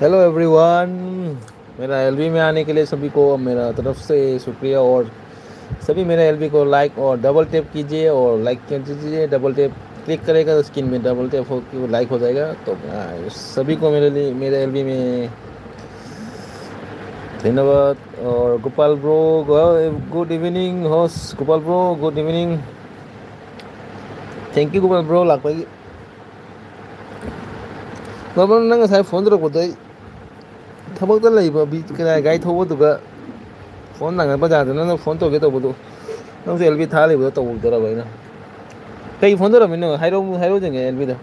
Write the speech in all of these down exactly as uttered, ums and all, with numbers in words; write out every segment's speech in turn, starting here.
Hello everyone, मेरा LB में आने के लिए सभी को मेरा तरफ से शुक्रिया। और सभी मेरे एलबी को लाइक और डबल टैप कीजिए और लाइक कीजिए, डबल टैप क्लिक करेगा तो स्क्रीन में डबल टैप हो के वो लाइक हो जाएगा। तो आ, सभी को मेरे लिए, मेरे एलबी में धन्यवाद। और Gopal bro, good evening host Gopal bro, good evening. Thank you Gopal bro, ꯂꯥꯛꯄꯒꯤ꯫ ꯅꯪ ꯉꯁꯥꯏ ꯐꯣꯟ ꯇꯧꯔꯛꯄꯗꯣ ꯑꯩ ꯊꯕꯛꯇ ꯂꯩꯕ ꯕꯤ-, ꯀꯅꯥ ꯒꯥꯔꯤ ꯊꯧꯕꯗꯨꯒ ꯐꯣꯟ ꯅꯪꯅꯕ ꯖꯥꯗ ꯅꯪꯅ ꯐꯣꯟ ꯇꯧꯒꯦ ꯇꯧꯕꯗꯣ, ꯅꯪꯁꯨ ꯑꯦꯜ ꯕꯤ ꯊꯥ ꯂꯩꯕꯗꯣ ꯇꯧꯗꯔꯕ ꯑꯩꯅ꯫ ꯀꯩ ꯐꯣꯟ ꯇꯧꯔꯝꯃꯤꯅꯣ? ꯍꯥꯏꯔꯛꯑꯣ, ꯍꯥꯏꯔꯛꯑꯣ ꯌꯦꯡꯒꯦ ꯑꯦꯜ ꯕꯤꯗ꯫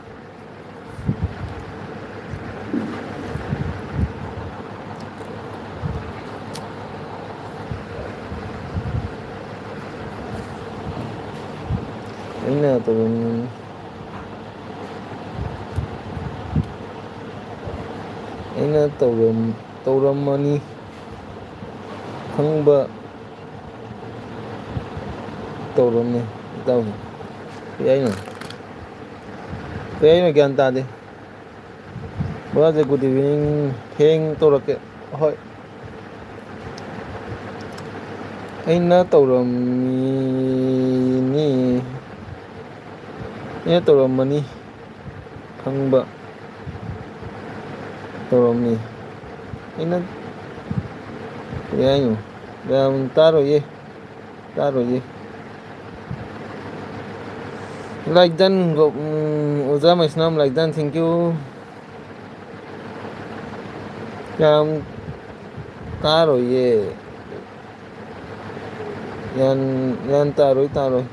ꯑꯩꯅ ꯇꯧꯔꯝ-, ꯑꯩꯅ ꯇꯧꯔꯝ-, ꯇꯧꯔꯝꯃꯅꯤ ꯈꯪꯕ ꯇꯧꯔꯝꯃꯤ ꯏꯇꯥꯎꯁꯦ꯫ ꯀꯩ ꯍꯥꯏꯅꯣ? ꯀꯩ ꯍꯥꯏꯅꯣ ꯒ꯭ꯌꯥꯟ ꯇꯥꯗꯦ꯫ ꯕ꯭ꯔꯗꯔꯁꯦ, ꯒꯨꯗ ꯏꯚꯤꯅꯤꯡ꯫ ꯍꯌꯦꯡ ꯇꯧꯔꯛꯀꯦ꯫ ꯍꯣꯏ꯫ ꯑꯩꯅ ꯇꯧꯔꯝꯃꯤꯅꯤ꯫ ꯑꯩꯅ ꯇꯧꯔꯝꯃꯅꯤ ꯈꯪꯕ ꯇꯧꯔꯝꯃꯤ꯫ ꯑꯩꯅ ꯀꯩ ꯍꯥꯏꯅꯣ? ꯌꯥꯝ ꯇꯥꯔꯣꯏꯌꯦ꯫ ꯇꯥꯔꯣꯏꯌꯦ꯫ Like done, ꯒꯣ-, ꯎꯝ, ꯑꯣꯖꯥ ꯃꯩꯁꯅꯥꯝ, like done, thank you꯫ ꯌꯥꯝ ꯇꯥꯔꯣꯏꯌꯦ꯫ ꯌꯥꯟ, ꯌꯥꯟ ꯇꯥꯔꯣꯏ, ꯇꯥꯔꯣꯏ꯫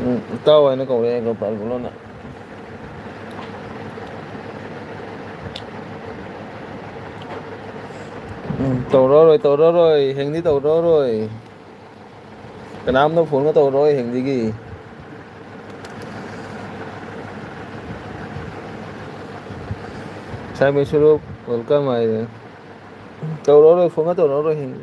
ꯎꯝ, ꯏꯇꯥꯎ ꯍꯥꯏꯅ ꯀꯧꯔꯛꯑꯦ ꯒꯣꯄꯥꯜ ꯒꯨꯂꯣꯅ꯫ ꯎꯝ, ꯇꯧꯔꯛꯑꯔꯣꯏ, ꯇꯧꯔꯛꯑꯔꯣꯏ, ꯍꯌꯦꯡꯗꯤ ꯇꯧꯔꯛꯑꯔꯣꯏ꯫ ꯀꯅꯥꯝꯇ ꯐꯣꯟꯒ ꯇꯧꯔꯛꯑꯔꯣꯏ ꯍꯌꯦꯡꯗꯒꯤ꯫ ꯁꯥꯏ ꯃꯩꯁꯨꯔꯨꯞ, welcome ꯍꯥꯏꯔꯦ꯫ ꯇꯧꯔꯛꯑꯔꯣꯏ, ꯐꯣꯟꯒ ꯇꯧꯔꯛꯑꯔꯣꯏ ꯍꯌꯦꯡ꯫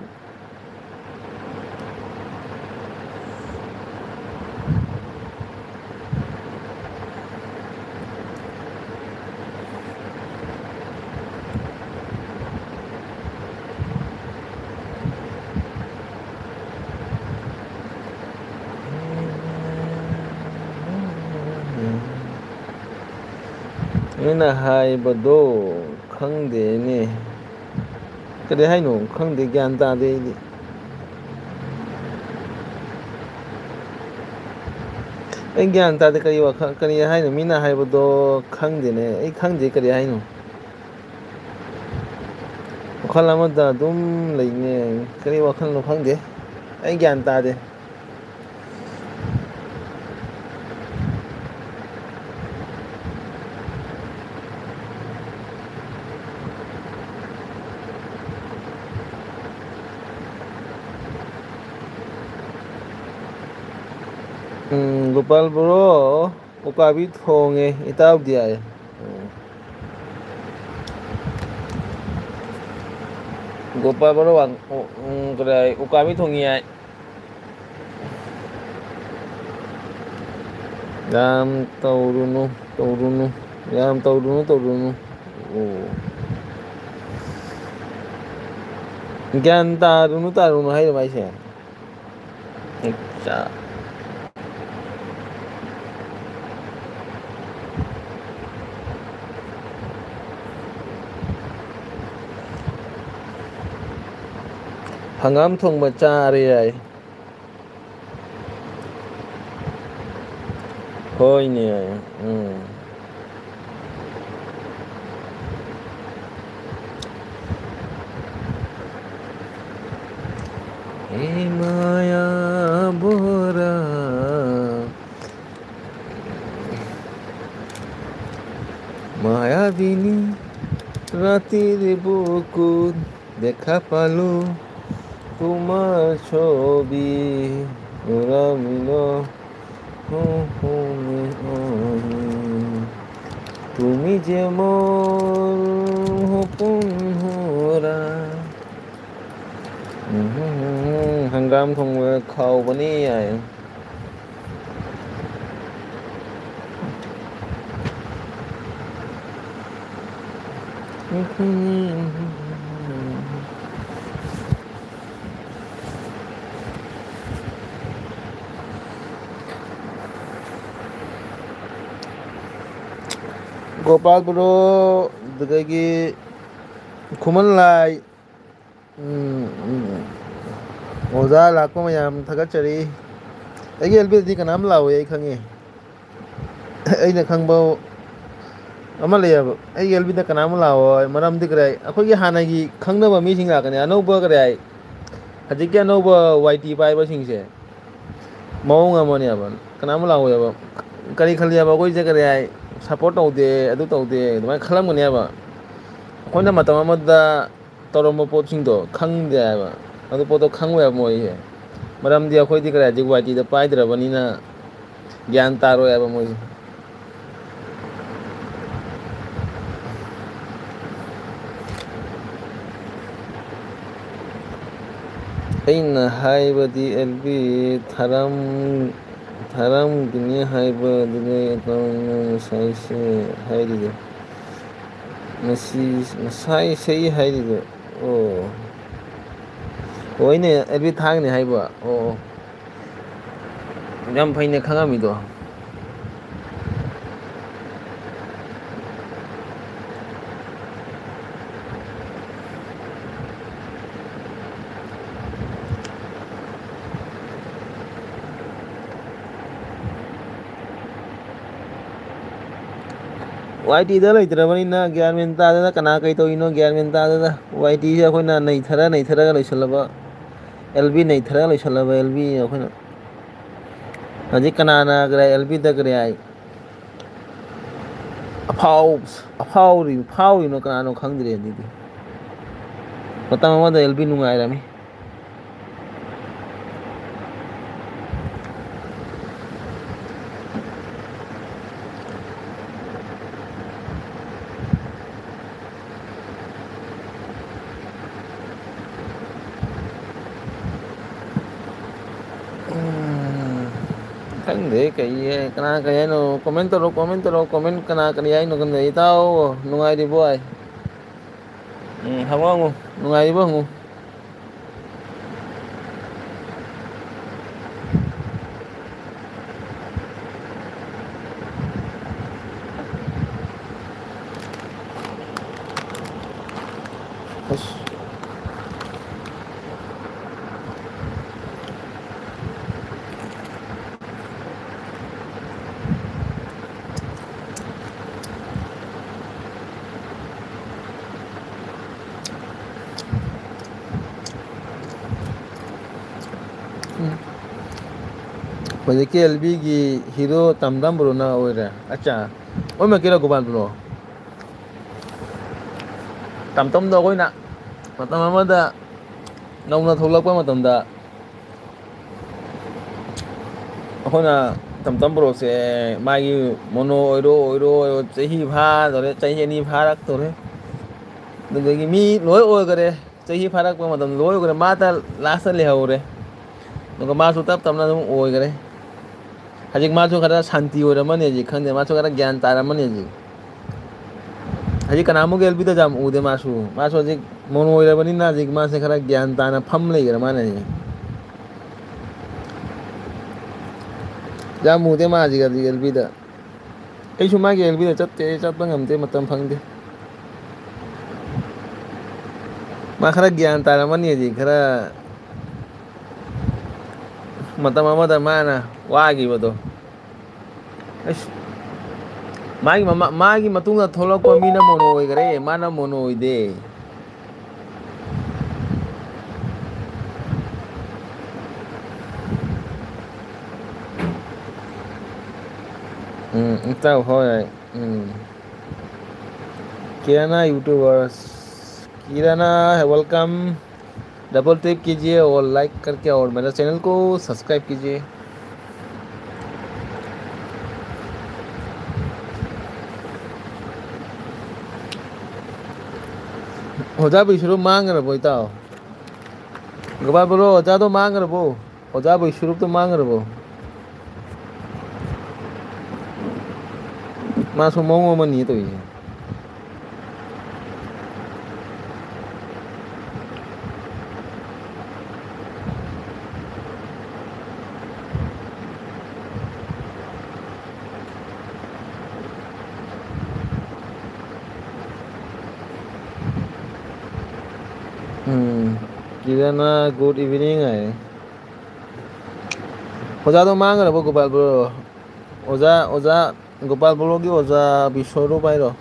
ꯅꯣꯏꯅ ꯍꯥꯏꯕꯗꯣ ꯈꯪꯗꯦꯅꯦ꯫ ꯀꯔꯤ ꯍꯥꯏꯅꯣ? ꯈꯪꯗꯦ, ꯒ꯭ꯌꯥꯟ ꯇꯥꯗꯦ ꯑꯩꯗꯤ꯫ ꯑꯩ ꯒ꯭ꯌꯥꯟ ꯇꯥꯗꯦ, ꯀꯔꯤ ꯋꯥꯈꯜ, ꯀꯔꯤ ꯍꯥꯏꯅꯣ? ꯃꯤꯅ ꯍꯥꯏꯕꯗꯣ ꯈꯪꯗꯦꯅꯦ꯫ ꯑꯩ ꯈꯪꯗꯦ ꯀꯔꯤ ꯍꯥꯏꯅꯣ꯫ ꯋꯥꯈꯜ ꯑꯃꯗ ꯑꯗꯨꯝ ꯂꯩꯅꯦ꯫ ꯀꯔꯤ ꯋꯥꯈꯜꯅꯣ ꯈꯪꯗꯦ꯫ ꯑꯩ ꯒ꯭ꯌꯥꯟ ꯇꯥꯗꯦ꯫ ꯎꯝ, ꯒꯣꯄꯥꯜ ꯕ꯭ꯔꯣ, ꯎꯀꯥꯕꯤ ꯊꯣꯡꯉꯦ, ꯏꯇꯥꯎꯗꯤ ꯍꯥꯏ꯫ ꯎꯝ꯫ ꯒꯣꯄꯥꯜ ꯕ꯭ꯔꯣ, ꯋꯥꯡ-, ꯎ-, ꯎꯝ, ꯀꯗꯥꯏ, ꯎꯀꯥꯕꯤ ꯊꯣꯡꯉꯤ ꯍꯥꯏ꯫ ꯌꯥꯝ ꯇꯧꯔꯨꯅꯨ, ꯇꯧꯔꯨꯅꯨ꯫ ꯌꯥꯝ ꯇꯧꯔꯨꯅꯨ, ꯇꯧꯔꯨꯅꯨ꯫ ꯑꯣ꯫ ꯒ꯭ꯌꯥꯟ ꯇꯥꯔꯨꯅꯨ, ꯇꯥꯔꯨꯅꯨ ꯍꯥꯏꯔꯣ ꯃꯥꯏꯁꯦ? ꯑꯠꯆꯥ꯫ ꯍꯪꯒꯥꯝ ꯊꯣꯡꯕ ꯆꯥꯔꯦ ꯍꯥꯏ꯫ ꯍꯣꯏꯅꯦ, ꯎꯝ꯫ ꯍꯦ ꯃꯥꯌꯥ ꯕꯣꯔꯥ, ꯃꯥꯌꯥꯕꯤꯅꯤ ꯔꯥꯇꯤꯔ ꯕꯨꯀꯨ দেখা পালো তোমার ছবি উড়ামিলো। তুমি যে মোর হুকুম হুরা। ꯎꯝ, ꯍꯪꯒꯥꯝ ꯊꯣꯡꯕ ꯈꯥꯎꯕꯅꯤ ꯌꯥꯏ꯫ ꯒꯣꯄꯥꯜ ꯕ꯭ꯔꯣ, ꯑꯗꯨꯗꯒꯤ ꯈꯨꯃꯟ ꯂꯥꯏ, ꯎꯝ, ꯎꯝ, ꯑꯣꯖꯥ ꯂꯥꯛꯄ ꯃꯌꯥꯝ ꯊꯥꯒꯠꯆꯔꯤ꯫ ꯑꯩꯒꯤ ꯑꯦꯜ ꯕꯤꯗꯗꯤ ꯀꯅꯥꯝ ꯂꯥꯛꯑꯣꯏ, ꯑꯩ ꯈꯪꯉꯦ꯫ ꯑꯩꯅ ꯈꯪꯕ ꯑꯃ ꯂꯩꯌꯦꯕ, ꯑꯩꯒꯤ ꯑꯦꯜ ꯕꯤꯗ ꯀꯅꯥꯝ ꯂꯥꯛꯑꯣꯏ꯫ ꯃꯔꯝꯗꯤ ꯀꯔꯤ ꯍꯥꯏ, ꯑꯩꯈꯣꯏꯒꯤ ꯍꯥꯟꯅꯒꯤ ꯈꯪꯅꯕ ꯃꯤꯁꯤꯡ ꯂꯥꯛꯀꯅꯤ, ꯑꯅꯧꯕ ꯀꯔꯤ ꯍꯥꯏ, ꯍꯧꯖꯤꯛꯀꯤ ꯑꯅꯧꯕ ꯋꯥꯏ ꯇꯤ ꯄꯥꯏꯕꯁꯤꯡꯁꯦ꯫ ꯃꯑꯣꯡ ꯑꯃꯅꯦꯕ, ꯀꯅꯥꯝ ꯂꯥꯛꯑꯣꯏꯕ꯫ ꯀꯔꯤ ꯈꯜꯂꯤꯑꯕ, ꯑꯩꯈꯣꯏꯁꯦ ꯀꯔꯤ ꯍꯥꯏ, ꯁꯞꯄꯣꯔꯠ ꯇꯧꯗꯦ, ꯑꯗꯨ ꯇꯧꯗꯦ, ꯑꯗꯨꯃꯥꯏꯅ ꯈꯜꯂꯝꯒꯅꯦꯕ꯫ ꯑꯩꯈꯣꯏꯅ ꯃꯇꯝ ꯑꯃꯗ ꯇꯧꯔꯝꯕ ꯄꯣꯠꯁꯤꯡꯗꯣ ꯈꯪꯗꯦ ꯍꯥꯏꯕ꯫ ꯑꯗꯨ ꯄꯣꯠꯇꯣ ꯈꯪꯉꯣꯏ ꯍꯥꯏꯕ ꯃꯣꯏꯁꯦ꯫ ꯃꯔꯝꯗꯤ ꯑꯩꯈꯣꯏꯗꯤ ꯀꯔꯤ ꯍꯥꯏ, ꯍꯧꯖꯤꯛ ꯋꯥꯏ ꯇꯤꯗ ꯄꯥꯏꯗ꯭ꯔꯕꯅꯤꯅ ꯒ꯭ꯌꯥꯟ ꯇꯥꯔꯣꯏ ꯍꯥꯏꯕ ꯃꯣꯏꯁꯦ꯫ ꯑꯩꯅ ꯍꯥꯏꯕꯗꯤ ꯑꯦꯜ ꯕꯤ ꯊꯥꯔꯝ-, ꯊꯥꯔꯝꯒꯅꯤ ꯍꯥꯏꯕꯗꯨꯅꯦ ꯑꯗꯣ ꯅꯪ ꯉꯁꯥꯏꯁꯦ ꯍꯥꯏꯔꯤꯗꯣ꯫ ꯉꯁꯤ, ꯉꯁꯥꯏ ꯏꯁꯩ ꯍꯥꯏꯔꯤꯗꯣ꯫ ꯑꯣ꯫ ꯑꯣ, ꯑꯩꯅ ꯑꯦꯜ ꯕꯤ ꯊꯥꯒꯅꯤ ꯍꯥꯏꯕ꯫ ꯑꯣ, ꯑꯣ꯫ ꯌꯥꯝ ꯐꯩꯅꯦ ꯈꯪꯉꯝꯃꯤꯗꯣ꯫ ꯋꯥꯏ ꯇꯤꯗ ꯂꯩꯇ꯭ꯔꯕꯅꯤꯅ ꯒ꯭ꯌꯥꯟ ꯃꯦꯟ ꯇꯥꯗꯅ ꯀꯅꯥ ꯀꯩ ꯇꯧꯔꯤꯅꯣ ꯒ꯭ꯌꯥꯟ ꯃꯦꯟ ꯇꯥꯗꯅ, ꯋꯥꯏ ꯇꯤꯁꯦ ꯑꯩꯈꯣꯏꯅ ꯅꯩꯊꯔ ꯅꯩꯊꯔꯒ ꯂꯣꯏꯁꯤꯜꯂꯕ, ꯑꯦꯜ ꯕꯤ ꯅꯩꯊꯔꯒ ꯂꯣꯏꯁꯤꯜꯂꯕ ꯑꯦꯜ ꯕꯤ ꯑꯩꯈꯣꯏꯅ꯫ ꯍꯧꯖꯤꯛ ꯀꯅꯥꯅ ꯀꯔꯤ ꯑꯦꯜ ꯕꯤꯗ ꯀꯔꯤ ꯍꯥꯏ? ꯑꯐꯥꯎ-, ꯑꯐꯥꯎꯔꯤ-, ꯐꯥꯎꯔꯤꯅꯣ ꯀꯅꯥꯅꯣ ꯈꯪꯗ꯭ꯔꯦ ꯑꯗꯨꯗꯤ꯫ ꯃꯇꯝ ꯑꯃꯗ ꯑꯦꯜ ꯕꯤ ꯅꯨꯡꯉꯥꯏꯔꯝꯃꯤ꯫ ꯎꯝ, ꯈꯪꯗꯦ ꯀꯩ ꯍꯥꯏ-, ꯀꯅꯥ ꯀꯩ ꯍꯥꯏꯅꯣ? ꯀꯣꯃꯦꯟ ꯇꯧꯔꯣ, ꯀꯣꯃꯦꯟ ꯇꯧꯔꯣ, ꯀꯣꯃꯦꯟ ꯀꯅꯥ ꯀꯔꯤ ꯍꯥꯏꯅꯣ ꯈꯪꯗꯦ꯫ ꯏꯇꯥꯎ, ꯅꯨꯡꯉꯥꯏꯔꯤꯕꯣ ꯍꯥꯏ? ꯎꯝ, ꯍꯪꯉꯣ, ꯍꯪꯉꯣ꯫ ꯅꯨꯡꯉꯥꯏꯔꯤꯕꯣ ꯍꯪꯉꯨ꯫ ꯍꯧꯖꯤꯛꯀꯤ ꯑꯦꯜ ꯕꯤꯒꯤ ꯍꯤꯔꯣ ꯇꯝꯇꯝ ꯕ꯭ꯔꯣꯅ ꯑꯣꯏꯔꯦ꯫ ꯑꯠꯆꯥ, ꯑꯣꯏꯃꯛꯀꯤꯔꯣ ꯒꯣꯄꯥꯜ ꯕ꯭ꯔꯣ? ꯇꯝꯇꯝꯗꯣ ꯑꯩꯈꯣꯏꯅ ꯃꯇꯝ ꯑꯃꯗ ꯅꯧꯅ ꯊꯣꯛꯂꯛꯄ ꯃꯇꯝꯗ ꯑꯩꯈꯣꯏꯅ ꯇꯝꯇꯝ ꯕ꯭ꯔꯣꯁꯦ ꯃꯥꯒꯤ ꯃꯣꯅꯣ ꯑꯣꯏꯔꯣ, ꯑꯣꯏꯔꯣ, ꯑꯣꯏꯔꯣ, ꯆꯍꯤ ꯐꯥꯗꯧꯔꯦ, ꯆꯍꯤ ꯑꯅꯤ ꯐꯥꯔꯛꯇꯧꯔꯦ꯫ ꯑꯗꯨꯗꯒꯤ ꯃꯤ ꯂꯣꯏ ꯑꯣꯏꯈꯔꯦ, ꯆꯍꯤ ꯐꯥꯔꯛꯄ ꯃꯇꯝꯗ ꯂꯣꯏ ꯑꯣꯏꯈꯔꯦ, ꯃꯥꯇ ꯂꯥꯁꯇ ꯂꯩꯍꯧꯔꯦ꯫ ꯑꯗꯨꯒ ꯃꯥꯁꯨ ꯇꯞ ꯇꯞꯅ ꯑꯗꯨꯝ ꯑꯣꯏꯈꯔꯦ꯫ ꯍꯧꯖꯤꯛ ꯃꯥꯁꯨ ꯈꯔ ꯁꯥꯟꯇꯤ ꯑꯣꯏꯔꯝꯃꯅꯤ, ꯍꯧꯖꯤꯛ ꯈꯪꯗꯦ, ꯃꯥꯁꯨ ꯈꯔ ꯒ꯭ꯌꯥꯟ ꯇꯥꯔꯝꯃꯅꯤ ꯍꯧꯖꯤꯛ꯫ ꯍꯧꯖꯤꯛ ꯀꯅꯥꯃꯨꯛ ꯑꯦꯜ ꯕꯤꯗ ꯌꯥꯝ ꯎꯗꯦ ꯃꯥꯁꯨ꯫ ꯃꯥꯁꯨ ꯍꯧꯖꯤꯛ ꯃꯣꯅꯣ ꯑꯣꯏꯔꯕꯅꯤꯅ ꯍꯧꯖꯤꯛ ꯃꯥꯁꯦ ꯈꯔ ꯒ꯭ꯌꯥꯟ ꯇꯥꯅ ꯐꯝ ꯂꯩꯈ꯭ꯔꯦ ꯃꯥꯅ ꯍꯧꯖꯤꯛ꯫ ꯌꯥꯝ ꯎꯗꯦ ꯃꯥ ꯍꯧꯖꯤꯛ, ꯍꯧꯖꯤꯛ ꯑꯦꯜ ꯕꯤꯗ꯫ ꯑꯩꯁꯨ ꯃꯥꯒꯤ ꯑꯦꯜ ꯕꯤꯗ ꯆꯠꯇꯦ, ꯑꯩ ꯆꯠꯄ ꯉꯝꯗꯦ, ꯃꯇꯝ ꯐꯪꯗꯦ꯫ ꯃꯥ ꯈꯔ ꯒ꯭ꯌꯥꯟ ꯇꯥꯔꯝꯃꯅꯤ ꯍꯧꯖꯤꯛ, ꯈꯔ ꯃꯇꯝ ꯑꯃꯗ ꯃꯥꯅ ꯋꯥꯈꯤꯕꯗꯣ꯫ ꯑꯁ, ꯃꯥꯒꯤ ꯃꯃꯥ-, ꯃꯥꯒꯤ ꯃꯇꯨꯡꯗ ꯊꯣꯛꯂꯛꯄ ꯃꯤꯅ ꯃꯣꯅꯣ ꯑꯣꯏꯈꯔꯦ, ꯃꯥꯅ ꯃꯣꯅꯣ ꯑꯣꯏꯗꯦ꯫ ꯎꯝ, ꯏꯇꯥꯎ ꯍꯣꯏ, ꯎꯝ꯫ किराना यूट्यूबर्स, किराना है, welcome। डबल टैप कीजिए और लाइक करके और मेरा चैनल को सब्सक्राइब कीजिए। ꯑꯣꯖꯥ ꯕꯤꯁ꯭ꯋꯔꯨꯞ ꯃꯥꯡꯈ꯭ꯔꯕꯣ ꯏꯇꯥꯎ? ꯒꯣꯄꯥꯜ ꯕ꯭ꯔꯣ, ꯑꯣꯖꯥꯗꯣ ꯃꯥꯡꯈ꯭ꯔꯕꯣ? ꯑꯣꯖꯥ ꯕꯤꯁ꯭ꯋꯔꯨꯞꯇꯣ ꯃꯥꯡꯈ꯭ꯔꯕꯣ? ꯃꯥꯁꯨ ꯃꯑꯣꯡ ꯑꯃꯅꯤ ꯇꯧꯔꯤꯁꯦ꯫ ꯎꯝ, ꯀꯤꯔꯅ, good evening ꯍꯥꯏ꯫ ꯑꯣꯖꯥꯗꯣ ꯃꯥꯡꯈ꯭ꯔꯕꯣ, ꯒꯣꯄꯥꯜ ꯕ꯭ꯔꯣ? ꯑꯣꯖꯥ, ꯑꯣꯖꯥ, ꯒꯣꯄꯥꯜ ꯕ꯭ꯔꯣꯒꯤ ꯑꯣꯖꯥ ꯕꯤꯁ꯭ꯋꯔꯨꯞ ꯍꯥꯏꯔꯣ?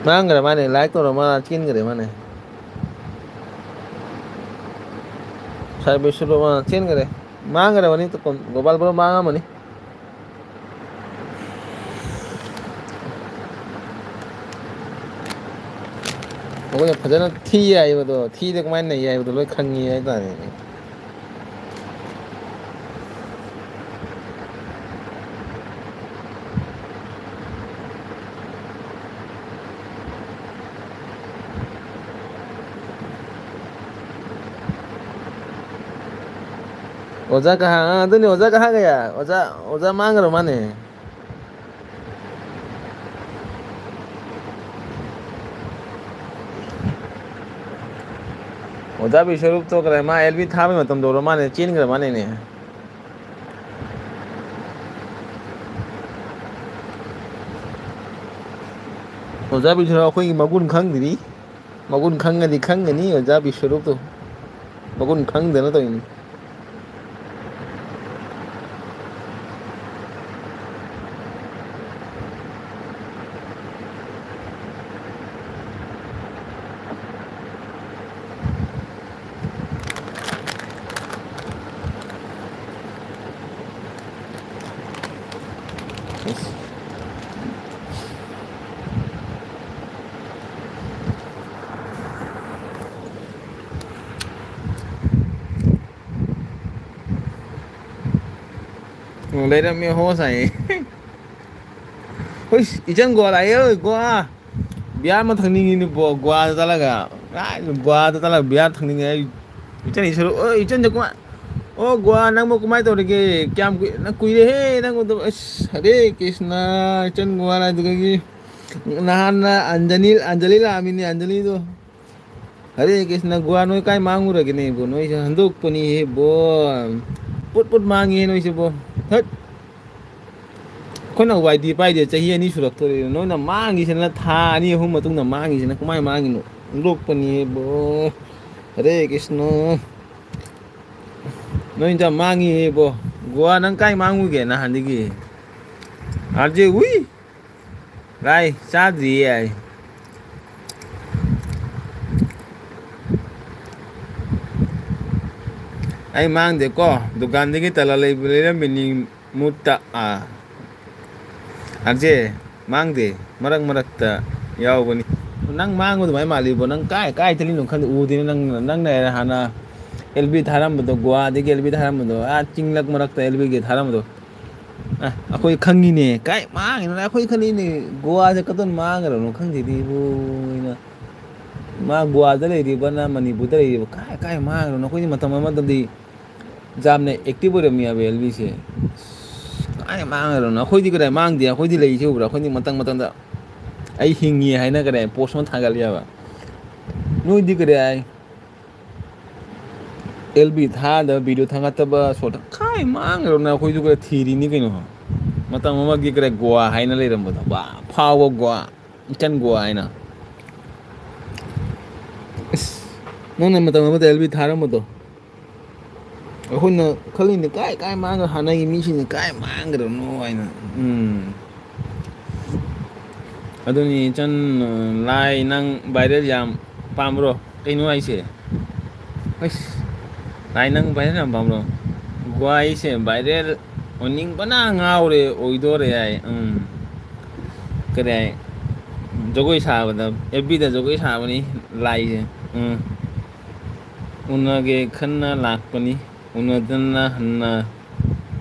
ꯃꯥꯡꯈ꯭ꯔ ꯃꯥꯅꯦ, ꯂꯥꯏꯛ ꯇꯧꯔ ꯃꯥ ꯆꯦꯟꯈ꯭ꯔꯦ ꯃꯥꯅꯦ꯫ ꯁꯥꯔ ꯕꯤꯁ꯭ꯋꯔꯨꯞ, ꯑ, ꯆꯦꯟꯈꯔꯦ꯫ ꯃꯥꯡꯈ꯭ꯔꯕꯅꯤ, ꯇꯨ-, ꯒꯣꯄꯥꯜ ꯕ꯭ꯔꯣ ꯃꯥꯡꯉꯝꯃꯅꯤ꯫ ꯑꯩꯈꯣꯏꯅ ꯐꯖꯅ ꯊꯤ ꯍꯥꯏꯕꯗꯣ, ꯊꯤꯗ ꯀꯃꯥꯏꯅ ꯅꯩ ꯍꯥꯏꯕꯗꯣ ꯂꯣꯏ ꯈꯪꯉꯤ ꯍꯥꯏꯇꯥꯔꯦꯅꯦ꯫ ꯑꯣꯖꯥ ꯀꯍꯥ, ꯑ, ꯑꯗꯨꯅꯤ, ꯑꯣꯖꯥ ꯀꯍꯥ ꯒꯌꯥ? ꯑꯣꯖꯥ, ꯑꯣꯖꯥ ꯃꯥꯡꯈ꯭ꯔ ꯃꯥꯅꯦ꯫ ꯑꯣꯖꯥ ꯕꯤꯁ꯭ꯋꯔꯨꯞ ꯇꯣꯛꯈ꯭ꯔꯦ, ꯃꯥ ꯑꯦꯜ ꯕꯤ ꯊꯥꯕꯩ ꯃꯇꯝꯗ ꯑꯣꯏꯔ ꯃꯥꯅꯦ, ꯆꯦꯟꯈ꯭ꯔ ꯃꯥꯅꯦꯅꯦ꯫ ꯑꯣꯖꯥ ꯕꯤꯁ꯭ꯋꯔꯨꯞ ꯑꯩꯈꯣꯏꯒꯤ ꯃꯒꯨꯟ ꯈꯪꯗ꯭ꯔꯤ꯫ ꯃꯒꯨꯟ ꯈꯪꯉꯗꯤ ꯈꯪꯒꯅꯤ ꯑꯣꯖꯥ ꯕꯤꯁ꯭ꯋꯔꯨꯞꯇꯣ꯫ ꯃꯒꯨꯟ ꯈꯪꯗꯅ ꯇꯧꯔꯤꯅꯤ꯫ ꯑꯣ, ꯂꯩꯔꯝꯃꯦ ꯍꯣꯁ ꯍꯥꯏꯌꯦ꯫ ꯍꯨꯏꯁ, ꯏꯆꯟ ꯒꯣꯋꯥ ꯂꯥꯛꯑꯦ, ꯒꯣꯋꯥ꯫ ꯕꯤꯌꯥꯔ ꯑꯃ ꯊꯛꯅꯤꯡꯉꯤꯅꯦ ꯕꯣ, ꯒꯣꯋꯥꯗ ꯆꯠꯂꯒ꯫ ꯀꯥꯏꯗꯅꯣ ꯒꯣꯋꯥꯗ ꯆꯠꯂꯒ ꯕꯤꯌꯥꯔ ꯊꯛꯅꯤꯡꯉꯦ꯫ ꯑꯩ ꯏꯆꯟ ꯏꯁꯨ, "ꯑꯣ, ꯏꯆꯟꯁꯦ ꯀꯃꯥꯏ-, ꯑꯣ, ꯒꯣꯋꯥ, ꯅꯪꯕꯨ ꯀꯃꯥꯏꯅ ꯇꯧꯔꯤꯒꯦ? ꯀꯌꯥꯝ ꯀꯨꯏ-, ꯅꯪ ꯀꯨꯏꯔꯦꯍꯦ, ꯅꯪ ꯎꯗꯕ꯫ ꯑꯁ, ꯍꯔꯦ ꯀ꯭ꯔꯤꯁꯅ, ꯏꯆꯟ ꯒꯣꯋꯥ ꯂꯥꯛꯏꯗꯨꯗꯒꯤ ꯅꯍꯥꯟꯅ ꯑꯟꯖꯂꯤ, ꯑꯟꯖꯂꯤ ꯂꯥꯛꯑꯝꯃꯤꯅꯦ, ꯑꯟꯖꯂꯤꯗꯣ꯫ ꯍꯔꯦ ꯀ꯭ꯔꯤꯁꯅ, ꯒꯣꯋꯥ ꯅꯣꯏ ꯀꯥꯏ ꯃꯥꯡꯉꯨꯔꯒꯦꯅꯦ ꯏꯕꯣ? ꯅꯣꯏꯁꯦ ꯍꯟꯗꯣꯛꯄꯅꯤꯍꯦ ꯕꯣ꯫ ꯄꯨꯠ ꯄꯨꯠ ꯃꯥꯡꯉꯤꯍꯦ ꯅꯣꯏꯁꯤꯕꯣ꯫ ꯍꯠ!" ꯑꯩꯈꯣꯏꯅ ꯋꯥꯏ ꯗꯤ ꯄꯥꯏꯗꯦ ꯆꯍꯤ ꯑꯅꯤ ꯁꯨꯔꯛꯇꯣꯔꯦ꯫ ꯅꯣꯏꯅ ꯃꯥꯡꯉꯤꯁꯤꯅ ꯊꯥ ꯑꯅꯤ ꯑꯍꯨꯝ ꯃꯇꯨꯡꯗ ꯃꯥꯡꯉꯤꯁꯤꯅ ꯀꯃꯥꯏ ꯃꯥꯡꯉꯤꯅꯣ? ꯍꯟꯗꯣꯛꯄꯅꯤꯍꯦ ꯕꯣ꯫ ꯍꯔꯦ ꯀ꯭ꯔꯤꯁꯅ꯫ ꯅꯣꯏ ꯏꯟꯖꯥꯡ ꯃꯥꯡꯉꯤꯍꯦ ꯏꯕꯣ꯫ ꯒꯣꯋꯥ ꯅꯪ ꯀꯥꯏ ꯃꯥꯡꯉꯨꯒꯦ ꯅꯍꯥꯟꯗꯒꯤ? ꯑꯥꯔ ꯖꯦ ꯎꯏ꯫ ꯚꯥꯏ, ꯆꯥꯗ꯭ꯔꯤꯌꯦ ꯑꯩ꯫ ꯑꯩ ꯃꯥꯡꯗꯦꯀꯣ, ꯗꯨꯀꯥꯟꯗꯒꯤ ꯇꯂꯥ ꯂꯩꯕ ꯂꯩꯔꯝꯃꯤꯅꯤ ꯃꯨꯠꯇ꯫ ꯑꯥ, ꯑꯖꯦ, ꯃꯥꯡꯗꯦ, ꯃꯔꯛ ꯃꯔꯛꯇ ꯌꯥꯎꯕꯅꯤ꯫ ꯅꯪ ꯃꯥꯡꯕ ꯑꯗꯨꯃꯥꯏꯅ ꯃꯥꯜꯂꯤꯕꯣ? ꯅꯪ ꯀꯥꯏ, ꯀꯥꯏ ꯆꯠꯂꯤꯅꯣ ꯈꯪꯗꯦ, ꯎꯗꯦꯅꯦ꯫ ꯅꯪ, ꯅꯪꯅ ꯍꯥꯟꯅ ꯑꯦꯜ ꯕꯤ ꯊꯥꯔꯝꯕꯗꯣ, ꯒꯣꯋꯥꯗꯒꯤ ꯑꯦꯜ ꯕꯤ ꯊꯥꯔꯝꯕꯗꯣ, ꯑꯥ, ꯆꯤꯡꯂꯛ ꯃꯔꯛꯇ ꯑꯦꯜ ꯕꯤꯒꯤ ꯊꯥꯔꯝꯕꯗꯣ꯫ ꯑ, ꯑꯩꯈꯣꯏ ꯈꯪꯉꯤꯅꯦ꯫ ꯀꯥꯏ ꯃꯥꯡꯉꯤꯅꯣ? ꯑꯩꯈꯣꯏ ꯈꯜꯂꯤꯅꯦ, ꯒꯣꯋꯥꯁꯦ ꯀꯗꯣꯝ ꯃꯥꯡꯈ꯭ꯔꯕꯅꯣ ꯈꯪꯗꯦꯅꯦ ꯏꯕꯨꯡꯉꯣ꯫ ꯃꯥ ꯒꯣꯋꯥꯗ ꯂꯩꯔꯤꯕꯅ ꯃꯅꯤꯄꯨꯔꯗ ꯂꯩꯔꯤꯕ, ꯀꯥꯏ, ꯀꯥꯏ ꯃꯥꯡꯈ꯭ꯔꯕꯅꯣ? ꯑꯩꯈꯣꯏꯗꯤ ꯃꯇꯝ ꯑꯃꯗꯗꯤ ꯌꯥꯝꯅ ꯑꯦꯛꯇꯤꯚ ꯑꯣꯏꯔꯝꯃꯤ ꯍꯥꯏꯕ ꯑꯦꯜ ꯕꯤꯁꯦ꯫ ꯀꯥꯏ ꯃꯥꯡꯈ꯭ꯔꯕꯅꯣ? ꯑꯩꯈꯣꯏꯗꯤ ꯀꯗꯥꯏ ꯃꯥꯡꯗꯦ, ꯑꯩꯈꯣꯏꯗꯤ ꯂꯩꯁꯦ ꯎꯕ꯭ꯔꯥ? ꯑꯩꯈꯣꯏꯗꯤ ꯃꯇꯝ ꯃꯇꯝꯗ "ꯑꯩ ꯍꯤꯡꯉꯤ" ꯍꯥꯏꯅ ꯀꯗꯥꯏ ꯄꯣꯁ ꯑꯃ ꯊꯥꯒꯠꯂꯦꯕ꯫ ꯅꯣꯏꯗꯤ ꯀꯗꯥꯏ ꯑꯦꯜ ꯕꯤ ꯊꯥꯗꯕ, ꯚꯤꯗꯤꯑꯣ ꯊꯥꯒꯠꯇꯕ, ꯁꯣꯔꯠ ꯀꯥꯏ ꯃꯥꯡꯈ꯭ꯔꯕꯅꯣ? ꯑꯩꯈꯣꯏꯁꯨ ꯈꯔ ꯊꯤꯔꯤꯅꯤ ꯀꯩꯅꯣ꯫ ꯃꯇꯝ ꯑꯃꯒꯤ ꯀꯔꯤ ꯒꯣꯋꯥ ꯍꯥꯏꯅ ꯂꯩꯔꯝꯕꯗꯣ, ꯕꯥ, ꯐꯥꯎꯕ ꯒꯣꯋꯥ, ꯏꯆꯟ ꯒꯣꯋꯥ ꯍꯥꯏꯅ꯫ ꯑꯁ, ꯅꯪꯅ ꯃꯇꯝ ꯑꯃꯗ ꯑꯦꯜ ꯕꯤ ꯊꯥꯔꯝꯕꯗꯣ, ꯑꯩꯈꯣꯏꯅ ꯈꯜꯂꯤꯅꯦ, ꯀꯥꯏ, ꯀꯥꯏ ꯃꯥꯡꯈ꯭ꯔ, ꯍꯥꯟꯅꯒꯤ ꯃꯤꯁꯤꯡꯁꯦ ꯀꯥꯏ ꯃꯥꯡꯈ꯭ꯔꯕꯅꯣ ꯍꯥꯏꯅ꯫ ꯎꯝ꯫ ꯑꯗꯨꯅꯤ ꯏꯆꯟ, ꯂꯥꯏ ꯅꯪ ꯚꯥꯏꯔꯦꯜ ꯌꯥꯝ ꯄꯥꯝꯕ꯭ꯔꯣ? ꯀꯩꯅꯣ ꯍꯥꯏꯁꯦ? ꯑꯩꯁ, ꯂꯥꯏ ꯅꯪ ꯚꯥꯏꯔꯦꯜ ꯌꯥꯝ ꯄꯥꯝꯕ꯭ꯔꯣ? ꯒꯣꯋꯥ ꯑꯩꯁꯦ ꯚꯥꯏꯔꯦꯜ ꯑꯣꯏꯅꯤꯡꯕꯅ ꯉꯥꯎꯔꯦ, ꯑꯣꯏꯗꯣꯔꯦ ꯍꯥꯏ꯫ ꯎꯝ꯫ ꯀꯔꯤ ꯍꯥꯏ? ꯖꯒꯣꯏ ꯁꯥꯕꯗ, ꯑꯦꯐ ꯕꯤꯗ ꯖꯒꯣꯏ ꯁꯥꯕꯅꯤ ꯂꯥꯏꯁꯦ꯫ ꯎꯝ꯫ ꯎꯅꯒꯦ ꯈꯟꯅ ꯂꯥꯛꯄꯅꯤ, ꯎꯅꯗꯅ ꯍꯟꯅ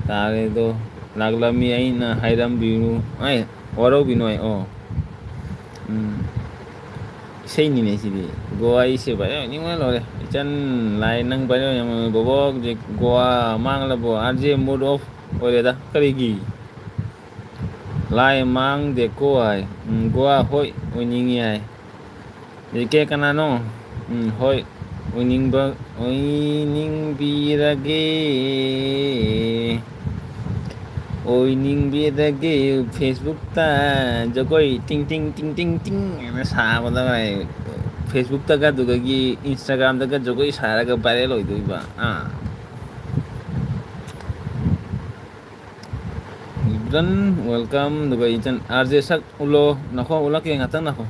ꯇꯥꯔꯦꯗꯣ꯫ ꯂꯥꯛꯂꯝꯃꯤ ꯑꯩꯅ ꯍꯥꯏꯔꯝꯕꯤꯅꯨ, ꯑꯩ ꯋꯥꯔꯧꯕꯤꯅꯨ ꯑꯩ, ꯑꯣ꯫ ꯎꯝ꯫ ꯏꯁꯩꯅꯤꯅꯦ ꯁꯤꯗꯤ꯫ ꯒꯣꯋꯥ ꯑꯩꯁꯦ ꯚꯥꯏꯔꯦꯜ ꯑꯣꯏꯅꯤꯡꯕꯅ ꯂꯣꯏꯔꯦ꯫ ꯏꯆꯟ ꯂꯥꯏ ꯅꯪ ꯚꯥꯏꯔꯦꯜ ꯑꯣꯏꯅꯤꯡꯕꯅ ꯂꯣꯏꯔꯦ꯫ ꯕꯣꯕꯣꯛ ꯍꯧꯖꯤꯛ ꯒꯣꯋꯥ ꯃꯥꯡꯂꯕꯣ? ꯑꯥꯔ ꯖꯦ ꯃꯨꯠ ꯑꯣꯐ ꯑꯣꯏꯔꯦꯗ꯫ ꯀꯔꯤꯒꯤ? ꯂꯥꯏ ꯃꯥꯡꯗꯦꯀꯣ ꯍꯥꯏ꯫ ꯎꯝ, ꯒꯣꯋꯥ ꯍꯣꯏ ꯑꯣꯏꯅꯤꯡꯉꯤ ꯍꯥꯏ꯫ ꯖꯤ ꯀꯦ ꯀꯅꯥꯅꯣ? ꯎꯝ, ꯍꯣꯏ, ꯑꯣꯏꯅꯤꯡꯕ, ꯑꯣꯏꯅꯤꯡꯕꯤꯔꯒꯦ, ꯑꯣꯏꯅꯤꯡꯕꯤꯔꯒꯦ꯫ ꯐꯦꯁꯕꯨꯛꯇ ꯖꯒꯣꯏ ꯇꯤꯡ ꯇꯤꯡ ꯇꯤꯡ ꯇꯤꯡ ꯇꯤꯡ ꯍꯥꯏꯅ ꯁꯥꯕꯗ ꯐꯦꯁꯕꯨꯛꯇꯒ ꯑꯗꯨꯗꯒꯤ ꯏꯟꯁꯇꯥꯒ꯭ꯔꯥꯝꯗꯒ ꯖꯒꯣꯏ ꯁꯥꯔꯒ ꯚꯥꯏꯔꯦꯜ ꯑꯣꯏꯗꯣꯏꯕ꯫ ꯑꯥ꯫ ꯏꯕ꯭ꯔꯟ, welcome꯫ ꯑꯗꯨꯒ ꯏꯆꯟ, ꯑꯥꯔ ꯖꯦ ꯁꯛ ꯎꯠꯂꯣ꯫ ꯅꯈꯣ ꯎꯠꯂꯛꯀꯦ, ꯉꯥꯛꯇꯪ ꯅꯈꯣ꯫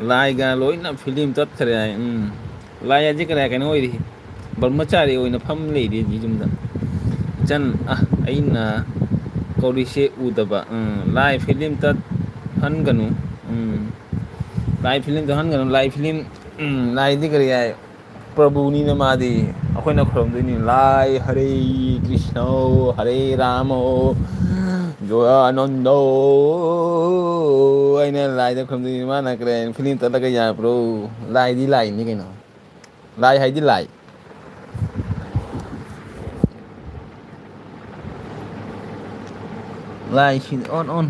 ꯂꯥꯏꯒ ꯂꯣꯏꯅ ꯐꯤꯂꯝ ꯇꯠꯈ꯭ꯔꯦ ꯍꯥꯏ꯫ ꯎꯝ꯫ ꯂꯥꯏ ꯍꯥꯏꯁꯦ ꯀꯔꯤ ꯀꯩꯅꯣ ꯑꯣꯏꯔꯤ? ꯕ꯭ꯔꯍ꯭ꯃꯆꯥꯔꯤ ꯑꯣꯏꯅ ꯐꯝ ꯂꯩꯔꯦ ꯌꯨꯝꯗ꯫ ꯏꯆꯟ, ꯑ, ꯑꯩꯅ ꯀꯧꯔꯤꯁꯦ ꯎꯗꯕ꯫ ꯎꯝ, ꯂꯥꯏ ꯐꯤꯂꯝ ꯇꯠꯍꯟꯒꯅꯨ꯫ ꯎꯝ, ꯂꯥꯏ ꯐꯤꯂꯝ ꯇꯠꯍꯟꯒꯅꯨ꯫ ꯂꯥꯏ ꯐꯤꯂꯝ, ꯎꯝ, ꯂꯥꯏꯗꯤ ꯀꯔꯤ ꯍꯥꯏ? ꯄ꯭ꯔꯚꯨꯅꯤꯅ ꯃꯥꯗꯤ꯫ ꯑꯩꯈꯣꯏꯅ ꯈꯨꯔꯨꯝꯗꯣꯏꯅꯤ, "ꯂꯥꯏ ꯍꯔꯦ ꯀ꯭ꯔꯤꯁꯅ, ꯍꯔꯦ ꯔꯥꯃ, ꯖꯣꯌꯥꯅꯟꯗ" ꯍꯥꯏꯅ ꯂꯥꯏꯗ ꯈꯨꯔꯨꯝꯗꯣꯏꯅꯤ꯫ ꯃꯥꯅ ꯀꯔꯤ ꯐꯤꯂꯝ ꯇꯠꯂꯒ ꯌꯥꯕ꯭ꯔꯣ? ꯂꯥꯏꯗꯤ ꯂꯥꯏꯅꯤ ꯀꯩꯅꯣ꯫ ꯂꯥꯏ ꯍꯥꯏꯗꯤ ꯂꯥꯏ꯫ ꯂꯥꯏꯁꯤ ꯑꯣꯟ ꯑꯣꯟ꯫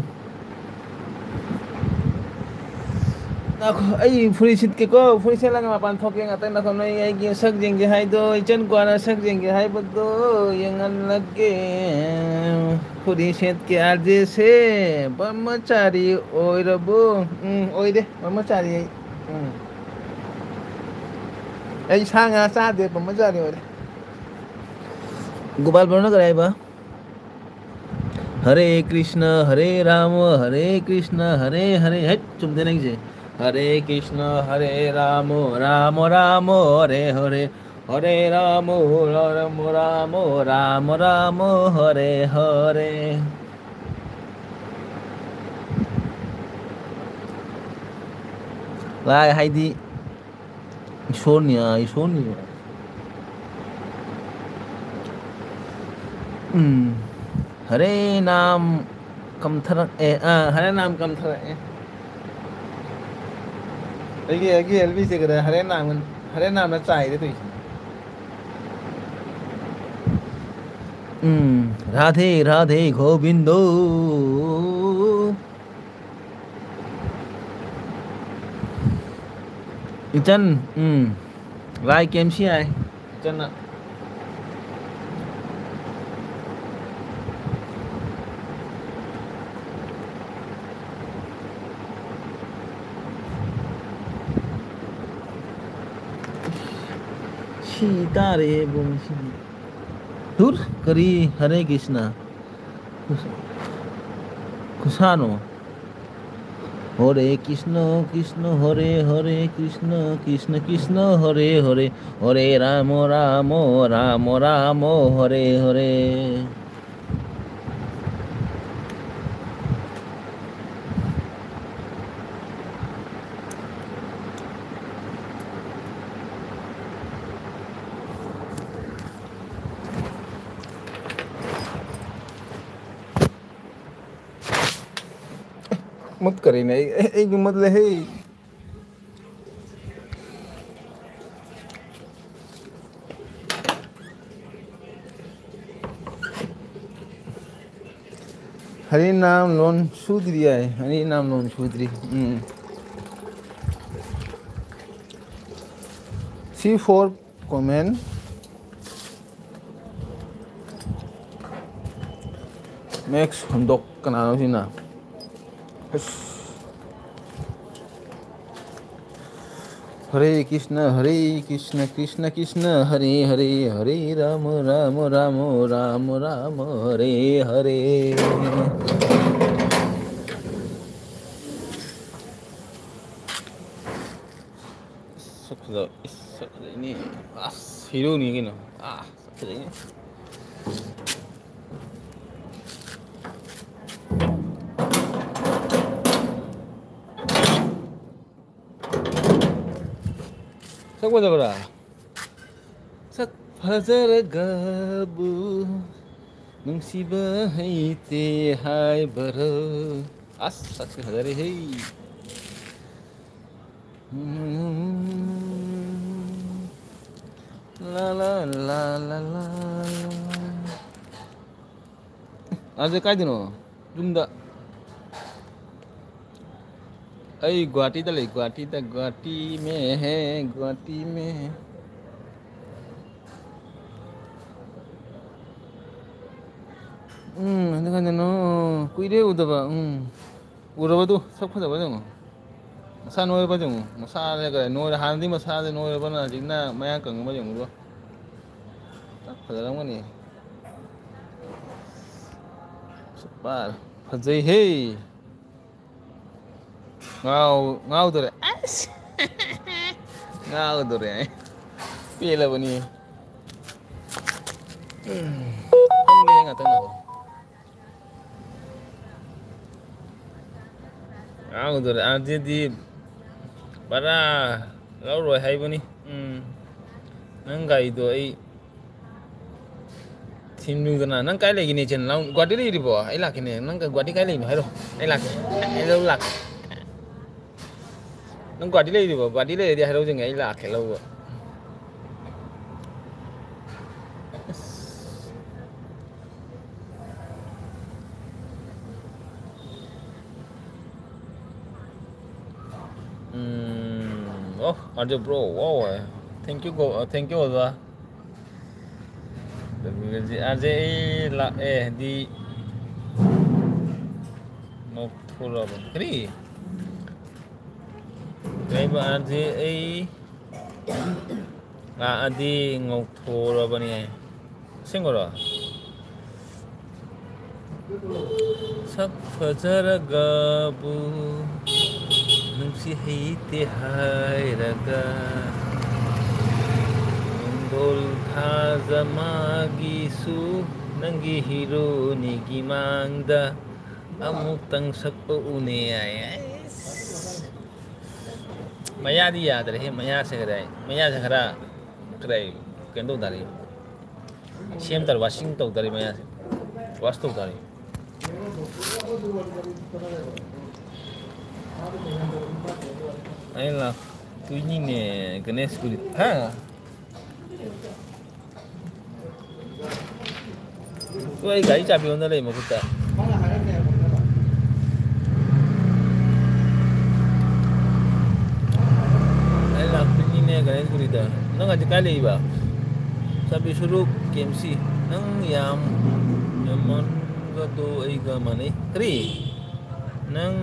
ꯉꯥꯏꯈꯣ, ꯑꯩ ꯐꯨꯔꯤꯠ ꯁꯤꯠꯀꯦꯀꯣ꯫ ꯐꯨꯔꯤꯠ ꯁꯦꯠꯂꯒ ꯃꯄꯥꯟ ꯊꯣꯛꯀꯦ꯫ ꯉꯥꯛꯇꯪ ꯉꯥꯏꯈꯣ꯫ ꯅꯣꯏ ꯑꯩꯒꯤ ꯁꯛ ꯌꯦꯡꯒꯦ ꯍꯥꯏꯗꯣ, ꯏꯆꯟ ꯀ꯭ꯋꯥꯅ ꯁꯛ ꯌꯦꯡꯒꯦ ꯍꯥꯏꯕꯗꯣ ꯌꯦꯡꯍꯜꯂꯛꯀꯦ꯫ ꯐꯨꯔꯤꯠ ꯁꯦꯠꯀꯦ꯫ ꯑꯥꯔ ꯖꯦꯁꯦ ꯕ꯭ꯔꯍ꯭ꯃꯆꯥꯔꯤ ꯑꯣꯏꯔꯕꯣ? ꯎꯝ, ꯑꯣꯏꯔꯦ꯫ ꯕ꯭ꯔꯍ꯭ꯃꯆꯥꯔꯤ ꯑꯩ꯫ ꯎꯝ꯫ ꯑꯩ ꯁꯥ ꯉꯥ ꯆꯥꯗꯦ, ꯕ꯭ꯔꯍ꯭ꯃꯆꯥꯔꯤ ꯑꯣꯏꯔꯦ꯫ ꯒꯣꯄꯥꯜ ꯕ꯭ꯔꯣꯅ ꯀꯔꯤ ꯍꯥꯏꯕ? "ꯍꯔꯦ ꯀ꯭ꯔꯤꯁꯅ, ꯍꯔꯦ ꯔꯥꯃ, ꯍꯔꯦ ꯀ꯭ꯔꯤꯁꯅ, ꯍꯔꯦ ꯍꯔꯦ"꯫ ꯍꯦꯠ, ꯆꯨꯝꯗꯦ ꯅꯪꯁꯦ꯫ "ꯍꯔꯦ ꯀ꯭ꯔꯤꯁꯅ, ꯍꯔꯦ ꯔꯥꯃ, ꯔꯥꯃ ꯔꯥꯃ, ꯍꯔꯦ ꯍꯔꯦ, ꯍꯔꯦ ꯔꯥꯃ, ꯔꯥꯃ ꯔꯥꯃ, ꯔꯥꯃ ꯔꯥꯃ, ꯍꯔꯦ ꯍꯔꯦ"꯫ ꯂꯥꯏ ꯍꯥꯏꯗꯤ ꯏꯁꯣꯔꯅꯤ, ꯑ, ꯏꯁꯣꯔꯅꯤ꯫ ꯎꯝ꯫ ꯍꯔꯦ ꯅꯥꯝ ꯀꯝꯊꯔꯛꯑꯦ, ꯑ, ꯍꯔꯦ ꯅꯥꯝ ꯀꯝꯊꯔꯛꯑꯦ꯫ ꯑꯩꯒꯤ, ꯑꯩꯒꯤ ꯑꯦꯜ ꯕꯤ ꯁꯦ ꯀꯗꯥꯏ? ꯍꯔꯦ ꯅꯥꯝ, ꯍꯔꯦ ꯅꯥꯝꯅ ꯆꯥꯏꯔꯦ ꯇꯧꯏꯁꯦ꯫ ꯎꯝ, ꯔꯥꯙꯦ ꯔꯥꯙꯦ ꯒꯣꯕꯤꯟꯗꯣ꯫ ꯏꯆꯟ, ꯎꯝ, ꯂꯥꯏ ꯀꯦꯝꯁꯤ ꯌꯥꯏ꯫ ꯏꯆꯟꯅ꯫ ꯁꯤ ꯇꯥꯔꯦ ꯏꯕꯨꯡ ꯁꯤꯗꯤ꯫ ꯙꯨꯔ, ꯀꯔꯤ ꯍꯔꯦ ꯀ꯭ꯔꯤꯁꯅ? ꯈꯨꯁꯥꯅꯣ? ꯍꯔꯦ ꯀ꯭ꯔꯤꯁꯅ ꯀ꯭ꯔꯤꯁꯅ ꯍꯔꯦ ꯍꯔꯦ, ꯀ꯭ꯔꯤꯁꯅ ꯀ꯭ꯔꯤꯁꯅ ꯀ꯭ꯔꯤꯁꯅ ꯍꯔꯦ ꯍꯔꯦ, ꯍꯔꯦ ꯔꯥꯃ ꯔꯥꯃ ꯔꯥꯃ ꯔꯥꯃ ꯍꯔꯦ ꯍꯔꯦ꯫ ꯃꯨꯠꯈꯔꯦꯅꯦ, ꯑꯩ, ꯑꯩ, ꯑꯩꯒꯤ ꯃꯨꯠꯂꯦꯍꯦ꯫ ꯍꯔꯤ ꯅꯥꯝ ꯂꯣꯟ ꯁꯨꯗ꯭ꯔꯤ ꯍꯥꯏ, ꯍꯔꯤ ꯅꯥꯝ ꯂꯣꯟ ꯁꯨꯗ꯭ꯔꯤ꯫ ꯎꯝ꯫ C four comment꯫ Max ꯍꯟꯗꯣꯛ ꯀꯅꯥꯅꯣ ꯁꯤꯅ? ꯑꯁ꯫ ꯍꯔꯦ ꯀ꯭ꯔꯤꯁꯅ ꯍꯔꯦ ꯀ꯭ꯔꯤꯁꯅ ꯀ꯭ꯔꯤꯁꯅ ꯀ꯭ꯔꯤꯁꯅ ꯍꯔꯦ ꯍꯔꯦ, ꯍꯔꯦ ꯔꯥꯃ ꯔꯥꯃ ꯔꯥꯃ ꯔꯥꯃ ꯔꯥꯃ ꯍꯔꯦ ꯍꯔꯦ꯫ ꯁꯛ ꯐꯖꯕ, ꯏꯁ, ꯁꯛ ꯐꯖꯩꯅꯦ꯫ ꯑꯁ, ꯍꯤꯔꯣꯅꯤ ꯀꯩꯅꯣ꯫ ꯑꯥ, ꯁꯛ ꯐꯖꯩꯅꯦ꯫ ꯁꯛ ꯐꯖꯕ꯭ꯔꯥ? ꯁꯛ ꯐꯖꯔꯒꯕꯨ ꯅꯨꯡꯁꯤꯕ ꯍꯩꯇꯦ ꯍꯥꯏꯕꯔꯣ? ꯑꯁ, ꯁꯛꯁꯦ ꯐꯖꯔꯦꯍꯦ꯫ ꯎꯝ꯫ ꯂꯥ, ꯂꯥ, ꯂꯥ, ꯂꯥ, ꯂꯥ꯫ ꯑꯗꯨ ꯀꯥꯏꯗꯅꯣ? ꯌꯨꯝꯗ꯫ ꯑꯩ ꯒꯨꯍꯥꯇꯤꯗ ꯂꯩ, ꯒꯨꯍꯥꯇꯤꯗ, ꯒꯨꯍꯥꯇꯤ ꯃꯦ ꯍꯦ, ꯒꯨꯍꯥꯇꯤ ꯃꯦ ꯍꯦ꯫ ꯎꯝ, ꯑꯗꯨ ꯀꯥꯏꯗꯅꯣ? ꯀꯨꯏꯔꯦ ꯎꯗꯕ꯫ ꯎꯝ꯫ ꯎꯔꯕꯗꯨ? ꯁꯛ ꯐꯖꯕ ꯌꯦꯡꯉꯣ꯫ ꯃꯁꯥ ꯅꯣꯏꯔꯕ ꯌꯦꯡꯉꯣ꯫ ꯃꯁꯥꯁꯦ ꯀꯩ ꯅꯣꯏꯔꯦ? ꯍꯥꯟꯅꯗꯤ ꯃꯁꯥꯁꯦ ꯅꯣꯏꯔꯕꯅ ꯍꯧꯖꯤꯛꯅ ꯃꯌꯥꯡ ꯀꯪꯉꯕ ꯌꯦꯡꯉꯨꯗꯣ꯫ ꯁꯛ ꯐꯖꯔꯝꯒꯅꯤ꯫ ꯁꯨꯄꯔ꯫ ꯐꯖꯩꯍꯦ꯫ ꯉꯥꯎ-, ꯉꯥꯎꯗꯣꯔꯦ꯫ ꯑꯁ! ꯉꯥꯎꯗꯣꯔꯦ꯫ ꯄꯦꯜꯂꯕꯅꯤ꯫ ꯎꯝ꯫ ꯐꯝꯒꯦ ꯉꯥꯛꯇꯪ ꯉꯥꯏꯈꯣ꯫ ꯉꯥꯎꯗꯣꯔꯦ꯫ ꯑꯥꯔꯖꯦꯗꯤ ꯚꯔꯥ ꯂꯧꯔꯣꯏ ꯍꯥꯏꯕꯅꯤ꯫ ꯎꯝ꯫ ꯅꯪ ꯒꯥꯔꯤꯗꯣ ꯑꯩ ꯊꯤꯟꯂꯨꯗꯅ꯫ ꯅꯪ ꯀꯥꯏ ꯂꯩꯒꯦꯅꯦ, ꯏꯆꯦ ꯅꯅꯥꯎ? ꯒꯨꯍꯥꯇꯤ ꯂꯩꯔꯤꯕꯣ? ꯑꯩ ꯂꯥꯛꯀꯦꯅꯦ꯫ ꯅꯪ ꯒꯨꯍꯥꯇꯤ ꯀꯥꯏ ꯂꯩꯅꯣ ꯍꯥꯏꯔꯣ, ꯑꯩ ꯂꯥꯛꯀꯦ꯫ ꯑꯩ ꯂꯧ ꯂꯥꯛꯀꯦ꯫ ꯅꯪ ꯒꯨꯍꯥꯇꯤ ꯂꯩꯔꯤꯕꯣ? ꯒꯨꯍꯥꯇꯤ ꯂꯩꯔꯗꯤ ꯍꯥꯏꯔꯧꯁꯤꯅꯦ, ꯑꯩ ꯂꯥꯛꯀꯦ ꯂꯧꯕ꯫ ꯑꯁ꯫ ꯎꯝ, ꯑꯣ, ꯑꯗꯨ bro, wow, thank you, go, thank you, ꯑꯣꯖꯥ꯫ ꯑꯥꯔꯖꯦ ꯑꯩ ꯂꯥꯛꯑꯦ ꯗꯤ ꯅꯣꯛꯊꯣꯔꯛꯑꯕꯅꯤ꯫ ꯀꯔꯤ? ꯀꯩꯕ? ꯑꯥꯔꯖꯦ ꯑꯩ ꯂꯥꯛꯑꯗꯤ ꯉꯧꯊꯣꯔꯕꯅꯤ ꯍꯥꯏ꯫ ꯑꯁꯦꯡꯕꯔꯣ? ꯁꯛ ꯐꯖꯔꯒꯕꯨ ꯅꯨꯡꯁꯤ ꯍꯩꯇꯦ ꯍꯥꯏꯔꯒ, ꯅꯣꯡꯗꯣꯜ ꯊꯥꯖ ꯃꯥꯒꯤꯁꯨ ꯅꯪꯒꯤ ꯍꯤꯔꯣꯅꯤꯒꯤ ꯃꯥꯡꯗ ꯑꯃꯨꯛꯇꯪ ꯁꯛꯄ ꯎꯅꯦ ꯍꯥꯏ꯫ ꯑꯩꯁ꯫ ꯃꯌꯥꯗꯤ ꯌꯥꯗ꯭ꯔꯦꯍꯦ, ꯃꯌꯥꯁꯦ ꯀꯗꯥꯏ? ꯃꯌꯥꯁꯦ ꯈꯔ, ꯈꯔ ꯀꯩꯅꯣ ꯇꯧ ꯇꯥꯔꯦ꯫ ꯁꯦꯝ ꯇꯥꯔꯦ, washing ꯇꯧ ꯇꯥꯔꯦ ꯃꯌꯥꯁꯦ꯫ Wash ꯇꯧ ꯇꯥꯔꯦ꯫ ꯑꯩ ꯂꯥꯛꯇꯣꯏꯅꯤꯅꯦ, ꯒꯅꯦꯁꯄꯨꯔꯤ꯫ ꯍꯥ? ꯇꯨ ꯑꯩ ꯒꯥꯔꯤ ꯆꯥꯕꯤ ꯑꯣꯟꯅ ꯂꯩ ꯃꯈꯨꯠꯇ꯫ ꯑꯩ ꯂꯥꯛꯇꯣꯏꯅꯤꯅꯦ ꯒꯅꯦꯁꯒꯨꯔꯤꯗ꯫ ꯅꯪ ꯍꯧꯖꯤꯛ ꯀꯥꯏ ꯂꯩꯔꯤꯕ? ꯆꯥꯕꯤ ꯁꯨꯔꯨ ꯀꯦ ꯑꯦꯝ ꯁꯤ꯫ ꯅꯪ ꯌꯥꯝ, ꯌꯥꯝꯃꯟꯒꯗꯣ ꯑꯩꯒ ꯃꯥꯟꯅꯩ꯫ ꯀꯔꯤ? ꯅꯪ,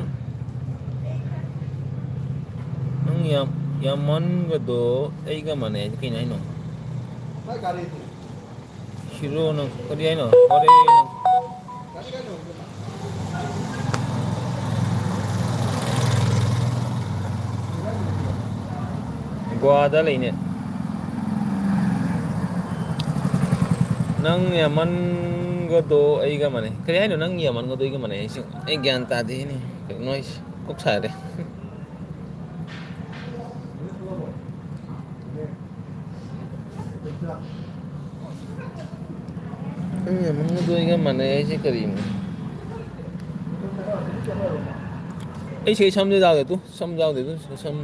ꯅꯪ ꯌꯥꯝ, ꯌꯥꯝꯃꯟꯒꯗꯣ ꯑꯩꯒ ꯃꯥꯟꯅꯩ ꯍꯥꯏꯗꯤ ꯀꯩꯅꯣ ꯍꯥꯏꯅꯣ? ꯁꯤꯔꯣ ꯅꯪ ꯀꯔꯤ ꯍꯥꯏꯅꯣ? ꯋꯥꯔꯦ ꯅꯪ꯫ ꯒꯣꯋꯥꯗ ꯂꯩꯅꯦ꯫ ꯅꯪ ꯌꯥꯝꯃꯟꯒꯗꯣ ꯑꯩꯒ ꯃꯥꯟꯅꯩ꯫ ꯀꯔꯤ ꯍꯥꯏꯅꯣ? ꯅꯪ ꯌꯥꯝꯃꯟꯒꯗꯣ ꯑꯩꯒ ꯃꯥꯟꯅꯩ ꯍꯥꯏꯁꯤ? ꯑꯩ ꯒ꯭ꯌꯥꯟ ꯇꯥꯗꯦꯅꯦ꯫ ꯀꯩꯅꯣ ꯍꯥꯏꯁꯤ? ꯀꯣꯛ ꯁꯥꯔꯦ꯫ ꯅꯪ ꯌꯥꯝꯃꯟꯒꯗꯣ ꯑꯩꯒ ꯃꯥꯟꯅꯩ ꯍꯥꯏꯁꯤ ꯀꯔꯤꯅꯣ? ꯑꯩ ꯁꯤ ꯁꯝꯁꯦ ꯌꯥꯎꯗꯦ ꯇꯨ, ꯁꯝ ꯌꯥꯎꯗꯦ ꯇꯨ, ꯁꯝ,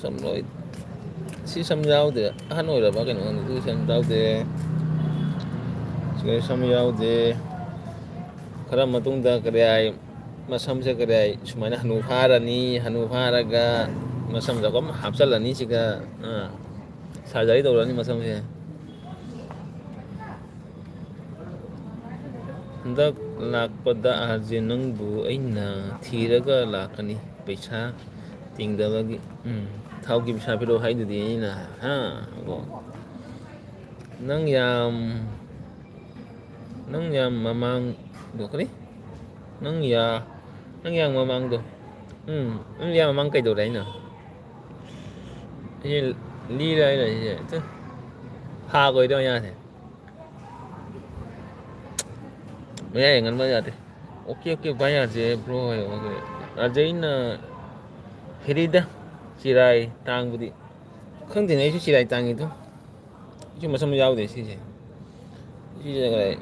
ꯁꯝ ꯂꯣꯏ꯫ ꯁꯤ ꯁꯝ ꯌꯥꯎꯗꯦ꯫ ꯑꯍꯟ ꯑꯣꯏꯔꯕ ꯀꯩꯅꯣ ꯈꯪꯗꯦ꯫ ꯁꯤ ꯁꯝ ꯌꯥꯎꯗꯦ꯫ ꯁꯤꯗ ꯁꯝ ꯌꯥꯎꯗꯦ꯫ ꯈꯔ ꯃꯇꯨꯡꯗ ꯀꯔꯤ ꯍꯥꯏ, ꯃꯁꯝꯁꯦ ꯀꯔꯤ ꯍꯥꯏ, ꯁꯨꯃꯥꯏꯅ ꯍꯅꯨ ꯐꯥꯔꯅꯤ꯫ ꯍꯅꯨ ꯐꯥꯔꯒ ꯃꯁꯝꯁꯦ ꯑꯗꯨꯝ ꯍꯥꯞꯆꯤꯜꯂꯅꯤ ꯁꯤꯒ꯫ ꯑꯥ, ꯁꯔꯖꯔꯤ ꯇꯧꯔꯅꯤ ꯃꯁꯝꯁꯦ꯫ ꯍꯟꯗꯛ ꯂꯥꯛꯄꯗ ꯑꯥꯔꯖꯦ ꯅꯪꯕꯨ ꯑꯩꯅ ꯊꯤꯔꯒ ꯂꯥꯛꯀꯅꯤ꯫ ꯄꯩꯁꯥ ꯇꯤꯡꯗꯕꯒꯤ꯫ ꯎꯝ, ꯊꯥꯎꯒꯤ ꯄꯩꯁꯥ ꯄꯤꯔꯛꯑꯣ ꯍꯥꯏꯗꯨꯗꯤ ꯑꯩꯅ꯫ ꯍꯥ? ꯀꯣ꯫ ꯅꯪ ꯌꯥꯝ, ꯅꯪ ꯌꯥꯝ ꯃꯃꯥꯡꯗꯣ ꯀꯔꯤ? ꯅꯪ ꯌꯥ-, ꯅꯪ ꯌꯥꯝ ꯃꯃꯥꯡꯗꯣ꯫ ꯎꯝ, ꯅꯪ ꯌꯥꯝ ꯃꯃꯥꯡ ꯀꯩꯗꯧꯔꯦ ꯍꯥꯏꯅꯣ? ꯁꯤ ꯂꯤꯔꯦ ꯍꯥꯏꯅ ꯁꯤꯁꯦ꯫ ꯇꯨ꯫ ꯐꯥꯈꯣꯏꯗꯣ ꯌꯥꯁꯦ꯫ ꯃꯌꯥꯏ ꯌꯦꯡꯍꯟꯕ ꯌꯥꯗꯦ꯫ ꯑꯣꯀꯦ, ꯑꯣꯀꯦ, ꯚꯥꯏ, ꯌꯥꯗꯦ, ꯕ꯭ꯔꯣ, ꯍꯥꯏꯌꯣ, ꯑꯣꯀꯦ꯫ ꯑꯥꯔꯖꯦ ꯑꯩꯅ ꯍꯦꯔꯤꯗ ꯆꯤꯔꯥꯏ ꯇꯥꯡꯕꯗꯤ꯫ ꯈꯪꯗꯦꯅꯦ, ꯑꯩꯁꯨ ꯆꯤꯔꯥꯏ ꯇꯥꯡꯉꯤꯗꯣ꯫ ꯑꯩꯁꯨ ꯃꯁꯝ ꯌꯥꯎꯗꯦ ꯁꯤꯁꯦ꯫ ꯁꯤꯁꯦ ꯀꯔꯤ,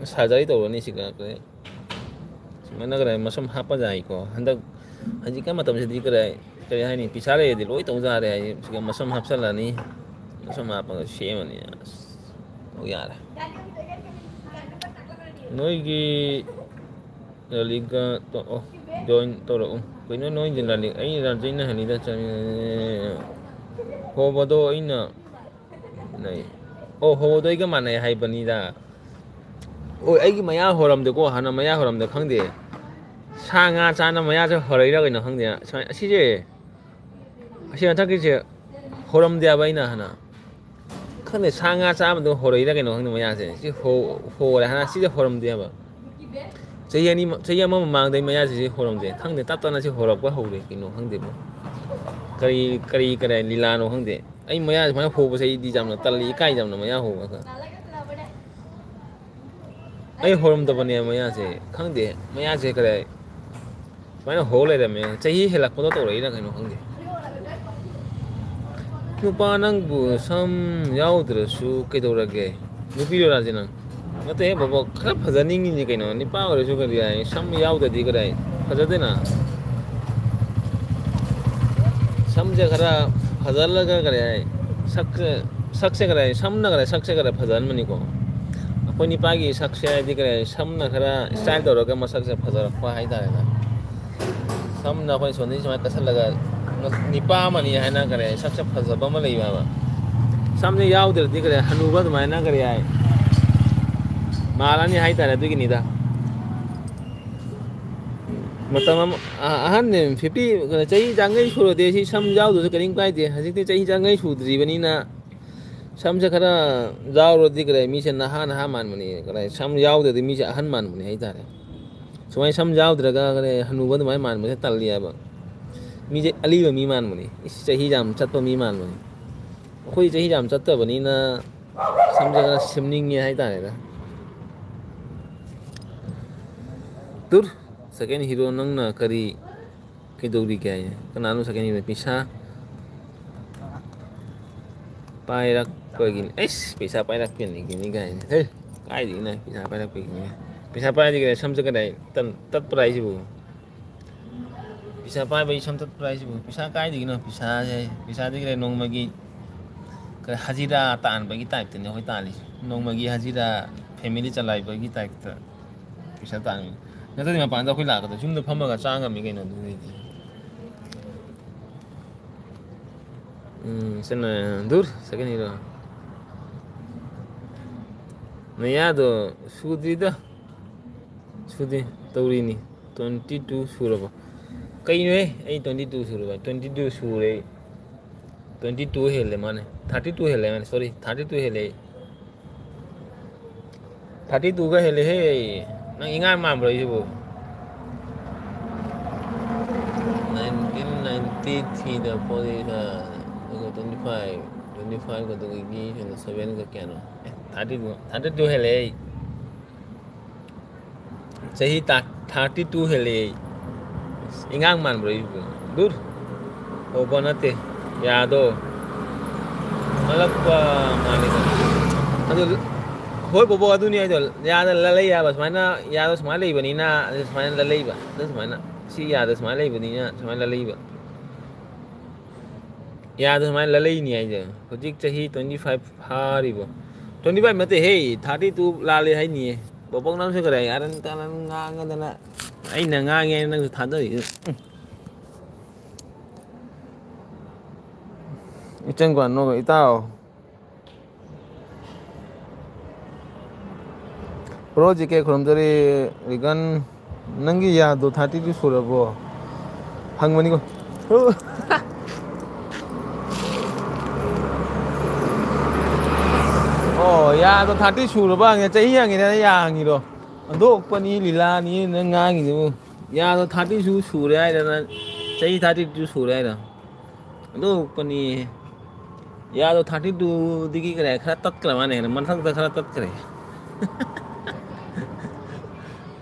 ꯁꯔꯖꯔꯤ ꯇꯧꯔꯅꯤ ꯁꯤꯒ ꯀꯔꯤ꯫ ꯁꯨꯃꯥꯏꯅ ꯀꯔꯤ ꯃꯁꯝ ꯍꯥꯞꯄ ꯌꯥꯏꯀꯣ꯫ ꯍꯟꯗꯛ, ꯍꯧꯖꯤꯛꯀꯤ ꯃꯇꯝꯁꯤꯗꯤ ꯀꯔꯤ, ꯀꯔꯤ ꯍꯥꯏꯅꯤ, ꯄꯩꯁꯥ ꯂꯩꯔꯗꯤ ꯂꯣꯏ ꯇꯧ ꯌꯥꯔꯦ ꯍꯥꯏ꯫ ꯁꯤꯒ ꯃꯁꯝ ꯍꯥꯞꯆꯜꯂꯅꯤ, ꯃꯁꯝ ꯍꯥꯞꯄꯒ ꯁꯦꯝꯃꯅꯤ꯫ ꯑꯁ, ꯂꯣꯏ ꯌꯥꯔꯦ꯫ ꯅꯣꯏꯒꯤ ꯔꯥꯂꯤꯒ ꯇꯣ-, ꯑꯣ, ꯖꯣꯏꯟ ꯇꯧꯔꯛꯎ꯫ ꯀꯩꯅꯣ ꯅꯣꯏꯒꯤ ꯔꯥꯂꯤ? ꯑꯩ ꯔꯥꯖꯩꯅ ꯍꯅꯤꯗ ꯆꯪꯉꯦ꯫ ꯍꯣꯕꯗꯣ ꯑꯩꯅ ꯅꯩ-, ꯑꯣ, ꯍꯣꯗꯣꯏꯒ ꯃꯥꯟꯅꯩ ꯍꯥꯏꯕꯅꯤꯗ꯫ ꯑꯣ, ꯑꯩꯒꯤ ꯃꯌꯥ ꯍꯣꯔꯝꯗꯦꯀꯣ, ꯍꯥꯟꯅ ꯃꯌꯥ ꯍꯣꯔꯝꯗꯦ ꯈꯪꯗꯦ꯫ ꯁꯥ ꯉꯥ ꯆꯥꯅ ꯃꯌꯥꯁꯦ ꯍꯣꯔꯛꯏꯔꯥ ꯀꯩꯅꯣ ꯈꯪꯗꯦ꯫ ꯁꯨꯃꯥꯏ-, ꯑꯁꯤꯁꯦ, ꯑꯁꯤ ꯃꯊꯛꯀꯤꯁꯦ ꯍꯣꯔꯝꯗꯦ ꯍꯥꯏꯕ ꯑꯩꯅ ꯍꯥꯟꯅ꯫ ꯈꯪꯗꯦ, ꯁꯥ ꯉꯥ ꯆꯥꯕꯗꯣ ꯍꯣꯔꯛꯏꯔꯥ ꯀꯩꯅꯣ ꯈꯪꯗꯦ ꯃꯌꯥꯁꯦ꯫ ꯁꯤ ꯍꯣ-, ꯍꯣꯔꯦ ꯍꯥꯟꯅ, ꯁꯤꯁꯦ ꯍꯣꯔꯝꯗꯦ ꯍꯥꯏꯕ꯫ ꯆꯍꯤ ꯑꯅꯤ, ꯆꯍꯤ ꯑꯃ ꯃꯃꯥꯡꯗꯩ ꯃꯌꯥꯁꯤ ꯁꯤ ꯍꯣꯔꯝꯗꯦ꯫ ꯈꯪꯗꯦ, ꯇꯞ ꯇꯞꯅ ꯁꯤ ꯍꯣꯔꯛꯄ ꯍꯧꯔꯦ, ꯀꯩꯅꯣ ꯈꯪꯗꯦꯕꯣ꯫ ꯀꯔꯤ ꯀꯔꯤ ꯀꯔꯤ ꯂꯤꯂꯥꯅꯣ ꯈꯪꯗꯦ꯫ ꯑꯩ ꯃꯌꯥ ꯁꯨꯃꯥꯏꯅ ꯍꯣꯕꯁꯦ ꯑꯩꯗꯤ ꯌꯥꯝꯅ ꯇꯜꯂꯤ, ꯏꯀꯥꯏ ꯌꯥꯝꯅ ꯃꯌꯥ ꯍꯣꯕ꯫ ꯑꯩ ꯍꯣꯔꯝꯗꯕꯅꯦ ꯃꯌꯥꯁꯦ, ꯈꯪꯗꯦ꯫ ꯃꯌꯥꯁꯦ ꯀꯔꯤ ꯁꯨꯃꯥꯏꯅ ꯍꯣ ꯂꯩꯔꯝꯃꯦ꯫ ꯆꯍꯤ ꯍꯦꯜꯂꯛꯄꯗꯣ ꯇꯧꯔꯛꯏꯔꯥ ꯀꯩꯅꯣ ꯈꯪꯗꯦ꯫ ꯅꯨꯄꯥ ꯅꯪꯕꯨ ꯁꯝ ꯌꯥꯎꯗ꯭ꯔꯁꯨ ꯀꯩꯗꯧꯔꯒꯦ? ꯅꯨꯄꯤꯔꯣ ꯔꯥꯖꯦ ꯅꯪ? ꯅꯠꯇꯦꯍꯦ ꯕꯣꯕꯣꯛ, ꯈꯔ ꯐꯖꯅꯤꯡꯉꯤꯅꯤ ꯀꯩꯅꯣ꯫ ꯅꯨꯄꯥ ꯑꯣꯏꯔꯁꯨ ꯀꯔꯤ ꯍꯥꯏ, ꯁꯝ ꯌꯥꯎꯗ꯭ꯔꯗꯤ ꯀꯗꯥꯏ ꯐꯖꯗꯦꯅ꯫ ꯁꯝꯁꯦ ꯈꯔ ꯐꯖꯍꯜꯂꯒ ꯀꯔꯤ ꯍꯥꯏ, ꯁꯛꯁꯦ, ꯁꯛꯁꯦ ꯀꯔꯤ ꯍꯥꯏ, ꯁꯝꯅ ꯀꯔꯤ ꯍꯥꯏ, ꯁꯛꯁꯦ ꯈꯔ ꯐꯖꯍꯟꯕꯅꯤꯀꯣ꯫ ꯑꯩꯈꯣꯏ ꯅꯨꯄꯥꯒꯤ ꯁꯛꯁꯦ ꯍꯥꯏꯗꯤ ꯀꯔꯤ ꯍꯥꯏ, ꯁꯝꯅ ꯈꯔ style ꯇꯧꯔꯒ ꯃꯁꯛꯁꯦ ꯐꯖꯔꯛꯄ ꯍꯥꯏꯇꯥꯔꯦꯅꯦ꯫ ꯁꯝꯅ ꯑꯩꯈꯣꯏ ꯁꯣꯝꯗꯒꯤ ꯁꯨꯃꯥꯏꯅ ꯀꯠꯁꯜꯂꯒ ꯅꯨꯄꯥ ꯑꯃꯅꯤ ꯍꯥꯏꯅ ꯀꯔꯤ ꯍꯥꯏ, ꯁꯛꯁꯦ ꯐꯖꯕ ꯑꯃ ꯂꯩꯕ ꯍꯥꯏꯕ꯫ ꯁꯝꯁꯦ ꯌꯥꯎꯗ꯭ꯔꯗꯤ ꯀꯔꯤ ꯍꯥꯏ, ꯍꯅꯨꯕ ꯑꯗꯨꯃꯥꯏꯅ ꯀꯔꯤ ꯍꯥꯏ, ꯃꯥꯜꯂꯅꯤ ꯍꯥꯏꯇꯥꯔꯦ꯫ ꯑꯗꯨꯒꯤꯅꯤꯗ꯫ ꯃꯇꯝ ꯑꯃ, ꯑ-, ꯑꯍꯟ ꯐꯤꯐꯇꯤ, ꯆꯍꯤ ꯌꯥꯡꯈꯩ ꯁꯨꯔꯗꯤ ꯁꯤ ꯁꯝ ꯌꯥꯎꯗ꯭ꯔꯁꯨ ꯀꯔꯤꯝ ꯀꯥꯏꯗꯦ꯫ ꯍꯧꯖꯤꯛꯇꯤ ꯆꯍꯤ ꯌꯥꯡꯈꯩ ꯁꯨꯗ꯭ꯔꯤꯕꯅꯤꯅ ꯁꯝꯁꯦ ꯈꯔ ꯌꯥꯎꯔꯗꯤ ꯀꯔꯤ ꯍꯥꯏ, ꯃꯤꯁꯦ ꯅꯍꯥ ꯅꯍꯥ ꯃꯥꯟꯕꯅꯤ꯫ ꯀꯔꯤ ꯍꯥꯏ, ꯁꯝ ꯌꯥꯎꯗ꯭ꯔꯗꯤ ꯃꯤꯁꯦ ꯑꯍꯟ ꯃꯥꯟꯕꯅꯤ ꯍꯥꯏꯇꯥꯔꯦ꯫ ꯁꯨꯃꯥꯏꯅ ꯁꯝ ꯌꯥꯎꯗ꯭ꯔꯒ ꯀꯔꯤ ꯍꯥꯏ, ꯍꯅꯨꯕ ꯑꯗꯨꯃꯥꯏꯅ ꯃꯥꯟꯕꯁꯦ ꯇꯜꯂꯤ ꯍꯥꯏꯕ꯫ ꯃꯤꯁꯦ ꯑꯂꯤꯕ ꯃꯤ ꯃꯥꯟꯕꯅꯤ꯫ ꯏꯁ, ꯆꯍꯤ ꯌꯥꯝ ꯆꯠꯄ ꯃꯤ ꯃꯥꯟꯕꯅꯤ꯫ ꯑꯩꯈꯣꯏ ꯆꯍꯤ ꯌꯥꯝ ꯆꯠꯇꯕꯅꯤꯅ ꯁꯝꯁꯦ ꯈꯔ ꯁꯦꯝꯅꯤꯡꯉꯦ ꯍꯥꯏꯇꯥꯔꯦꯗ꯫ ꯇꯨꯔ, second hero ꯅꯪꯅ ꯀꯔꯤ ꯀꯩꯗꯧꯔꯤꯒꯦ ꯍꯥꯏꯌꯦ? ꯀꯅꯥꯅꯣ second hero? ꯄꯩꯁꯥ ꯄꯥꯏꯔꯛꯄꯒꯤꯅꯤ꯫ ꯑꯩꯁ, ꯄꯩꯁꯥ ꯄꯥꯏꯔꯛꯄꯒꯤꯅꯤ ꯀꯥꯏꯅ꯫ ꯍꯦ, ꯀꯥꯏꯗꯒꯤꯅꯣ ꯄꯩꯁꯥ ꯄꯥꯏꯔꯛꯄꯒꯤꯅꯤ? ꯄꯩꯁꯥ ꯄꯥꯏꯔꯗꯤ ꯀꯩꯗꯧ-, ꯁꯝꯁꯦ ꯀꯗꯥꯏ ꯇꯠ-, ꯇꯠꯄ꯭ꯔꯥ ꯍꯥꯏꯁꯤꯕꯨ? ꯄꯩꯁꯥ ꯄꯥꯏꯕꯒꯤ ꯁꯝ ꯇꯠꯄ꯭ꯔꯥ ꯍꯥꯏꯁꯤꯕꯨ? ꯄꯩꯁꯥ ꯀꯥꯏꯗꯒꯤꯅꯣ? ꯄꯩꯁꯥꯁꯦ, ꯄꯩꯁꯥꯗꯤ ꯀꯩꯗꯧ-, ꯅꯣꯡꯃꯒꯤ ꯀꯩ ꯍꯖꯤꯔꯥ ꯇꯥꯟꯕꯒꯤ ꯇꯥꯏꯞꯇꯅꯦ ꯑꯩꯈꯣꯏ ꯇꯥꯜꯂꯤꯁꯦ꯫ ꯅꯣꯡꯃꯒꯤ ꯍꯖꯤꯔꯥ, family ꯆꯂꯥꯏꯕꯒꯤ ꯇꯥꯏꯞꯇ ꯄꯩꯁꯥ ꯇꯥꯟꯕ꯫ ꯅꯠꯇ꯭ꯔꯗꯤ ꯃꯄꯥꯟꯗ ꯑꯩꯈꯣꯏ ꯂꯥꯛꯀꯗꯕ, ꯌꯨꯝꯗ ꯐꯝꯃꯒ ꯆꯥ ꯉꯝꯃꯤ ꯀꯩꯅꯣ ꯑꯗꯨꯗꯩꯗꯤ꯫ ꯎꯝ, ꯁꯤꯅ ꯗꯨꯔ, second hero꯫ ꯅꯌꯥꯗꯣ ꯁꯨꯗ꯭ꯔꯤꯗ꯫ ꯁꯨꯗꯦ, ꯇꯧꯔꯤꯅꯤ꯫ Twenty two ꯁꯨꯔꯕꯣ? ꯀꯩꯅꯣꯍꯦ? ꯑꯩ twenty two ꯁꯨꯔꯕ? Twenty two ꯁꯨꯔꯦ ꯑꯩ꯫ Twenty two ꯍꯦꯜꯂꯦ ꯃꯥꯅꯦ꯫ Thirty two ꯍꯦꯜꯂꯦ ꯃꯥꯅꯦ꯫ Sorry, thirty two ꯍꯦꯜꯂꯦ ꯑꯩ꯫ Thirty two ꯒ ꯍꯦꯜꯂꯦꯍꯦ꯫ ꯅꯪ ꯏꯉꯥꯡ ꯃꯥꯟꯕ꯭ꯔꯣ ꯑꯩꯁꯤꯕꯨ? Nineteen ꯅꯥꯏꯟꯇꯤ ꯊ꯭ꯔꯤꯗ ꯄꯣꯛꯏꯒ, ꯑꯗꯨꯒ ꯇ꯭ꯋꯦꯟꯇꯤ ꯐꯥꯏꯚ, ꯇ꯭ꯋꯦꯟꯇꯤ ꯐꯥꯏꯚꯀ ꯑꯗꯨꯒꯤ ꯁꯦꯚꯦꯟꯒ ꯀꯌꯥꯅꯣ? ꯑꯦ, ꯊꯥꯔꯇꯤ ꯇꯨ, ꯊꯥꯔꯇꯤ ꯇꯨ ꯍꯦꯜꯂꯦ ꯑꯩ꯫ ꯆꯍꯤ ꯇꯥ-, ꯊꯥꯔꯇꯤ ꯇꯨ ꯍꯦꯜꯂꯦ ꯑꯩ꯫ ꯏꯉꯥꯡ ꯃꯥꯟꯕ꯭ꯔꯣ ꯑꯩꯕꯨ? ꯗꯨꯔ꯫ ꯍꯧꯕ ꯅꯠꯇꯦ꯫ ꯌꯥꯗꯣ꯫ ꯃꯜꯂꯛꯄ ꯃꯥꯜꯂꯤꯗ꯫ ꯑꯗꯨ ꯍꯣꯏ ꯕꯣꯕꯣꯛ, ꯑꯗꯨꯅꯤ ꯍꯥꯏꯗꯣ꯫ ꯌꯥꯗ ꯂꯂꯩ ꯍꯥꯏꯕ ꯁꯨꯃꯥꯏꯅ, ꯌꯥꯗ ꯁꯨꯃꯥꯏꯅ ꯂꯩꯕꯅꯤꯅ, ꯑꯗꯨ ꯁꯨꯃꯥꯏꯅ ꯂꯂꯩꯕ꯫ ꯑꯗꯨ ꯁꯨꯃꯥꯏꯅ꯫ ꯁꯤ ꯌꯥꯗ ꯁꯨꯃꯥꯏꯅ ꯂꯩꯕꯅꯤꯅ ꯁꯨꯃꯥꯏꯅ ꯂꯂꯩꯕ꯫ ꯌꯥꯗ ꯁꯨꯃꯥꯏꯅ ꯂꯂꯩꯅꯤ ꯍꯥꯏꯁꯦ꯫ ꯍꯧꯖꯤꯛ ꯆꯍꯤ twenty five ꯐꯥꯔꯤꯕꯣ? Twenty five ꯅꯠꯇꯦ ꯍꯦ, thirty two ꯂꯥꯜꯂꯦ ꯍꯥꯏꯅꯤꯌꯦ꯫ ꯕꯣꯕꯣꯛ ꯅꯪꯁꯨ ꯀꯔꯤ ꯑꯔꯟ ꯇꯔꯟ ꯉꯥꯡꯉꯗꯅ, ꯑꯩꯅ ꯉꯥꯡꯉꯦ ꯍꯥꯏꯅ ꯅꯪꯁꯨ ꯊꯥꯖꯔꯤꯗꯨ꯫ ꯎꯝ꯫ ꯏꯆꯟ ꯀ꯭ꯋꯥ ꯅꯣꯛꯑꯒ, "ꯏꯇꯥꯎ, ꯄ꯭ꯔꯣ ꯖꯤ ꯀꯦ ꯈꯨꯔꯨꯝꯖꯔꯤ, ꯔꯤꯒꯟ, ꯅꯪꯒꯤ ꯌꯥꯗꯣ thirty two ꯁꯨꯔꯕꯣ?" ꯍꯪꯕꯅꯤꯀꯣ꯫ ꯑꯣ, ꯌꯥꯗꯣ thirty ꯁꯨꯔꯕ ꯍꯪꯉꯦ, ꯆꯍꯤ ꯍꯪꯉꯤꯔ ꯌꯥ ꯍꯪꯉꯤꯔꯣ? ꯑꯣꯟꯊꯣꯛꯄꯅꯤ ꯂꯤꯂꯥꯅꯤ ꯅꯪ ꯉꯥꯡꯉꯤꯗꯨꯕꯨ꯫ ꯌꯥꯗꯣ thirty two ꯁꯨꯔꯦ ꯍꯥꯏꯔ ꯅꯪ? ꯆꯍꯤ thirty two ꯁꯨꯔꯦ ꯍꯥꯏꯔ? ꯑꯗꯨ ꯀꯅꯤ, ꯌꯥꯗꯣ thirty twoꯗꯒꯤ ꯀꯔꯤ ꯈꯔ ꯇꯠꯈ꯭ꯔ ꯃꯥꯅꯦ, ꯃꯊꯛꯇ ꯈꯔ ꯇꯠꯈ꯭ꯔꯦ꯫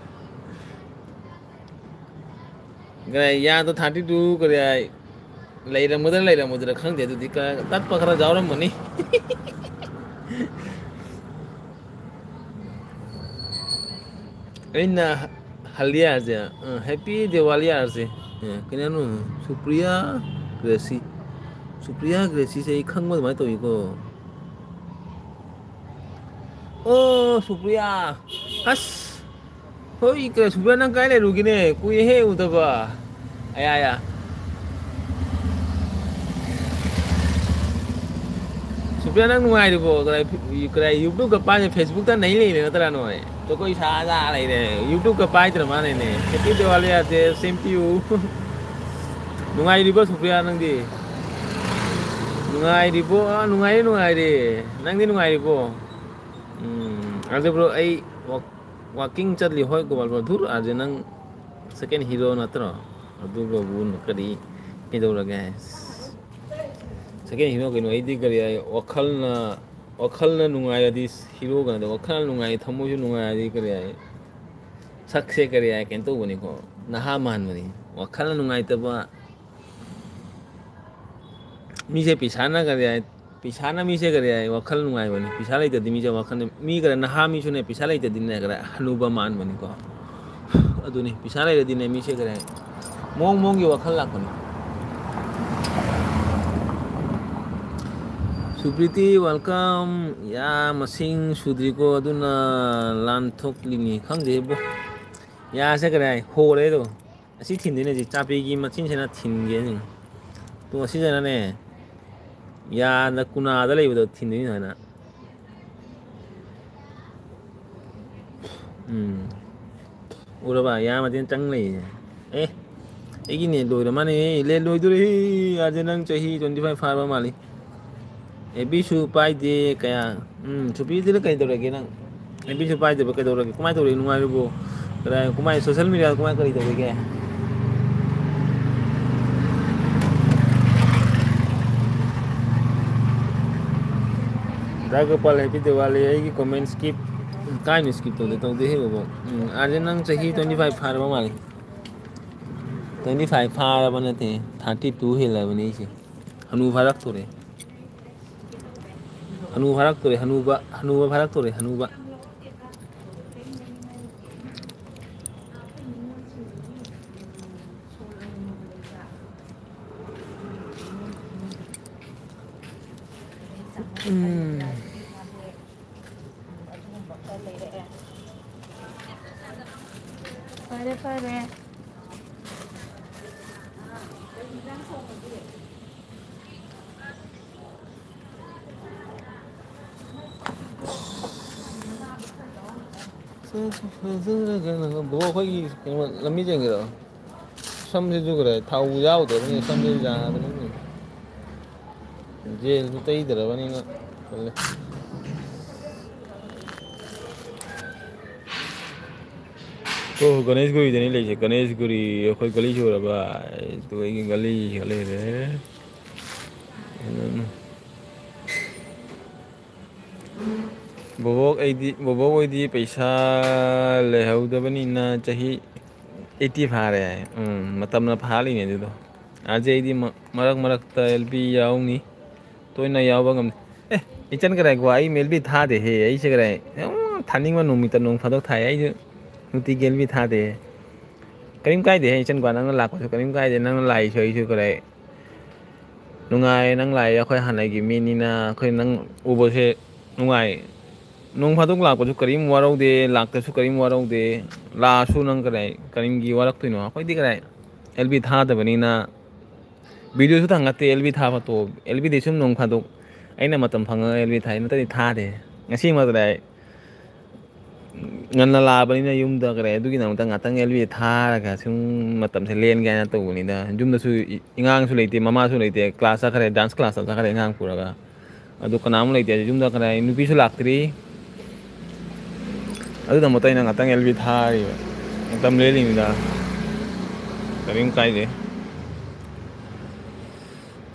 ꯀꯔꯤ ꯌꯥꯗꯣ thirty two ꯀꯔꯤ ꯍꯥꯏ, ꯂꯩꯔꯝꯒꯗ꯭ꯔꯥ ꯂꯩꯔꯝꯃꯣꯏꯗ꯭ꯔꯥ ꯈꯪꯗꯦ, ꯑꯗꯨꯗꯤ ꯈꯔ ꯇꯠꯄ ꯈꯔ ꯌꯥꯎꯔꯝꯃꯅꯤ꯫ ꯑꯩꯅ ꯍꯜꯂꯤꯌꯥꯁꯦ, ꯑ, Happy Diwali ꯍꯥꯏꯔꯁꯦ꯫ ꯑ, ꯀꯩꯅꯣꯅꯣ, ꯁꯨꯄ꯭ꯔꯤꯌꯥ ꯒ꯭ꯔꯦꯁꯤ꯫ ꯁꯨꯄ꯭ꯔꯤꯌꯥ ꯒ꯭ꯔꯦꯁꯤꯁꯦ ꯑꯩ ꯈꯪꯕ ꯑꯗꯨꯃꯥꯏꯅ ꯇꯧꯏꯀꯣ꯫ ꯑꯣ, ꯁꯨꯄ꯭ꯔꯤꯌꯥ꯫ ꯑꯁ! ꯍꯣꯏ, ꯀ-, ꯁꯨꯄ꯭ꯔꯤꯌꯥ, ꯅꯪ ꯀꯥꯏ ꯂꯩꯔꯨꯒꯦꯅꯦ? ꯀꯨꯏꯔꯦꯍꯦ ꯎꯗꯕ꯫ ꯑꯌꯥ, ꯑꯌꯥ꯫ ꯁꯨꯄ꯭ꯔꯤꯌꯥ, ꯅꯪ ꯅꯨꯡꯉꯥꯏꯔꯤꯕꯣ? ꯀꯗꯥꯏ, ꯀꯗꯥꯏ YouTube ꯀ ꯄꯥꯏ, Facebook ꯇ ꯅꯩ ꯂꯩꯔꯦ ꯅꯠꯇ꯭ꯔꯥ ꯅꯣꯏ? ꯖꯒꯣꯏ ꯁꯥ ꯁꯥ ꯂꯩꯔꯦ꯫ YouTube ꯀ ꯄꯥꯏꯗ꯭ꯔ ꯃꯥꯅꯦꯅꯦ꯫ Happy Diwali ꯍꯥꯏꯁꯦ, same to you꯫ ꯅꯨꯡꯉꯥꯏꯔꯤꯕꯣ ꯁꯨꯄ꯭ꯔꯤꯌꯥ ꯅꯪꯗꯤ? ꯅꯨꯡꯉꯥꯏꯔꯤꯕꯣ? ꯑꯥ, ꯅꯨꯡꯉꯥꯏꯔꯤ, ꯅꯨꯡꯉꯥꯏꯔꯤ꯫ ꯅꯪꯗꯤ ꯅꯨꯡꯉꯥꯏꯔꯤꯕꯣ? ꯎꯝ, ꯑꯗꯨ bro, ꯑꯩ ꯋꯥꯛ-, walking ꯆꯠꯂꯤ꯫ ꯍꯣꯏ, ꯒꯣꯄꯥꯜ bro, ꯙꯨꯔ ꯑꯥꯔꯖꯦ, ꯅꯪ second hero ꯅꯠꯇ꯭ꯔꯣ? ꯑꯗꯨꯒꯕꯨ ꯀꯔꯤ ꯀꯩꯗꯧꯔꯒꯦ? Second hero ꯀꯩꯅꯣ, ꯑꯩꯗꯤ ꯀꯔꯤ ꯍꯥꯏ, ꯋꯥꯈꯜꯅ, ꯋꯥꯈꯜꯅ ꯅꯨꯡꯉꯥꯏꯔꯗꯤ hero ꯀꯩꯅꯣꯗ, ꯋꯥꯈꯜꯅ ꯅꯨꯡꯉꯥꯏ, ꯊꯃꯣꯏꯁꯨ ꯅꯨꯡꯉꯥꯏꯔꯗꯤ ꯀꯔꯤ ꯍꯥꯏ, ꯁꯛꯁꯦ ꯀꯔꯤ ꯍꯥꯏ, ꯀꯩꯅꯣ ꯇꯧꯕꯅꯤꯀꯣ, ꯅꯍꯥ ꯃꯥꯟꯕꯅꯤ꯫ ꯋꯥꯈꯜꯅ ꯅꯨꯡꯉꯥꯏꯇꯕ ꯃꯤꯁꯦ ꯄꯩꯁꯥꯅ ꯀꯔꯤ ꯍꯥꯏ, ꯄꯩꯁꯥꯅ ꯃꯤꯁꯦ ꯀꯔꯤ ꯍꯥꯏ, ꯋꯥꯈꯜ ꯅꯨꯡꯉꯥꯏꯕꯅꯤ꯫ ꯄꯩꯁꯥ ꯂꯩꯇ꯭ꯔꯗꯤ ꯃꯤꯁꯦ ꯋꯥꯈꯜ, ꯃꯤ ꯈꯔ ꯅꯍꯥ ꯃꯤꯁꯨꯅꯦ, ꯄꯩꯁꯥ ꯂꯩꯇ꯭ꯔꯗꯤꯅꯦ ꯈꯔ ꯍꯅꯨꯕ ꯃꯥꯟꯕꯅꯤꯀꯣ꯫ ꯑꯗꯨꯅꯤ, ꯄꯩꯁꯥ ꯂꯩꯔꯗꯤꯅꯦ ꯃꯤꯁꯦ ꯈꯔ ꯃꯑꯣꯡ ꯃꯑꯣꯡꯒꯤ ꯋꯥꯈꯜ ꯂꯥꯛꯄꯅꯤ꯫ ꯁꯨꯄ꯭ꯔꯤꯇꯤ, welcome꯫ ꯌꯥ ꯃꯁꯤꯡ ꯁꯨꯗ꯭ꯔꯤꯀꯣ, ꯑꯗꯨꯅ ꯂꯥꯟꯊꯣꯛꯂꯤꯅꯤ꯫ ꯈꯪꯗꯦꯕꯣ, ꯌꯥꯁꯦ ꯀꯔꯤ ꯍꯥꯏ, ꯍꯣꯔꯦꯗꯣ꯫ ꯑꯁꯤ ꯊꯤꯟꯗꯣꯏꯅꯦ, ꯍꯧꯖꯤꯛ ꯆꯥꯄꯤꯒꯤ ꯃꯆꯤꯟꯁꯤꯅ ꯊꯤꯟꯒꯦ꯫ ꯇꯨ ꯑꯁꯤꯗꯅꯅꯦ, ꯌꯥꯗ ꯀꯨꯅꯥꯗ ꯂꯩꯕꯗꯣ ꯊꯤꯟꯗꯣꯏꯅꯤ ꯁꯨꯃꯥꯏꯅ꯫ ꯎꯝ꯫ ꯎꯔꯕ? ꯌꯥ ꯃꯆꯤꯟ ꯆꯪ ꯂꯩꯌꯦ꯫ ꯑꯦ, ꯑꯩꯒꯤ ꯅꯦꯠ ꯂꯣꯏꯔ ꯃꯥꯅꯦ꯫ ꯅꯦꯠ ꯂꯣꯏꯗꯣꯔꯦ꯫ ꯑꯥꯔꯖꯦ, ꯅꯪ ꯆꯍꯤ twenty five ꯐꯥꯔꯕ ꯃꯥꯜꯂꯤ꯫ ꯑꯦꯐ ꯕꯤꯁꯨ ꯄꯥꯏꯗꯦ ꯀꯌꯥ꯫ ꯎꯝ, ꯁꯨꯄ꯭ꯔꯤꯇꯤꯗ ꯀꯩꯗꯧꯔꯒꯦ ꯅꯪ? ꯑꯦꯐ ꯕꯤꯁꯨ ꯄꯥꯏꯗꯕ ꯀꯩꯗꯧꯔꯒꯦ? ꯀꯃꯥꯏꯅ ꯇꯧꯔꯤ? ꯅꯨꯡꯉꯥꯏꯔꯤꯕꯣ? ꯀꯗꯥꯏ, ꯀꯃꯥꯏ social media ꯀꯃꯥꯏ ꯀꯔꯤ ꯇꯧꯔꯤꯒꯦ? ꯗꯥ ꯒꯣꯄꯥꯜ, happy Diwali꯫ ꯑꯩꯒꯤ comment skip, ꯀꯥꯏꯅ skip ꯇꯧꯗꯦ, ꯇꯧꯗꯦ ꯍꯦ ꯕꯣꯕꯣ꯫ ꯎꯝ, ꯑꯥꯔꯖꯦ, ꯅꯪ ꯆꯍꯤ twenty five ꯐꯥꯔꯕ ꯃꯥꯜꯂꯦ꯫ Twenty five ꯐꯥꯔꯕ ꯅꯠꯇꯦ, thirty two ꯍꯦꯜꯂꯕꯅꯦ ꯑꯩꯁꯦ꯫ ꯍꯅꯨ ꯐꯥꯔꯛꯇꯣꯔꯦ꯫ ꯍꯅꯨ ꯐꯥꯔꯛꯇꯣꯔꯦ, ꯍꯅꯨꯕ, ꯍꯅꯨꯕ ꯐꯥꯔꯛꯇꯣꯔꯦ, ꯍꯅꯨꯕ꯫ ꯎꯝ꯫ ꯐꯔꯦ, ꯐꯔꯦ꯫ ꯕ꯭ꯔꯣ, ꯑꯩꯈꯣꯏꯒꯤ ꯀꯩꯅꯣ, ꯂꯝꯕꯤ ꯌꯦꯡꯒꯦꯔꯣ? ꯁꯝꯁꯤꯁꯨ ꯈꯔ ꯊꯥꯎ ꯌꯥꯎꯗ꯭ꯔꯕꯅꯤꯅ ꯁꯝꯁꯤꯁꯨ ꯌꯥꯗ꯭ꯔꯕꯅꯤ꯫ ꯖꯦꯜꯁꯨ ꯇꯩꯗ꯭ꯔꯕꯅꯤꯅ ꯇꯜꯂꯦ꯫ ꯑꯣ, ꯒꯅꯦꯁꯒꯨꯔꯤꯗꯅꯤ ꯂꯩꯁꯦ꯫ ꯒꯅꯦꯁꯒꯨꯔꯤ ꯑꯩꯈꯣꯏ ꯒꯂꯤ ꯁꯨꯔꯕ꯫ ꯑꯩ ꯇꯨ ꯑꯩꯒꯤ ꯒꯂꯤ ꯂꯩꯔꯦ꯫ ꯕꯣꯕꯣꯛ ꯑꯩꯗꯤ, ꯕꯣꯕꯣꯛ ꯍꯣꯏꯗꯤ ꯄꯩꯁꯥ ꯂꯩꯍꯧꯗꯕꯅꯤꯅ ꯆꯍꯤ ꯑꯩꯠꯇꯤ ꯐꯥꯔꯦ꯫ ꯎꯝ, ꯃꯇꯝꯅ ꯐꯥꯍꯜꯂꯤꯅꯦ ꯑꯗꯨꯗꯣ꯫ ꯑꯥꯔꯖꯦ ꯑꯩꯗꯤ ꯃ-, ꯃꯔꯛ ꯃꯔꯛꯇ ꯑꯦꯜ ꯕꯤ ꯌꯥꯎꯅꯤ꯫ ꯇꯣꯏꯅ ꯌꯥꯎꯕ ꯉꯝꯗꯦ꯫ ꯑꯦ, ꯏꯆꯟ ꯀꯗꯥꯏ ꯒꯣ ꯑꯩ ꯑꯦꯜ ꯕꯤ ꯊꯥꯗꯦꯍꯦ꯫ ꯑꯩꯁꯦ ꯀꯗꯥꯏ, ꯎꯝ, ꯊꯥꯅꯤꯡꯕ ꯅꯨꯃꯤꯠꯇ ꯅꯣꯡ ꯐꯥꯗꯣꯛ ꯊꯥꯏ꯫ ꯑꯩꯁꯨ ꯅꯨꯡꯇꯤꯒꯤ ꯑꯦꯜ ꯕꯤ ꯊꯥꯗꯦ꯫ ꯀꯔꯤꯝ ꯀꯥꯏꯗꯦꯍꯦ ꯏꯆꯟ ꯀ꯭ꯋꯥ, ꯅꯪꯅ ꯂꯥꯛꯄꯁꯨ ꯀꯔꯤꯝ ꯀꯥꯏꯗꯦ꯫ ꯅꯪꯅ ꯂꯥꯛꯏꯁꯨ ꯑꯩꯁꯨ ꯀꯗꯥꯏ ꯅꯨꯡꯉꯥꯏ, ꯅꯪ ꯂꯥꯛꯑꯦ, ꯑꯩꯈꯣꯏ ꯍꯥꯟꯅꯒꯤ ꯃꯤꯅꯤꯅ ꯑꯩꯈꯣꯏ ꯅꯪ ꯎꯕꯁꯦ ꯅꯨꯡꯉꯥꯏ꯫ ꯅꯣꯡ ꯐꯥꯗꯣꯛ ꯂꯥꯛꯄꯁꯨ ꯀꯔꯤꯝ ꯋꯥꯔꯧꯗꯦ, ꯂꯥꯛꯇꯁꯨ ꯀꯔꯤꯝ ꯋꯥꯔꯧꯗꯦ꯫ ꯂꯥꯛꯑꯁꯨ ꯅꯪ ꯀꯗꯥꯏ, ꯀꯔꯤꯝꯒꯤ ꯋꯥꯔꯛꯇꯣꯏꯅꯣ? ꯑꯩꯈꯣꯏꯗꯤ ꯀꯗꯥꯏ ꯑꯦꯜ ꯕꯤ ꯊꯥꯗꯕꯅꯤꯅ ꯚꯤꯗꯤꯑꯣꯁꯨ ꯊꯥꯡꯒꯠꯇꯦ꯫ ꯑꯦꯜ ꯕꯤ ꯊꯥꯕ ꯇꯣꯛꯑꯣ꯫ ꯑꯦꯜ ꯕꯤꯗꯤ ꯁꯨꯝ ꯅꯣꯡ ꯐꯥꯗꯣꯛ ꯑꯩꯅ ꯃꯇꯝ ꯐꯪꯉꯒ ꯑꯦꯜ ꯕꯤ ꯊꯥꯏ, ꯅꯠꯇ꯭ꯔꯗꯤ ꯊꯥꯗꯦ꯫ ꯉꯁꯤꯃꯛ ꯀꯗꯥꯏ ꯉꯟꯅ ꯂꯥꯛꯑꯕꯅꯤꯅ ꯌꯨꯝꯗ ꯀꯔꯦ, ꯑꯗꯨꯒꯤꯗꯃꯛꯇ ꯉꯥꯛꯇꯪ ꯑꯦꯜ ꯕꯤ ꯊꯥꯔꯒ ꯁꯨꯝ ꯃꯇꯝꯁꯦ ꯂꯦꯟꯒꯦ ꯍꯥꯏꯅ ꯇꯧꯕꯅꯤꯗ꯫ ꯌꯨꯝꯗꯁꯨ ꯏ-, ꯏꯉꯥꯡꯁꯨ ꯂꯩꯇꯦ, ꯃꯃꯥꯁꯨ ꯂꯩꯇꯦ, ꯀ꯭ꯂꯥꯁ ꯆꯠꯈ꯭ꯔꯦ, ꯗꯥꯟꯁ ꯀ꯭ꯂꯥꯁ ꯆꯠꯈ꯭ꯔꯦ ꯑꯉꯥꯡ ꯄꯨꯔꯒ꯫ ꯑꯗꯨ ꯀꯅꯥꯃꯨꯛ ꯂꯩꯇꯦ ꯌꯨꯝꯗ, ꯀꯅꯥ ꯅꯨꯄꯤꯁꯨ ꯂꯥꯛꯇ꯭ꯔꯤ꯫ ꯑꯗꯨꯗꯃꯛꯇ ꯑꯩꯅ ꯉꯥꯛꯇꯪ ꯑꯦꯜ ꯕꯤ ꯊꯥꯔꯤꯕ, ꯃꯇꯝ ꯂꯦꯜꯂꯤꯅꯤꯗ, ꯀꯔꯤꯝ ꯀꯥꯏꯗꯦ꯫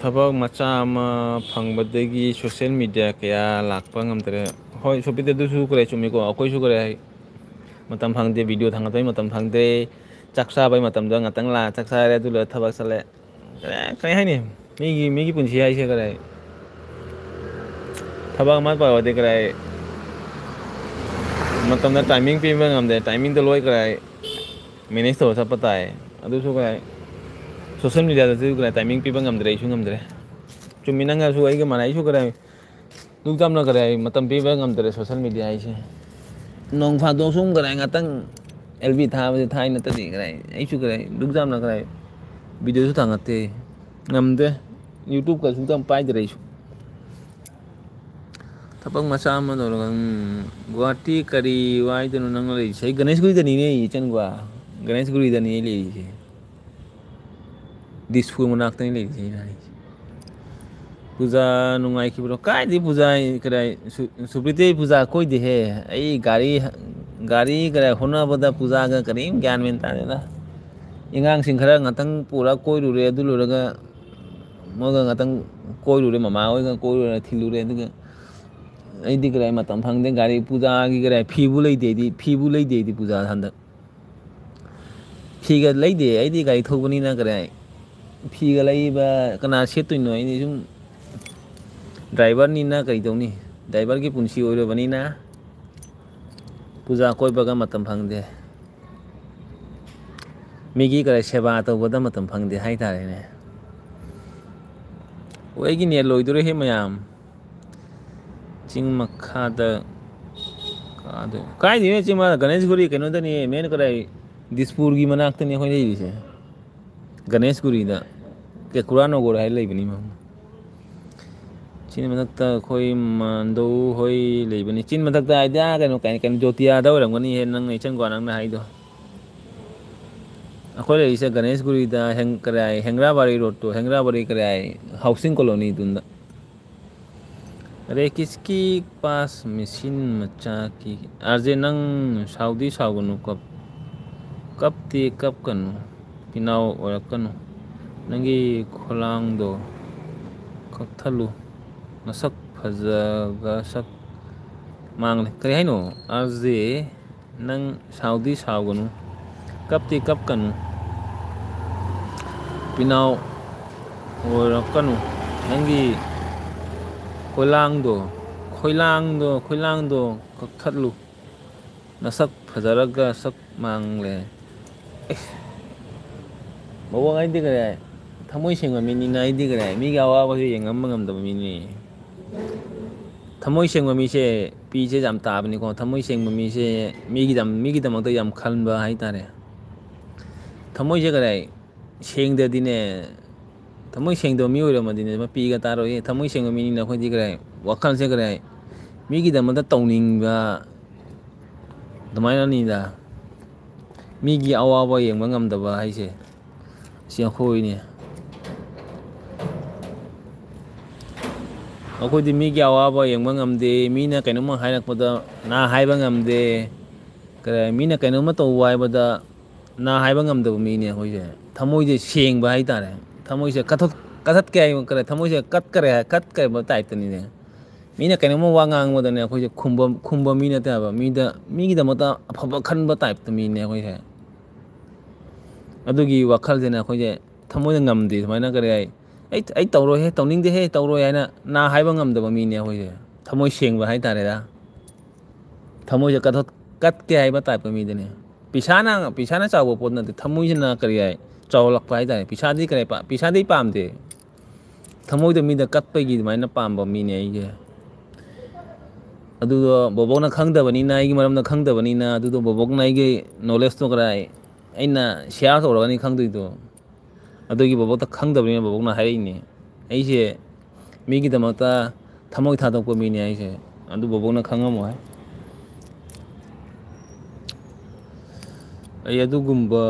ꯊꯕꯛ ꯃꯆꯥ ꯑꯃ ꯐꯪꯕꯗꯒꯤ ꯁꯣꯁꯤꯌꯦꯜ ꯃꯦꯗꯤꯌꯥ ꯀꯌꯥ ꯂꯥꯛꯄ ꯉꯝꯗ꯭ꯔꯦ꯫ ꯍꯣꯏ, ꯁꯣꯄꯤꯗ ꯑꯗꯨꯁꯨ ꯈꯔ ꯆꯨꯝꯃꯤꯀꯣ꯫ ꯑꯩꯈꯣꯏꯁꯨ ꯈꯔ ꯃꯇꯝ ꯐꯪꯗꯦ, ꯚꯤꯗꯤꯑꯣ ꯊꯥꯡꯒꯠꯄꯒꯤ ꯃꯇꯝ ꯐꯪꯗ꯭ꯔꯦ꯫ ꯆꯥꯛ ꯆꯥꯕꯒꯤ ꯃꯇꯝꯗ ꯉꯥꯛꯇꯪ ꯂꯥꯛ ꯆꯥꯛ ꯆꯥꯔꯦ, ꯑꯗꯨ ꯂꯣꯏꯔ ꯊꯕꯛ ꯆꯠꯂꯦ꯫ ꯀꯔꯤ, ꯀꯔꯤ ꯍꯥꯏꯅꯤ? ꯃꯤꯒꯤ, ꯃꯤꯒꯤ ꯄꯨꯟꯁꯤ ꯍꯥꯏꯁꯦ ꯀꯔꯤ? ꯊꯕꯛ ꯑꯃ ꯇꯧꯔꯗꯤ ꯀꯔꯤ? ꯃꯇꯝꯗ ꯇꯥꯏꯃꯤꯡ ꯄꯤꯕ ꯉꯝꯗꯦ, ꯇꯥꯏꯃꯤꯡꯗꯣ ꯂꯣꯏ ꯀꯔꯤ? ꯃꯦꯅꯦꯖ ꯇꯧꯔ ꯆꯠꯄ ꯇꯥꯏ꯫ ꯑꯗꯨꯁꯨ ꯀꯔꯤ? ꯁꯣꯁꯤꯌꯦꯜ ꯃꯦꯗꯤꯌꯥꯗꯁꯨ ꯀꯔꯤ? ꯇꯥꯏꯃꯤꯡ ꯄꯤꯕ ꯉꯝꯗ꯭ꯔꯦ, ꯑꯩꯁꯨ ꯉꯝꯗ꯭ꯔꯦ꯫ ꯆꯨꯝꯃꯤ, ꯅꯪꯒꯁꯨ ꯑꯩꯒ ꯃꯥꯟꯅꯩ, ꯑꯩꯁꯨ ꯀꯔꯤ? ꯗꯨꯛ ꯆꯥꯝꯅ ꯀꯔꯤ ꯍꯥꯏ, ꯃꯇꯝ ꯄꯤꯕ ꯉꯝꯗ꯭ꯔꯦ ꯁꯣꯁꯤꯌꯦꯜ ꯃꯦꯗꯤꯌꯥ ꯍꯥꯏꯁꯦ꯫ ꯅꯣꯡ ꯐꯥꯗꯣꯛ ꯁꯨꯝ ꯀꯔꯤ ꯍꯥꯏ, ꯉꯥꯛꯇꯪ ꯑꯦꯜ ꯕꯤ ꯊꯥꯕꯁꯦ ꯊꯥꯏ ꯅꯠꯇꯗꯤ ꯀꯔꯤ ꯍꯥꯏ, ꯑꯩꯁꯨ ꯀꯔꯤ ꯍꯥꯏ, ꯗꯨꯛ ꯆꯥꯝꯅ ꯀꯔꯤ ꯍꯥꯏ, ꯚꯤꯗꯤꯑꯣꯁꯨ ꯊꯥꯡꯒꯠꯇꯦ, ꯉꯝꯗꯦ꯫ ꯌꯨꯇ꯭ꯌꯨꯕꯀꯁꯨ ꯑꯝꯇ ꯄꯥꯏꯗ꯭ꯔꯦ ꯑꯩꯁꯨ꯫ ꯊꯕꯛ ꯃꯆꯥ ꯑꯃ ꯇꯧꯔꯒ, ꯎꯝ, ꯒꯨꯍꯥꯇꯤ ꯀꯔꯤ ꯋꯥꯏꯗꯅꯣ ꯅꯪꯅ ꯂꯩꯔꯤꯁꯦ? ꯑꯩ ꯒꯅꯦꯁꯒꯨꯔꯤꯗꯅꯤꯅꯦ ꯏꯆꯟꯒ, ꯒꯅꯦꯁꯒꯨꯔꯤꯗꯅꯤ ꯑꯩ ꯂꯩꯔꯤꯁꯦ꯫ ꯗꯤꯁꯄꯨꯔ ꯃꯅꯥꯛꯇꯅꯤ ꯂꯩꯔꯤꯁꯦ ꯑꯩꯅ ꯍꯥꯏꯁꯦ꯫ ꯄꯨꯖꯥ ꯅꯨꯡꯉꯥꯏꯈꯤꯕ꯭ꯔꯣ? ꯀꯥꯏꯗꯩ ꯄꯨꯖꯥ? ꯀꯗꯥꯏ ꯁꯨ-, ꯁꯨꯄ꯭ꯔꯤꯇꯦ ꯄꯨꯖꯥ ꯀꯣꯏꯗꯦꯍꯦ꯫ ꯑꯩ ꯒꯥꯔꯤ ꯍ-, ꯒꯥꯔꯤ ꯀꯔꯤ ꯍꯣꯠꯅꯕꯗ ꯄꯨꯖꯥꯒ ꯀꯔꯤꯝ ꯒ꯭ꯌꯥꯟ ꯃꯦꯟ ꯇꯥꯗꯦꯗ꯫ ꯑꯉꯥꯡꯁꯤꯡ ꯈꯔ ꯉꯥꯛꯇꯪ ꯄꯨꯔꯒ ꯀꯣꯏꯔꯨꯔꯦ, ꯑꯗꯨ ꯂꯣꯏꯔꯒ ꯃꯣꯏꯒ ꯉꯥꯛꯇꯪ ꯀꯣꯏꯔꯨꯔꯦ, ꯃꯃꯥ ꯍꯣꯏꯒ ꯀꯣꯏꯔꯨꯔꯦ, ꯊꯤꯜꯂꯨꯔꯦ꯫ ꯑꯗꯨꯒ ꯑꯩꯗꯤ ꯀꯔꯤ ꯃꯇꯝ ꯐꯪꯗꯦ꯫ ꯒꯥꯔꯤ ꯄꯨꯖꯥꯒꯤ ꯀꯔꯤ ꯐꯤꯕꯨ ꯂꯩꯗꯦ ꯑꯩꯗꯤ, ꯐꯤꯕꯨ ꯂꯩꯗꯦ ꯑꯩꯗꯤ ꯄꯨꯖꯥ ꯍꯟꯗꯛ꯫ ꯐꯤꯒ ꯂꯩꯗꯦ ꯑꯩꯗꯤ, ꯒꯥꯔꯤ ꯊꯧꯕꯅꯤꯅ꯫ ꯀꯔꯤ ꯐꯤꯒ ꯂꯩꯕ ꯀꯅꯥ ꯁꯦꯠꯇꯣꯏꯅꯣ? ꯑꯩꯗꯤ ꯁꯨꯝ ꯗ꯭ꯔꯥꯏꯚꯔꯅꯤꯅ ꯀꯔꯤ ꯇꯧꯅꯤ? ꯗ꯭ꯔꯥꯏꯚꯔꯒꯤ ꯄꯨꯟꯁꯤ ꯑꯣꯏꯔꯕꯅꯤꯅ ꯄꯨꯖꯥ ꯀꯣꯏꯕꯒ ꯃꯇꯝ ꯐꯪꯗꯦ꯫ ꯃꯤꯒꯤ ꯀꯔꯤ ꯁꯦꯕꯥ ꯇꯧꯕꯗ ꯃꯇꯝ ꯐꯪꯗꯦ ꯍꯥꯏꯇꯥꯔꯦꯅꯦ꯫ ꯑꯣ, ꯑꯩꯒꯤ ꯅꯦꯠ ꯂꯣꯏꯗꯣꯔꯦꯍꯦ ꯃꯌꯥꯝ꯫ ꯆꯤꯡ ꯃꯈꯥꯗ ꯀꯥꯗꯣꯏ-, ꯀꯥꯏꯗꯩꯅꯣ ꯆꯤꯡ ꯃꯈꯥꯗ? ꯒꯅꯦꯁꯒꯨꯔꯤ ꯀꯩꯅꯣꯗꯅꯤ, ꯃꯦꯟ ꯀꯗꯥꯏ? ꯗꯤꯁꯄꯨꯔꯒꯤ ꯃꯅꯥꯛꯇꯅꯤ ꯑꯩꯈꯣꯏ ꯂꯩꯔꯤꯁꯦ꯫ ꯒꯅꯦꯁꯒꯨꯔꯤꯗ, ꯀꯦꯀꯨꯔꯥ ꯅꯒꯔ ꯍꯥꯏꯔ ꯂꯩꯕꯅꯤ ꯃꯐꯝ꯫ ꯆꯤꯡ ꯃꯊꯛꯇ ꯑꯩꯈꯣꯏ ꯃꯥꯟꯗꯧ ꯍꯣꯏ ꯂꯩꯕꯅꯤ꯫ ꯆꯤꯡ ꯃꯊꯛꯇ ꯍꯥꯏꯗꯤ, ꯑꯥ, ꯀꯩꯅꯣ, ꯀꯩ-, ꯀꯩꯅꯣ, ꯖꯣꯇꯤꯌꯥꯗ ꯑꯣꯏꯔꯝꯒꯅꯤꯍꯦ, ꯅꯪꯅ ꯏꯆꯟ ꯀꯣ ꯅꯪꯅ ꯍꯥꯏꯗꯣ꯫ ꯑꯩꯈꯣꯏ ꯂꯩꯔꯤꯁꯦ ꯒꯅꯦꯁꯒꯨꯔꯤꯗ, ꯍꯦꯡ-, ꯀꯔꯤ ꯍꯥꯏ, ꯍꯦꯡꯒ꯭ꯔꯥꯕꯥꯔꯤ ꯔꯣꯗꯇꯣ, ꯍꯦꯡꯒ꯭ꯔꯥꯕꯥꯔꯤ ꯀꯔꯤ ꯍꯥꯏ, ꯍꯥꯎꯁꯤꯡ ꯀꯣꯂꯣꯅꯤꯗꯨꯗ꯫ ꯑꯔꯦ ꯀꯤꯁꯀꯤ ꯄꯥꯁ ꯃꯦꯁꯤꯟ ꯃꯆꯥꯀꯤ꯫ ꯑꯥꯔꯖꯦ, ꯅꯪ ꯁꯥꯎꯗꯤ ꯁꯥꯎꯒꯅꯨ, ꯀꯞ-, ꯀꯞꯇꯤ ꯀꯞꯀꯅꯨ, ꯄꯤꯅꯥꯎ ꯑꯣꯏꯔꯛꯀꯅꯨ꯫ ꯅꯪꯒꯤ ꯈꯣꯂꯥꯡꯗꯣ ꯀꯛꯊꯠꯂꯨ, ꯅꯁꯛ ꯐꯖꯒ ꯁꯛ ꯃꯥꯡꯂꯦ꯫ ꯀꯔꯤ ꯍꯥꯏꯅꯣ? ꯑꯥꯔꯖꯦ, ꯅꯪ ꯁꯥꯎꯗꯤ ꯁꯥꯎꯒꯅꯨ, ꯀꯞꯇꯤ ꯀꯞꯀꯅꯨ, ꯄꯤꯅꯥꯎ ꯑꯣꯏꯔꯛꯀꯅꯨ꯫ ꯅꯪꯒꯤ ꯈꯣꯏꯂꯥꯡꯗꯣ, ꯈꯣꯏꯂꯥꯡꯗꯣ, ꯈꯣꯏꯂꯥꯡꯗꯣ ꯀꯛꯊꯠꯂꯨ꯫ ꯅꯁꯛ ꯐꯖꯔꯒ ꯁꯛ ꯃꯥꯡꯂꯦ꯫ ꯑꯩꯁ, ꯃꯑꯣꯡ ꯍꯥꯏꯗꯤ ꯀꯔꯤ ꯍꯥꯏ? ꯊꯃꯣꯏ ꯁꯦꯡꯕ ꯃꯤꯅꯤꯅ ꯑꯩꯗꯤ ꯀꯔꯤ ꯍꯥꯏ? ꯃꯤꯒꯤ ꯑꯋꯥꯕꯁꯨ ꯌꯦꯡꯉꯝꯕ ꯉꯝꯗꯕ ꯃꯤꯅꯤ꯫ ꯊꯃꯣꯏ ꯁꯦꯡꯕ ꯃꯤꯁꯦ ꯄꯤꯁꯦ ꯌꯥꯝ ꯇꯥꯕꯅꯤꯀꯣ꯫ ꯊꯃꯣꯏ ꯁꯦꯡꯕ ꯃꯤꯁꯦ ꯃꯤꯒꯤꯗꯝ-, ꯃꯤꯒꯤꯗꯃꯛꯇ ꯌꯥꯝ ꯈꯟꯕ ꯍꯥꯏꯇꯥꯔꯦ꯫ ꯊꯃꯣꯏꯁꯦ ꯀꯔꯤ ꯍꯥꯏ? ꯁꯦꯡꯗ꯭ꯔꯗꯤꯅꯦ, ꯊꯃꯣꯏ ꯁꯦꯡꯗꯕ ꯃꯤ ꯑꯣꯏꯔꯝꯃꯗꯤꯅꯦ, ꯃꯄꯤꯒ ꯇꯥꯔꯣꯏꯌꯦ꯫ ꯊꯃꯣꯏ ꯁꯦꯡꯕ ꯃꯤꯅꯤꯅ ꯑꯩꯈꯣꯏꯗꯤ ꯀꯔꯤ ꯍꯥꯏ? ꯋꯥꯈꯜꯁꯦ ꯀꯔꯤ ꯍꯥꯏ? ꯃꯤꯒꯤꯗꯃꯛꯇ ꯇꯧꯅꯤꯡꯕ, ꯑꯗꯨꯃꯥꯏꯅꯅꯤꯗ꯫ ꯃꯤꯒꯤ ꯑꯋꯥꯕ ꯌꯦꯡꯕ ꯉꯝꯗꯕ ꯍꯥꯏꯁꯦ, ꯁꯤ ꯑꯩꯈꯣꯏꯅꯦ꯫ ꯑꯩꯈꯣꯏꯗꯤ ꯃꯤꯒꯤ ꯑꯋꯥꯕ ꯌꯦꯡꯕ ꯉꯝꯗꯦ, ꯃꯤꯅ ꯀꯩꯅꯣꯝꯃ ꯍꯥꯏꯔꯛꯄꯗ ꯅꯥ ꯍꯥꯏꯕ ꯉꯝꯗꯦ꯫ ꯀꯔꯤ, ꯃꯤꯅ ꯀꯩꯅꯣꯝꯃ ꯇꯧꯕ ꯍꯥꯏꯕꯗ ꯅꯥ ꯍꯥꯏꯕ ꯉꯝꯗꯕ ꯃꯤꯅꯦ ꯑꯩꯈꯣꯏꯁꯦ꯫ ꯊꯃꯣꯏꯁꯦ ꯁꯦꯡꯕ ꯍꯥꯏꯇꯥꯔꯦ꯫ ꯊꯃꯣꯏꯁꯦ ꯀꯠꯊꯣꯛ-, ꯀꯠꯊꯠꯀꯦ ꯍꯥꯏ, ꯀꯔꯤ, ꯊꯃꯣꯏꯁꯦ ꯀꯠꯈꯔꯦ, ꯀꯠꯈ꯭ꯔꯕ ꯇꯥꯏꯞꯇꯅꯤꯅꯦ꯫ ꯃꯤꯅ ꯀꯩꯅꯣꯝꯃ ꯋꯥ ꯉꯥꯡꯕꯗꯅꯦ, ꯑꯩꯈꯣꯏꯁꯦ ꯈꯨꯝꯕ, ꯈꯨꯝꯕ ꯃꯤ ꯅꯠꯇꯦ ꯍꯥꯏꯕ꯫ ꯃꯤꯗ, ꯃꯤꯒꯤꯗꯃꯛꯇ ꯑꯐꯕ ꯈꯟꯕ ꯇꯥꯏꯞꯇ ꯃꯤꯅꯦ ꯑꯩꯈꯣꯏꯁꯦ꯫ ꯑꯗꯨꯒꯤ ꯋꯥꯈꯜꯁꯤꯅ ꯑꯩꯈꯣꯏꯁꯦ ꯊꯃꯣꯏꯗ ꯉꯝꯗꯦ꯫ ꯁꯨꯃꯥꯏꯅ ꯀꯔꯤ ꯍꯥꯏ, "ꯑꯩ, ꯑꯩ ꯇꯧꯔꯣꯏꯍꯦ, ꯇꯧꯅꯤꯡꯗꯦꯍꯦ, ꯇꯧꯔꯣꯏ" ꯍꯥꯏꯅ ꯅꯥ ꯍꯥꯏꯕ ꯉꯝꯗꯕ ꯃꯤꯅꯦ ꯑꯩꯈꯣꯏꯁꯦ꯫ ꯊꯃꯣꯏ ꯁꯦꯡꯕ ꯍꯥꯏꯇꯥꯔꯦꯗ꯫ ꯊꯃꯣꯏꯁꯦ ꯀꯠꯊꯣꯛ-, ꯀꯠꯀꯦ ꯍꯥꯏꯕ ꯇꯥꯏꯞꯀ ꯃꯤꯗꯨꯅꯦ꯫ ꯄꯩꯁꯥꯅ, ꯄꯩꯁꯥꯅ ꯆꯥꯎꯕ ꯄꯣꯠ ꯅꯠꯇꯦ, ꯊꯃꯣꯏꯁꯤꯅ ꯀꯔꯤ ꯍꯥꯏ, ꯆꯥꯎꯍꯜꯂꯛꯄ ꯍꯥꯏꯇꯥꯔꯦ꯫ ꯄꯩꯁꯥꯗꯤ ꯀꯔꯤ ꯄꯥ-, ꯄꯩꯁꯥꯗꯤ ꯄꯥꯝꯗꯦ꯫ ꯊꯃꯣꯏꯗ ꯃꯤꯗ ꯀꯠꯄꯒꯤ ꯑꯗꯨꯃꯥꯏꯅ ꯄꯥꯝꯕ ꯃꯤꯅꯦ ꯑꯩꯁꯦ꯫ ꯑꯗꯨꯗꯣ ꯕꯣꯕꯣꯛꯅ ꯈꯪꯗꯕꯅꯤꯅ, ꯑꯩꯒꯤ ꯃꯔꯝꯗ ꯈꯪꯗꯕꯅꯤꯅ, ꯑꯗꯨꯗꯣ ꯕꯣꯕꯣꯛꯅ ꯑꯩꯒꯤ ꯅꯣꯂꯦꯖꯇꯣ ꯀꯔꯥꯏ ꯑꯩꯅ ꯁꯤꯌꯥꯔ ꯇꯧꯔꯒꯅꯤ ꯈꯪꯗꯣꯏꯗꯣ꯫ ꯑꯗꯨꯒꯤ ꯕꯣꯕꯣꯛꯇ ꯈꯪꯗꯕꯅꯤꯅ ꯕꯣꯕꯣꯛꯅ ꯍꯥꯏꯔꯛꯏꯅꯦ꯫ ꯑꯩꯁꯦ ꯃꯤꯒꯤꯗꯃꯛꯇ ꯊꯃꯣꯏ ꯊꯥꯗꯣꯛꯄ ꯃꯤꯅꯦ ꯑꯩꯁꯦ꯫ ꯑꯗꯨ ꯕꯣꯕꯣꯛꯅ ꯈꯪꯉꯝꯃꯣꯏ꯫ ꯑꯩ ꯑꯗꯨꯒꯨꯝꯕ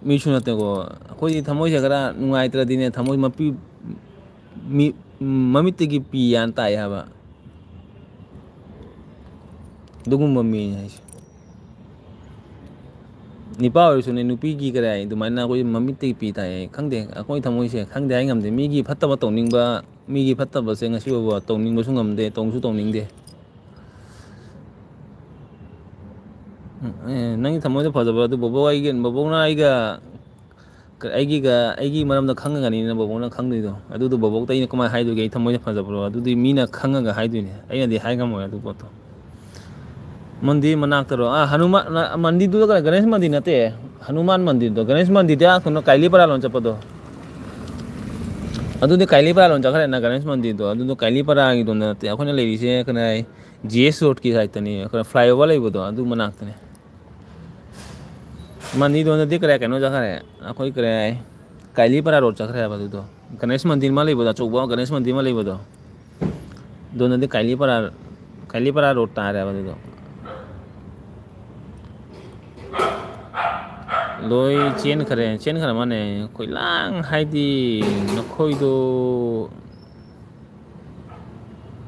ꯃꯤꯁꯨ ꯅꯠꯇꯦꯀꯣ꯫ ꯑꯩꯈꯣꯏꯗꯤ ꯊꯃꯣꯏꯁꯦ ꯈꯔ ꯅꯨꯡꯉꯥꯏꯇ꯭ꯔꯗꯤꯅꯦ, ꯊꯃꯣꯏ ꯃꯄꯤ-, ꯃꯤ-, ꯃꯃꯤꯠꯇꯒꯤ ꯄꯤ ꯌꯥꯟ ꯇꯥꯏ ꯍꯥꯏꯕ꯫ ꯑꯗꯨꯒꯨꯝꯕ ꯃꯤꯅꯦ ꯑꯩꯁꯦ꯫ ꯅꯨꯄꯥ ꯑꯣꯏꯔꯁꯨꯅꯦ, ꯅꯨꯄꯤꯒꯤ ꯀꯔꯤ ꯍꯥꯏ, ꯑꯗꯨꯃꯥꯏꯅ ꯑꯩꯈꯣꯏ ꯃꯃꯤꯠꯇꯒꯤ ꯄꯤ ꯇꯥꯏ ꯍꯥꯏ꯫ ꯈꯪꯗꯦ, ꯑꯩꯈꯣꯏ ꯊꯃꯣꯏꯁꯦ ꯈꯪꯗꯦ ꯍꯥꯏ ꯉꯝꯗꯦ꯫ ꯃꯤꯒꯤ ꯐꯠꯇꯕ ꯇꯧꯅꯤꯡꯕ, ꯃꯤꯒꯤ ꯐꯠꯇꯕꯁꯦ ꯉꯁꯤ ꯐꯥꯎꯕ ꯇꯧꯅꯤꯡꯕꯁꯨ ꯉꯝꯗꯦ, ꯇꯧꯁꯨ ꯇꯧꯅꯤꯡꯗꯦ꯫ ꯎꯝ, ꯑꯦ, ꯅꯪꯒꯤ ꯊꯃꯣꯏꯗ ꯐꯖꯕ ꯑꯗꯨ ꯕꯣꯕꯣꯛ ꯑꯩꯒꯤ, ꯕꯣꯕꯣꯛꯅ ꯑꯩꯒ, ꯀ-, ꯑꯩꯒꯤꯒ, ꯑꯩꯒꯤ ꯃꯔꯝꯗ ꯈꯪꯉꯒꯅꯤꯅ ꯕꯣꯕꯣꯛꯅ ꯈꯪꯗꯣꯏꯗꯣ꯫ ꯑꯗꯨꯗꯣ ꯕꯣꯕꯣꯛꯇ ꯑꯩꯅ ꯀꯃꯥꯏꯅ ꯍꯥꯏꯗꯣꯏꯒꯦ ꯑꯩ ꯊꯃꯣꯏꯗ ꯐꯖꯕ꯭ꯔꯣ? ꯑꯗꯨꯗꯤ ꯃꯤꯅ ꯈꯪꯉꯒ ꯍꯥꯏꯗꯣꯏꯅꯦ, ꯑꯩꯅꯗꯤ ꯍꯥꯏ ꯉꯝꯃꯣꯏ ꯑꯗꯨ ꯄꯣꯠꯇꯣ꯫ ꯃꯟꯗꯤꯔ ꯃꯅꯥꯛꯇꯔꯣ? ꯑꯥ, ꯍꯅꯨꯃꯥꯟ, ꯃꯟꯗꯤꯔꯗꯨꯗ ꯀꯩꯅꯣ, ꯒꯅꯦꯁ ꯃꯟꯗꯤꯔ ꯅꯠꯇꯦ, ꯍꯅꯨꯃꯥꯟ ꯃꯟꯗꯤꯔꯗꯣ꯫ ꯒꯅꯦꯁ ꯃꯟꯗꯤꯔꯗꯤ ꯑꯥ ꯀꯩꯅꯣ, ꯀꯥꯏꯂꯤ ꯄꯔꯥ ꯂꯣꯝ ꯆꯠꯄꯗꯣ꯫ ꯑꯗꯨꯗꯤ ꯀꯥꯏꯂꯤ ꯄꯔꯥ ꯂꯣꯝ ꯆꯠꯈ꯭ꯔꯦꯅ, ꯒꯅꯦꯁ ꯃꯟꯗꯤꯔꯗꯣ꯫ ꯑꯗꯨꯗꯣ ꯀꯥꯏꯂꯤ ꯄꯔꯥꯒꯤꯗꯣ ꯅꯠꯇꯦ, ꯑꯩꯈꯣꯏꯅ ꯂꯩꯔꯤꯁꯦ ꯀꯩꯅꯣ, ꯖꯤ ꯑꯦꯁ ꯔꯣꯗꯀꯤ ꯁꯥꯏꯠꯇꯅꯤ, ꯑꯩꯈꯣꯏ ꯐ꯭ꯂꯥꯏꯑꯣꯚꯔ ꯂꯩꯕꯗꯣ ꯑꯗꯨ ꯃꯅꯥꯛꯇꯅꯤ꯫ ꯃꯟꯗꯤꯔꯗꯣ ꯅꯠꯇꯦ, ꯀꯔꯤ ꯀꯩꯅꯣ ꯆꯠꯈ꯭ꯔꯦ, ꯑꯩꯈꯣꯏ ꯀꯔꯤ ꯍꯥꯏ, ꯀꯥꯏꯂꯤ ꯄꯔꯥ ꯔꯣꯗ ꯆꯠꯈ꯭ꯔꯦ ꯍꯥꯏꯕ ꯑꯗꯨꯗꯣ꯫ ꯒꯅꯦꯁ ꯃꯟꯗꯤꯔ ꯑꯃ ꯂꯩꯕꯗꯣ, ꯑꯆꯧꯕ ꯒꯅꯦꯁ ꯃꯟꯗꯤꯔ ꯑꯃ ꯂꯩꯕꯗꯣ꯫ ꯑꯗꯨꯅꯗꯤ ꯀꯥꯏꯂꯤꯄꯔꯥ, ꯀꯥꯏꯂꯤꯄꯔꯥ ꯔꯣꯗ ꯇꯥꯔꯦꯕ ꯑꯗꯨꯗꯣ꯫ ꯂꯣꯏ ꯆꯦꯟꯈ꯭ꯔꯦ, ꯆꯦꯟꯈ꯭ꯔ ꯃꯥꯅꯦ꯫ ꯈꯣꯏꯂꯥꯡ ꯍꯥꯏꯗꯤ ꯅꯈꯣꯏꯗꯣ,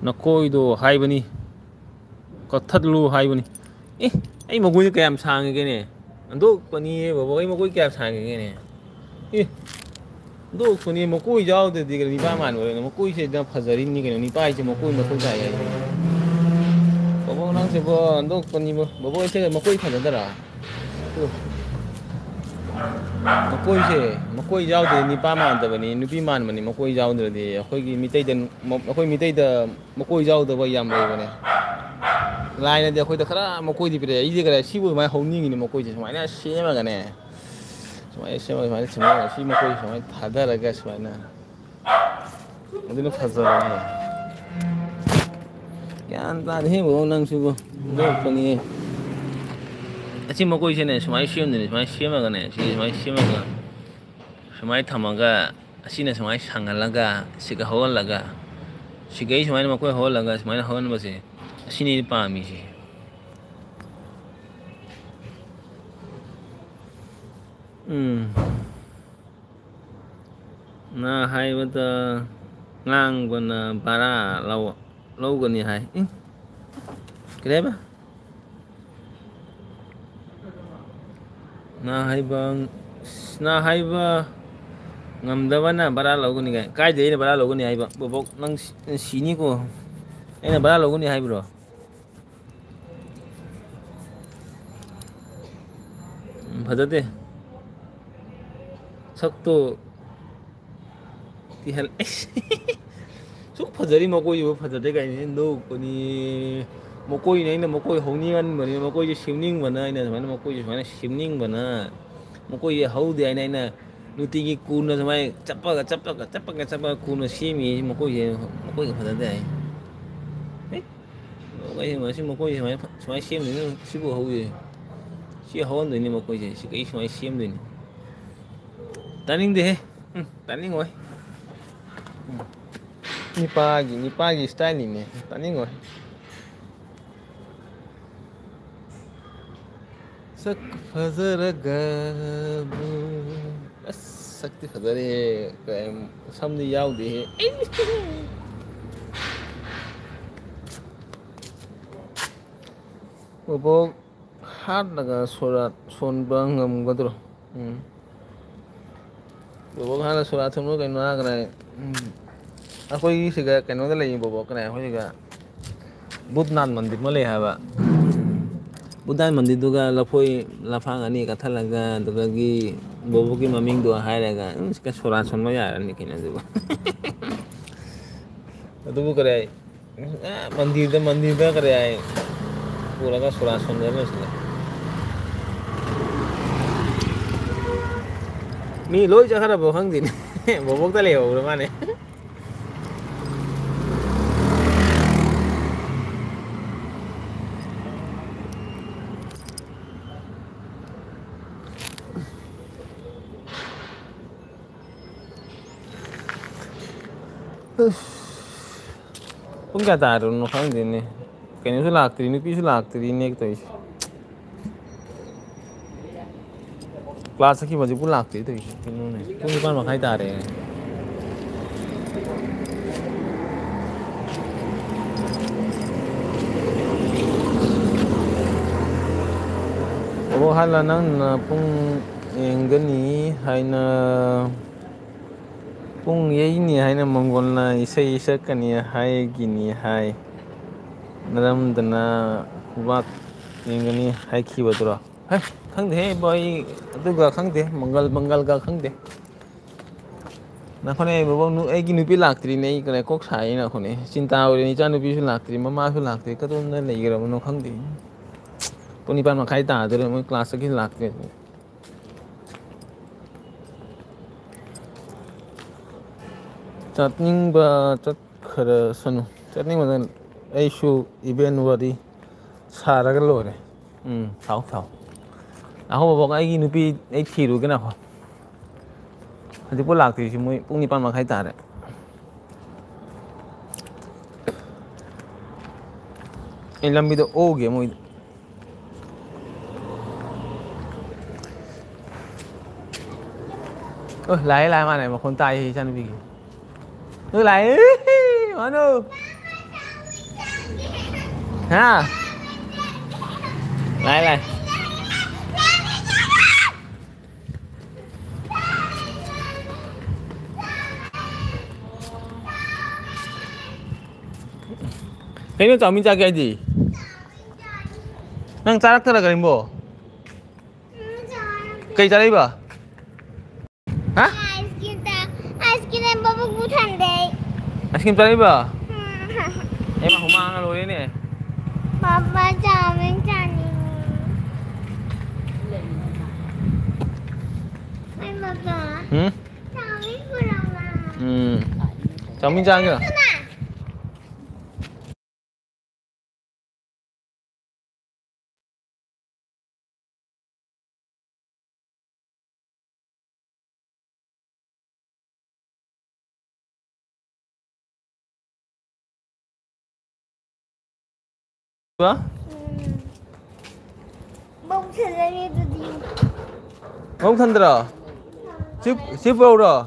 ꯅꯈꯣꯏꯗꯣ ꯍꯥꯏꯕꯅꯤ, ꯀꯛꯊꯠꯂꯨ ꯍꯥꯏꯕꯅꯤ꯫ ꯑꯦ, ꯑꯩ ꯃꯒꯨꯟꯁꯦ ꯀꯌꯥꯝ ꯁꯥꯡꯉꯒꯦꯅꯦ? ꯑꯟꯗꯣꯛꯄꯅꯤꯌꯦ ꯕꯕꯣꯛ, ꯑꯩ ꯃꯒꯨꯟ ꯀꯌꯥꯝ ꯁꯥꯡꯉꯒꯦꯅꯦ? ꯑꯦ, ꯑꯟꯗꯣꯛꯄꯅꯤ, ꯃꯀꯣꯏ ꯌꯥꯎꯗ꯭ꯔꯗꯤ ꯀꯩꯅꯣ ꯅꯤꯄꯥ ꯃꯥꯟꯕ ꯑꯣꯏꯔꯦ? ꯃꯀꯣꯏꯁꯦ ꯑꯗꯨꯝ ꯐꯖꯔꯤꯅꯤ ꯀꯩꯅꯣ, ꯅꯤꯄꯥ ꯍꯥꯏꯁꯦ ꯃꯀꯣꯏ ꯃꯊꯧ ꯇꯥꯏ ꯍꯥꯏꯁꯦ꯫ ꯕꯕꯣꯛ ꯅꯪꯁꯤꯕꯣ ꯑꯟꯗꯣꯛꯄꯅꯤꯕꯣ꯫ ꯕꯕꯣꯛ ꯑꯩꯁꯦ ꯃꯀꯣꯏ ꯐꯖꯗꯔꯥ? ꯎ꯫ ꯃꯀꯣꯏꯁꯦ, ꯃꯀꯣꯏ ꯌꯥꯎꯗ꯭ꯔꯗꯤ ꯅꯤꯄꯥ ꯃꯥꯟꯗꯕꯅꯤ, ꯅꯨꯄꯤ ꯃꯥꯟꯕꯅꯤ ꯃꯀꯣꯏ ꯌꯥꯎꯗ꯭ꯔꯗꯤ꯫ ꯑꯩꯈꯣꯏꯒꯤ ꯃꯤꯇꯩꯗ, ꯑꯩꯈꯣꯏ ꯃꯤꯇꯩꯗ ꯃꯀꯣꯏ ꯌꯥꯎꯗꯕ ꯌꯥꯝ ꯂꯩꯕꯅꯦ꯫ ꯂꯥꯏꯅꯗꯤ ꯑꯩꯈꯣꯏꯗ ꯈꯔ ꯃꯀꯣꯏꯗꯤ ꯄꯤꯔꯛꯑꯦ꯫ ꯑꯩꯗꯤ ꯀꯔꯤ ꯁꯤꯕꯨ ꯑꯗꯨꯃꯥꯏꯅ ꯍꯧꯅꯤꯡꯉꯤꯅꯤ, ꯃꯀꯣꯏꯁꯦ ꯁꯨꯃꯥꯏꯅ ꯁꯦꯝꯃꯒꯅꯦ, ꯁꯨꯃꯥꯏꯅ ꯁꯦꯝꯃꯒ, ꯁꯨꯃꯥꯏꯅ ꯁꯦꯝꯃꯒ, ꯁꯤ ꯃꯀꯣꯏꯁꯦ ꯁꯨꯃꯥꯏꯅ ꯊꯥꯗꯔꯒ ꯁꯨꯃꯥꯏꯅ꯫ ꯑꯗꯨꯅ ꯐꯖꯕꯅꯦ꯫ ꯒ꯭ꯌꯥꯟ ꯇꯥꯗꯦꯍꯦ ꯕꯕꯣꯛ ꯅꯪꯁꯤꯕꯨ꯫ ꯅꯣꯛꯄꯅꯤꯍꯦ꯫ ꯑꯁꯤ ꯃꯀꯣꯏꯁꯦꯅꯦ ꯁꯨꯃꯥꯏꯅ ꯁꯦꯝꯗꯣꯏꯅꯦ, ꯁꯨꯃꯥꯏꯅ ꯁꯦꯝꯃꯒꯅꯦ, ꯁꯤ ꯁꯨꯃꯥꯏꯅ ꯁꯦꯝꯃꯒ, ꯁꯨꯃꯥꯏꯅ ꯊꯝꯃꯒ, ꯑꯁꯤꯅ ꯁꯨꯃꯥꯏꯅ ꯁꯥꯡꯍꯜꯂꯒ, ꯁꯤꯒ ꯍꯧꯍꯜꯂꯒ, ꯁꯤꯒꯩ ꯁꯨꯃꯥꯏꯅ ꯃꯀꯣꯏ ꯍꯧꯍꯜꯂꯒ ꯁꯨꯃꯥꯏꯅ ꯍꯧꯍꯟꯕꯁꯦ, ꯑꯁꯤꯅꯤ ꯑꯩꯅ ꯄꯥꯝꯃꯤꯁꯦ꯫ ꯎꯝ꯫ ꯅ ꯍꯥꯏꯕꯗ ꯉꯥꯡꯕꯅ ꯚꯔꯥ ꯂꯧ-, ꯂꯧꯒꯅꯤ ꯍꯥꯏ꯫ ꯏ? ꯀꯔꯤ ꯍꯥꯏꯕ? ꯅ ꯍꯥꯏꯕ, ꯅ ꯍꯥꯏꯕ ꯉꯝꯗꯕꯅ ꯚꯔꯥ ꯂꯧꯒꯅꯤ ꯀꯥꯏ? ꯀꯥꯏꯗꯩ ꯑꯩꯅ ꯚꯔꯥ ꯂꯧꯒꯅꯤ ꯍꯥꯏꯕ? ꯕꯣꯕꯣꯛ, ꯅꯪ ꯁꯤ-, ꯁꯤꯅꯤꯀꯣ꯫ ꯑꯩꯅ ꯚꯔꯥ ꯂꯧꯒꯅꯤ ꯍꯥꯏꯕ꯭ꯔꯣ? ꯎꯝ, ꯐꯖꯗꯦ꯫ ꯁꯛꯇꯣ ꯊꯤꯍꯜ-, ꯑꯩꯁ, ꯁꯨꯛ ꯐꯖꯔꯤ ꯃꯀꯣꯏꯁꯤꯕꯨ ꯐꯖꯗꯦ ꯀꯥꯏꯅ ꯅꯣꯛꯄꯅꯤ꯫ ꯃꯀꯣꯏꯅ ꯑꯩꯅ ꯃꯀꯣꯏ ꯍꯧꯅꯤꯡꯍꯟꯕꯅꯤ, ꯃꯀꯣꯏꯁꯦ ꯁꯦꯝꯅꯤꯡꯕꯅ, ꯑꯩꯅ ꯁꯨꯃꯥꯏꯅ ꯃꯀꯣꯏꯁꯦ ꯁꯨꯃꯥꯏꯅ ꯁꯦꯝꯅꯤꯡꯕꯅ, ꯃꯀꯣꯏꯁꯦ ꯍꯧꯗꯦ ꯍꯥꯏꯅ ꯑꯩꯅ ꯅꯨꯡꯇꯤꯒꯤ ꯀꯨꯅ ꯁꯨꯃꯥꯏꯅ ꯆꯞꯄꯒ, ꯆꯞꯄꯒ, ꯆꯞꯄꯒ, ꯆꯞꯄꯒ ꯀꯨꯅ ꯁꯦꯝꯃꯤ ꯃꯀꯣꯏꯁꯦ, ꯃꯀꯣꯏꯒ ꯐꯖꯗꯦ ꯍꯥꯏ꯫ ꯍꯦꯛ ꯅꯣꯛꯑꯦ, ꯃꯁꯤ ꯃꯀꯣꯏꯁꯦ ꯁꯨꯃꯥꯏꯅ, ꯁꯨꯃꯥꯏꯅ ꯁꯦꯝꯗꯣꯏꯅꯤ, ꯁꯤꯕꯨ ꯍꯧꯗꯣꯏꯅꯤ, ꯁꯤ ꯍꯧꯍꯟꯗꯣꯏꯅꯤ ꯃꯀꯣꯏꯁꯦ, ꯁꯤ ꯀꯩ ꯁꯨꯃꯥꯏꯅ ꯁꯦꯝꯗꯣꯏꯅꯤ꯫ ꯇꯥꯅꯤꯡꯗꯦꯍꯦ꯫ ꯎꯝ, ꯇꯥꯅꯤꯡꯉꯣꯏ꯫ ꯎꯝ꯫ ꯅꯤꯄꯥꯒꯤ, ꯅꯤꯄꯥꯒꯤ ꯏꯁꯇꯥꯏꯜꯅꯤꯅꯦ꯫ ꯇꯥꯅꯤꯡꯉꯣꯏ꯫ ꯁꯛ ꯐꯖꯔꯒꯕꯨ꯫ ꯑꯁ, ꯁꯛꯇꯤ ꯐꯖꯔꯦꯍꯦ꯫ ꯀꯩꯝ, ꯁꯝꯗꯤ ꯌꯥꯎꯗꯦꯍꯦ꯫ ꯕꯣꯕꯣꯛ, ꯍꯥꯠꯂꯒ ꯁꯣꯔꯥꯠ ꯁꯣꯟꯕ ꯉꯝꯒꯗ꯭ꯔꯣ? ꯎꯝ꯫ ꯕꯣꯕꯣꯛ ꯍꯥꯟꯅ ꯁꯣꯔꯥꯠ ꯁꯣꯟꯕ ꯀꯩꯅꯣ ꯍꯥꯏꯈ꯭ꯔꯦ꯫ ꯎꯝ꯫ ꯑꯩꯈꯣꯏꯒꯤ ꯁꯤꯒ ꯀꯩꯅꯣꯗ ꯂꯩꯌꯦ ꯕꯣꯕꯣꯛ, ꯀꯅꯥ ꯑꯩꯈꯣꯏ ꯁꯤꯒ ꯚꯨꯠꯅꯥꯊ ꯃꯟꯗꯤꯔ ꯑꯃ ꯂꯩ ꯍꯥꯏꯕ꯫ ꯚꯨꯠꯅꯥꯊ ꯃꯟꯗꯤꯔꯗꯨꯒ ꯂꯐꯣꯏ ꯂꯐꯥꯡ ꯑꯅꯤ ꯀꯠꯊꯠꯂꯒ, ꯑꯗꯨꯗꯒꯤ ꯕꯣꯕꯣꯛꯀꯤ ꯃꯃꯤꯡꯗꯣ ꯍꯥꯏꯔꯒ ꯑꯗꯨꯝ ꯁꯣꯔꯥꯠ ꯁꯣꯟꯕ ꯌꯥꯔꯅꯤ ꯀꯩꯅꯣ ꯑꯗꯨꯕꯨ꯫ ꯑꯗꯨꯕꯨ ꯀꯔꯤ ꯍꯥꯏ? ꯑꯦ, ꯃꯟꯗꯤꯔꯗ, ꯃꯟꯗꯤꯔꯗ ꯀꯔꯤ ꯍꯥꯏ? ꯄꯨꯔꯒ ꯁꯣꯔꯥꯠ ꯁꯣꯟꯖꯔ ꯂꯣꯏꯁꯤꯜꯂꯦ꯫ ꯃꯤ ꯂꯣꯏ ꯆꯠꯈ꯭ꯔꯕꯣ ꯈꯪꯗꯦꯅꯦ꯫ ꯕꯣꯕꯣꯛꯇ ꯂꯩꯍꯧꯔ ꯃꯥꯅꯦ꯫ ꯑꯁ, ꯄꯨꯡ ꯀꯌꯥ ꯇꯥꯔꯕꯅꯣ ꯈꯪꯗꯦꯅꯦ꯫ ꯀꯩꯅꯣꯁꯨ ꯂꯥꯛꯇ꯭ꯔꯤ, ꯅꯨꯄꯤꯁꯨ ꯂꯥꯛꯇ꯭ꯔꯤꯅꯦ ꯇꯧꯔꯤꯁꯦ꯫ ꯀ꯭ꯂꯥꯁ ꯆꯠꯈꯤꯕ ꯍꯧꯖꯤꯛꯄꯨ ꯂꯥꯛꯇ꯭ꯔꯤ ꯇꯧꯔꯤꯁꯦ꯫ ꯀꯩꯅꯣꯅꯦ, ꯄꯨꯡ ꯅꯤꯄꯥꯟ ꯃꯈꯥꯏ ꯇꯥꯔꯦ꯫ ꯑꯣ, ꯍꯥꯟꯅ ꯅꯪꯅ ꯄꯨꯡ ꯌꯦꯡꯒꯅꯤ ꯍꯥꯏꯅ ꯄꯨꯡ ꯌꯩꯅꯤ ꯍꯥꯏꯅ ꯃꯪꯒꯣꯜꯅ ꯏꯁꯩ ꯁꯛꯀꯅꯤ ꯍꯥꯏꯒꯤꯅꯤ ꯍꯥꯏ꯫ ꯅꯔꯝꯗꯅ ꯈꯨꯕꯥꯛ ꯌꯦꯡꯒꯅꯤ ꯍꯥꯏꯈꯤꯕꯗꯨꯔꯣ? ꯍꯦ, ꯈꯪꯗꯦꯍꯦ ꯏꯕꯣ, ꯑꯩ ꯑꯗꯨꯒ ꯈꯪꯗꯦ, ꯃꯪꯒꯜ, ꯃꯪꯒꯜꯒ ꯈꯪꯗꯦ꯫ ꯅꯈꯣꯅꯦ ꯕꯕꯥ, ꯅꯨ-, ꯑꯩꯒꯤ ꯅꯨꯄꯤ ꯂꯥꯛꯇ꯭ꯔꯤꯅꯦ, ꯑꯩ ꯀꯩꯅꯣ ꯀꯣꯛ ꯁꯥꯏꯅꯦ ꯅꯈꯣꯅꯦ꯫ ꯆꯤꯟꯇꯥ ꯑꯣꯏꯔꯦꯅꯦ, ꯏꯆꯥ ꯅꯨꯄꯤꯁꯨ ꯂꯥꯛꯇ꯭ꯔꯤ, ꯃꯃꯥꯁꯨ ꯂꯥꯛꯇ꯭ꯔꯤ, ꯀꯗꯣꯝꯗ ꯂꯩꯈ꯭ꯔꯕꯅꯣ ꯈꯪꯗꯦ꯫ ꯄꯨꯡ ꯅꯤꯄꯥꯟ ꯃꯈꯥꯏ ꯇꯥꯗꯣꯔꯦ, ꯃꯣꯏ ꯀ꯭ꯂꯥꯁ ꯆꯠꯈꯤ ꯂꯥꯛꯇ꯭ꯔꯤ꯫ ꯆꯠꯅꯤꯡꯕ ꯆꯠꯈ꯭ꯔꯁꯅꯨ꯫ ꯆꯠꯅꯤꯡꯕꯗ ꯑꯩꯁꯨ ꯏꯚꯦꯟ ꯋꯥꯔꯤ ꯁꯥꯔꯒ ꯂꯣꯏꯔꯦ꯫ ꯎꯝ, ꯊꯥꯎ, ꯊꯥꯎ꯫ ꯉꯥꯏꯈꯣ ꯕꯕꯥ, ꯑꯩꯒꯤ ꯅꯨꯄꯤ ꯑꯩ ꯊꯤꯔꯨꯒꯦ ꯉꯥꯏꯈꯣ꯫ ꯍꯧꯖꯤꯛꯄꯨ ꯂꯥꯛꯇ꯭ꯔꯤꯁꯤ ꯃꯣꯏ ꯄꯨꯡ ꯅꯤꯄꯥꯟ ꯃꯈꯥꯏ ꯇꯥꯔꯦ꯫ ꯑꯩ ꯂꯝꯕꯤꯗ ꯑꯣꯛꯎꯒꯦ ꯃꯣꯏꯗ꯫ ꯑꯣ, ꯂꯥꯛꯑꯦ, ꯂꯥꯛꯑꯦ, ꯃꯥꯅꯦ, ꯃꯈꯣꯟ ꯇꯥꯏꯌꯦ ꯏꯆꯥꯅꯨꯄꯤꯒꯤ꯫ ꯑꯣ, ꯂꯥꯛꯑꯦ, ꯃꯥꯅꯨ꯫ ꯍꯥ? ꯂꯥꯛꯑꯦ, ꯂꯥꯛꯑꯦ꯫ ꯀꯩꯅꯣ ꯆꯥꯎꯃꯤꯟ ꯆꯥꯒꯦ ꯍꯥꯏꯗꯤ? ꯅꯪ ꯆꯥꯔꯛꯇꯔ ꯀꯔꯤꯝꯕꯣ? ꯀꯩ ꯆꯥꯔꯛꯏꯕ? ꯍꯥ? ꯑꯥꯏꯁ ꯀ꯭ꯔꯤꯝ ꯆꯥ-, ꯑꯥꯏꯁ ꯀ꯭ꯔꯤꯝ ꯃꯕꯨꯛ ꯄꯨ ꯊꯟꯗꯦ ꯑꯩ꯫ ꯑꯥꯏꯁ ꯀ꯭ꯔꯤꯝ ꯆꯥꯔꯛꯏꯕ? ꯎꯝ꯫ ꯑꯩ ꯍꯨꯃꯥꯡꯅ ꯂꯣꯏꯔꯦꯅꯦ꯫ ꯄꯥꯄꯥ ꯆꯥꯎꯃꯤꯟ ꯆꯥꯅꯤꯡꯉꯤ꯫ ꯑꯩ ꯄꯥꯄꯥ꯫ ꯎꯝ? ꯆꯥꯎꯃꯤꯟ ꯄꯨꯔꯛꯑꯣ꯫ ꯎꯝ꯫ ꯆꯥꯎꯃꯤꯟ ꯆꯥꯒꯦꯔꯣ? ꯀꯅꯥ? ꯕ? ꯎꯝ꯫ ꯃꯕꯨꯛ ꯊꯜꯂꯅꯤ ꯑꯗꯨꯗꯤ꯫ ꯃꯕꯨꯛ ꯊꯟꯗ꯭ꯔꯣ? ꯁꯤ, ꯁꯤ ꯄꯨꯔꯛꯎꯔꯣ? ꯍꯥ?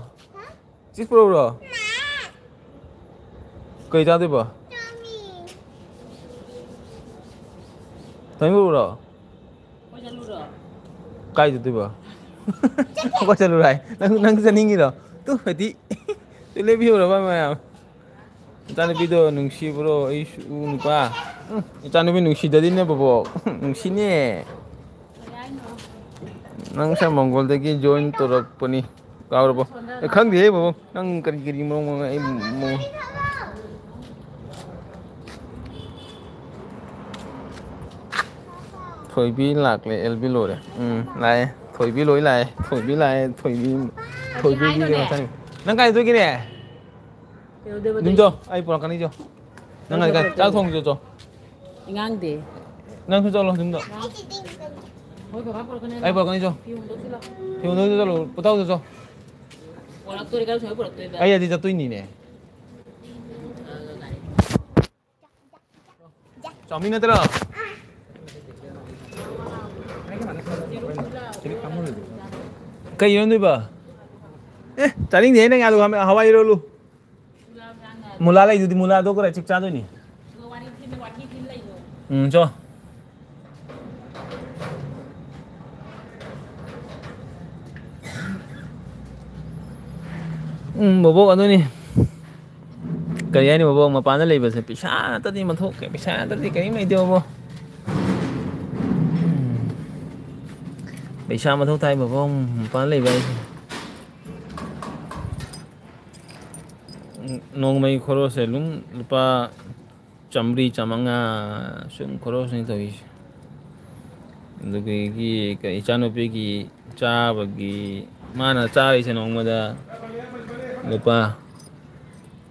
ꯆꯤꯞꯁ ꯄꯨꯔꯛꯎꯔꯣ? ꯀꯩ ꯆꯥꯗꯣꯏꯕ? ꯆꯥꯎꯃꯤꯟ꯫ ꯆꯥꯎꯃꯤꯟ ꯄꯨꯔꯛꯎꯔꯣ? ꯀꯥꯏ ꯆꯠꯇꯣꯏꯕ? ꯑꯩꯈꯣꯏ ꯆꯠꯂꯨꯔꯣ ꯍꯥꯏ꯫ ꯅꯪ, ꯅꯪ ꯆꯠꯅꯤꯡꯉꯤꯔꯣ? ꯇꯨ, ꯍꯥꯏꯗꯤ, ꯇꯨ ꯂꯦꯞꯄꯤꯍꯧꯔꯕ ꯃꯌꯥꯝ? ꯏꯆꯥꯅꯨꯄꯤꯗꯣ ꯅꯨꯡꯁꯤꯕ꯭ꯔꯣ? ꯑꯩꯁꯨ ꯅꯨꯄꯥ꯫ ꯎꯝ, ꯏꯆꯥꯅꯨꯄꯤ ꯅꯨꯡꯁꯤꯗꯗꯤꯅꯦ, ꯕꯣꯕꯣꯛ꯫ ꯅꯨꯡꯁꯤꯅꯦ꯫ ꯅꯪ ꯁꯥꯔ ꯃꯪꯒꯣꯜꯗꯒꯤ ꯖꯣꯏꯟ ꯇꯧꯔꯛꯄꯅꯤ꯫ ꯀꯥꯎꯔꯕꯣ? ꯑꯦ, ꯈꯪꯗꯦꯍꯦ, ꯕꯣꯕꯣꯛ꯫ ꯅꯪ ꯀꯔꯤ ꯀꯔꯤ ꯃꯔꯣꯡ ꯃꯔꯣꯡ ꯑꯩ ꯃꯣ-, ꯊꯣꯏꯕꯤ ꯂꯥꯛꯂꯦ, ꯑꯦꯜꯕꯤ ꯂꯣꯏꯔꯦ꯫ ꯎꯝ, ꯂꯥꯛꯑꯦ꯫ ꯊꯣꯏꯕꯤ ꯂꯣꯏ ꯂꯥꯛꯑꯦ꯫ ꯊꯣꯏꯕꯤ ꯂꯥꯛꯑꯦ, ꯊꯣꯏꯕꯤ, ꯊꯣꯏꯕꯤꯒꯤ ꯃꯊꯪ꯫ ꯅꯪ ꯀꯥꯏ ꯆꯠꯇꯣꯏꯒꯤꯅꯦ? ꯀꯩꯗꯧꯗꯣꯏꯕ ꯑꯗꯨꯝ ꯑꯗꯨꯗꯤ? ꯆꯣ, ꯑꯩ ꯄꯨꯔꯛꯀꯅꯤ ꯆꯣ꯫ ꯅꯪ ꯀꯩꯗꯧꯗꯣꯏꯕ ꯀꯥꯏ-, ꯆꯥꯛ ꯑꯗꯨꯗꯤ? ꯊꯣꯡ ꯆꯣ, ꯆꯣ꯫ ꯏꯉꯥꯡꯗꯤ? ꯅꯪꯁꯨ ꯆꯠꯂꯣ ꯑꯗꯨꯝꯗ꯫ ꯍꯣꯏ, ꯕꯕꯥ ꯄꯨꯔꯛꯀꯅꯤ ꯑꯩ ꯍꯥꯏꯕ꯫ ꯄꯨꯔꯛꯀꯅꯤ ꯆꯣ꯫ ꯐꯤ ꯍꯣꯡꯗꯣꯛꯁꯤ ꯂꯥꯎ꯫ ꯐꯤ ꯍꯣꯡꯗꯣꯛꯁꯤ ꯆꯠꯂꯣ꯫ ꯄꯨꯊꯥꯎꯁꯤ ꯆꯣ꯫ ꯄꯨꯔꯛꯇꯣꯔꯤ, ꯀꯔꯥꯏ ꯁꯨꯃꯥꯏꯅ ꯄꯨꯔꯛꯇꯣꯏꯕ? ꯑꯩ ꯑꯗꯤ ꯆꯠꯇꯣꯏꯅꯤꯅꯦ꯫ ꯑ, ꯒꯥꯔꯤ꯫ ꯆꯥꯎꯃꯤꯟ ꯅꯠꯇ꯭ꯔꯣ? ꯀꯩ ꯏꯔꯣꯟꯗꯣꯏꯕ? ꯑꯦ, ꯆꯥꯅꯤꯡꯗꯦꯍꯦ ꯅꯪ ꯑꯂꯨ ꯍꯋꯥꯏ ꯏꯔꯣꯜꯂꯨ꯫ ꯃꯨꯂꯥ ꯂꯩꯗꯨꯗꯤ, ꯃꯨꯂꯥꯗꯣ ꯈꯔ ꯆꯤꯛ ꯆꯥꯗꯣꯏꯅꯤ꯫ ꯎꯝ, ꯆꯣ꯫ ꯎꯝ, ꯕꯣꯕꯣꯛ, ꯑꯗꯨꯅꯤ꯫ ꯀꯔꯤ ꯍꯥꯏꯅꯤ ꯕꯕꯣ, ꯃꯄꯥꯟꯗ ꯂꯩꯕꯁꯦ ꯄꯩꯁꯥ ꯅꯠꯇꯗꯤ ꯃꯊꯧ ꯀꯩ-, ꯄꯩꯁꯥ ꯅꯠꯇꯗꯤ ꯀꯔꯤꯝ ꯂꯩꯇꯦ ꯕꯕꯣ꯫ ꯄꯩꯁꯥ ꯃꯊꯧ ꯇꯥꯏ ꯕꯕꯣ, ꯃꯄꯥꯟꯗ ꯂꯩꯕ ꯍꯥꯏꯁꯦ꯫ ꯅꯣꯡꯃꯒꯤ ꯈꯣꯔꯣꯁꯁꯦ ꯑꯗꯨꯝ ꯂꯨꯄꯥ ꯆꯥꯝꯃꯔꯤ, ꯆꯥꯝꯃꯉꯥ ꯁꯨꯝ ꯈꯣꯔꯣꯁꯅꯤ ꯇꯧꯔꯤꯁꯦ꯫ ꯑꯗꯨꯗꯒꯤ ꯀꯩ, ꯏꯆꯥꯅꯨꯄꯤꯒꯤ ꯆꯥꯕꯒꯤ, ꯃꯥꯅ ꯆꯥꯔꯤꯁꯦ ꯅꯣꯡꯃꯗ ꯂꯨꯄꯥ,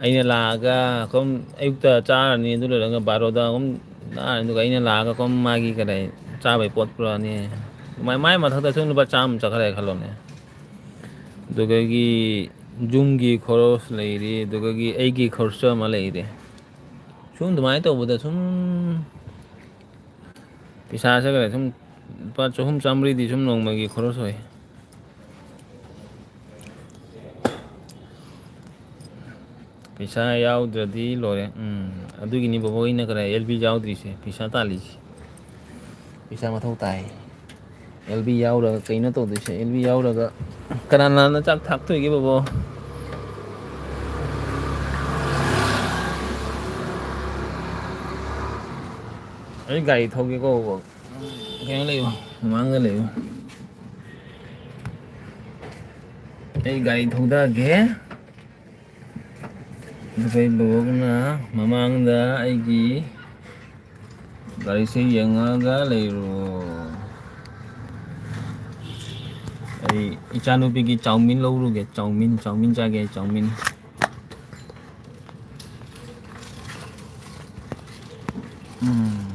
ꯑꯩꯅ ꯂꯥꯛꯑꯒ ꯑꯩꯈꯣꯏ ꯑꯌꯨꯛꯇ ꯆꯥꯔꯅꯤ, ꯑꯗꯨ ꯂꯣꯏꯔꯒ ꯕꯥꯔꯣꯗ ꯑꯗꯨꯝ ꯂꯥꯛꯑꯅꯤ, ꯑꯗꯨꯒ ꯑꯩꯅ ꯂꯥꯛꯑꯒ ꯑꯩꯈꯣꯏ ꯃꯥꯒꯤ ꯀꯔꯤ ꯆꯥꯕꯒꯤ ꯄꯣꯠ ꯄꯨꯔꯛꯑꯅꯤ꯫ ꯃꯥꯏ, ꯃꯥꯏ ꯃꯊꯛꯇ ꯁꯨꯝ ꯂꯨꯄꯥ ꯆꯥꯝꯃ ꯆꯠꯈ꯭ꯔꯦ ꯈꯜꯂꯣꯅꯦ꯫ ꯑꯗꯨꯗꯒꯤ ꯌꯨꯝꯒꯤ ꯈꯣꯔꯣꯁ ꯂꯩꯔꯤ, ꯑꯗꯨꯗꯒꯤ ꯑꯩꯒꯤ ꯈꯣꯔꯁ ꯑꯃ ꯂꯩꯔꯦ꯫ ꯁꯨꯝ ꯑꯗꯨꯃꯥꯏꯅ ꯇꯧꯕꯗ ꯁꯨꯝ ꯄꯩꯁꯥꯁꯦ ꯈꯔ ꯁꯨꯝ ꯂꯨꯄꯥ ꯆꯍꯨꯝ ꯆꯥꯝꯃꯔꯤꯗꯤ ꯁꯨꯝ ꯅꯣꯡꯃꯒꯤ ꯈꯣꯔꯁ ꯑꯣꯏ꯫ ꯄꯩꯁꯥ ꯌꯥꯎꯗ꯭ꯔꯗꯤ ꯂꯣꯏꯔꯦ꯫ ꯎꯝ, ꯑꯗꯨꯒꯤꯅꯤ ꯕꯕꯣꯛ ꯑꯩꯅ ꯈꯔ ꯑꯦꯜ ꯕꯤ ꯌꯥꯎꯗ꯭ꯔꯤꯁꯦ, ꯄꯩꯁꯥ ꯇꯥꯜꯂꯤꯁꯦ꯫ ꯄꯩꯁꯥ ꯃꯊꯧ ꯇꯥꯏ꯫ ꯑꯦꯜ ꯕꯤ ꯌꯥꯎꯔꯒ ꯀꯩꯅꯣ ꯇꯧꯗꯣꯏꯁꯦ? ꯑꯦꯜ ꯕꯤ ꯌꯥꯎꯔꯒ ꯀꯅꯥꯅ ꯆꯥꯛ ꯊꯥꯛꯇꯣꯏꯒꯦ ꯕꯕꯣ? ꯑꯩ ꯒꯥꯔꯤ ꯊꯧꯒꯦꯀꯣ ꯕꯕꯣ꯫ ꯀꯩꯅꯣ ꯂꯩꯌꯨ, ꯃꯃꯥꯡꯗ ꯂꯩꯌꯨ꯫ ꯑꯩ ꯒꯥꯔꯤ ꯊꯧꯗꯒꯦ꯫ ꯑꯗꯨꯒ ꯑꯩ ꯕꯕꯣꯛꯅ ꯃꯃꯥꯡꯗ ꯑꯩꯒꯤ ꯒꯥꯔꯤꯁꯦ ꯌꯦꯡꯉꯒ ꯂꯩꯔꯣ꯫ ꯑꯩ ꯏꯆꯥꯅꯨꯄꯤꯒꯤ ꯆꯥꯎꯃꯤꯟ ꯂꯧꯔꯨꯒꯦ꯫ ꯆꯥꯎꯃꯤꯟ, ꯆꯥꯎꯃꯤꯟ ꯆꯥꯒꯦ, ꯆꯥꯎꯃꯤꯟ꯫ ꯎꯝ꯫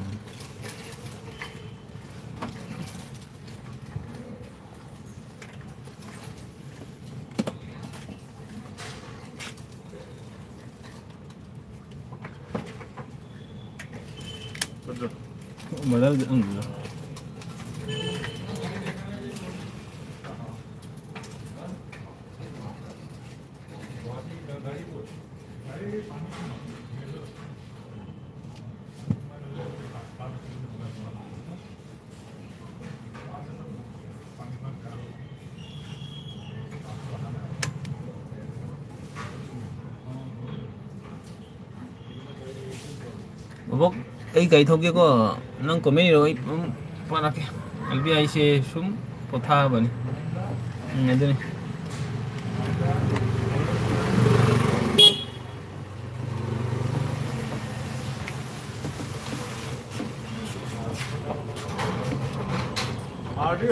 ꯕꯣꯛ, ꯑꯩ ꯒꯥꯔꯤ ꯊꯧꯒꯦꯀꯣ, ꯅꯪ comment ꯏꯔꯣ, ꯑꯩ ꯑꯗꯨꯝ ꯄꯥꯔꯛꯀꯦ꯫ ꯑꯦꯜ ꯕꯤ ꯑꯥꯏꯁꯦ ꯁꯨꯝ ꯄꯣꯊꯥꯕꯅꯤ꯫ ꯎꯝ, ꯑꯗꯨꯅꯤ꯫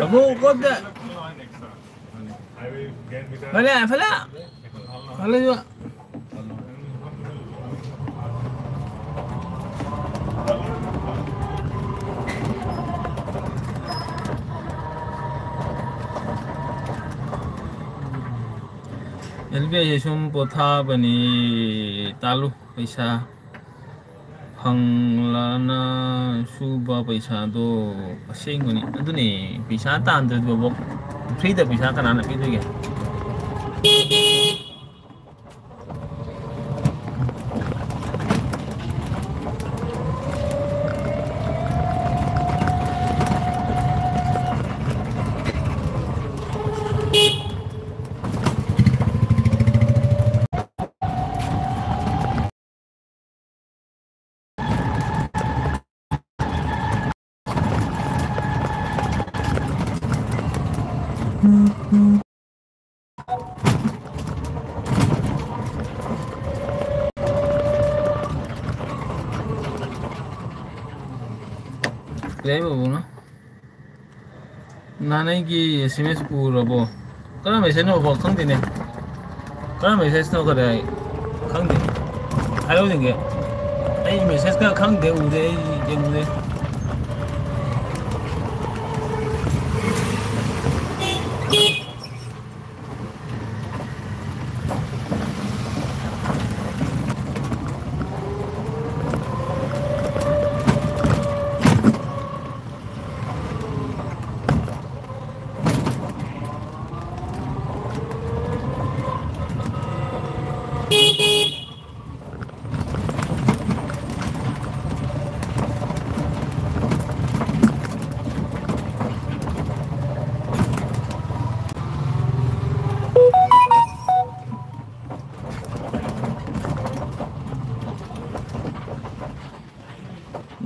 ꯑꯃꯨꯛ ꯀꯣꯟꯗ꯫ ꯐꯂꯥ, ꯐꯂꯥ꯫ ꯐꯂꯥ ꯌꯣ꯫ ꯑꯦꯜ ꯕꯤ ꯑꯥꯏꯁꯦ ꯁꯨꯝ ꯄꯣꯊꯥꯕꯅꯤ꯫ ꯇꯥꯜꯂꯨ ꯄꯩꯁꯥ꯫ ꯐꯪꯂꯅ ꯁꯨꯕ ꯄꯩꯁꯥꯗꯣ ꯑꯁꯦꯡꯕꯅꯤ꯫ ꯑꯗꯨꯅꯦ, ꯄꯩꯁꯥ ꯇꯥꯟꯗ꯭ꯔꯗꯤ ꯕꯣꯕꯣꯛ, free ꯗ ꯄꯩꯁꯥ ꯀꯅꯥꯅ ꯄꯤꯗꯣꯏꯒꯦ? ꯂꯩꯕꯕꯨꯅ ꯅꯍꯥꯟ ꯑꯩꯒꯤ ꯑꯦꯁ ꯑꯦꯝ ꯑꯦꯁ ꯎꯔꯕꯣ? ꯀꯔꯝꯕ message ꯅꯣꯕꯣ? ꯈꯪꯗꯦꯅꯦ꯫ ꯀꯔꯝꯕ message ꯅꯣ ꯀꯗꯥꯏ? ꯈꯪꯗꯦ꯫ ꯍꯥꯏꯔꯛꯑꯣ ꯌꯦꯡꯒꯦ꯫ ꯑꯩ message ꯀ ꯈꯪꯗꯦ, ꯎꯗꯦ, ꯑꯩ ꯌꯦꯡꯉꯨꯗꯦ꯫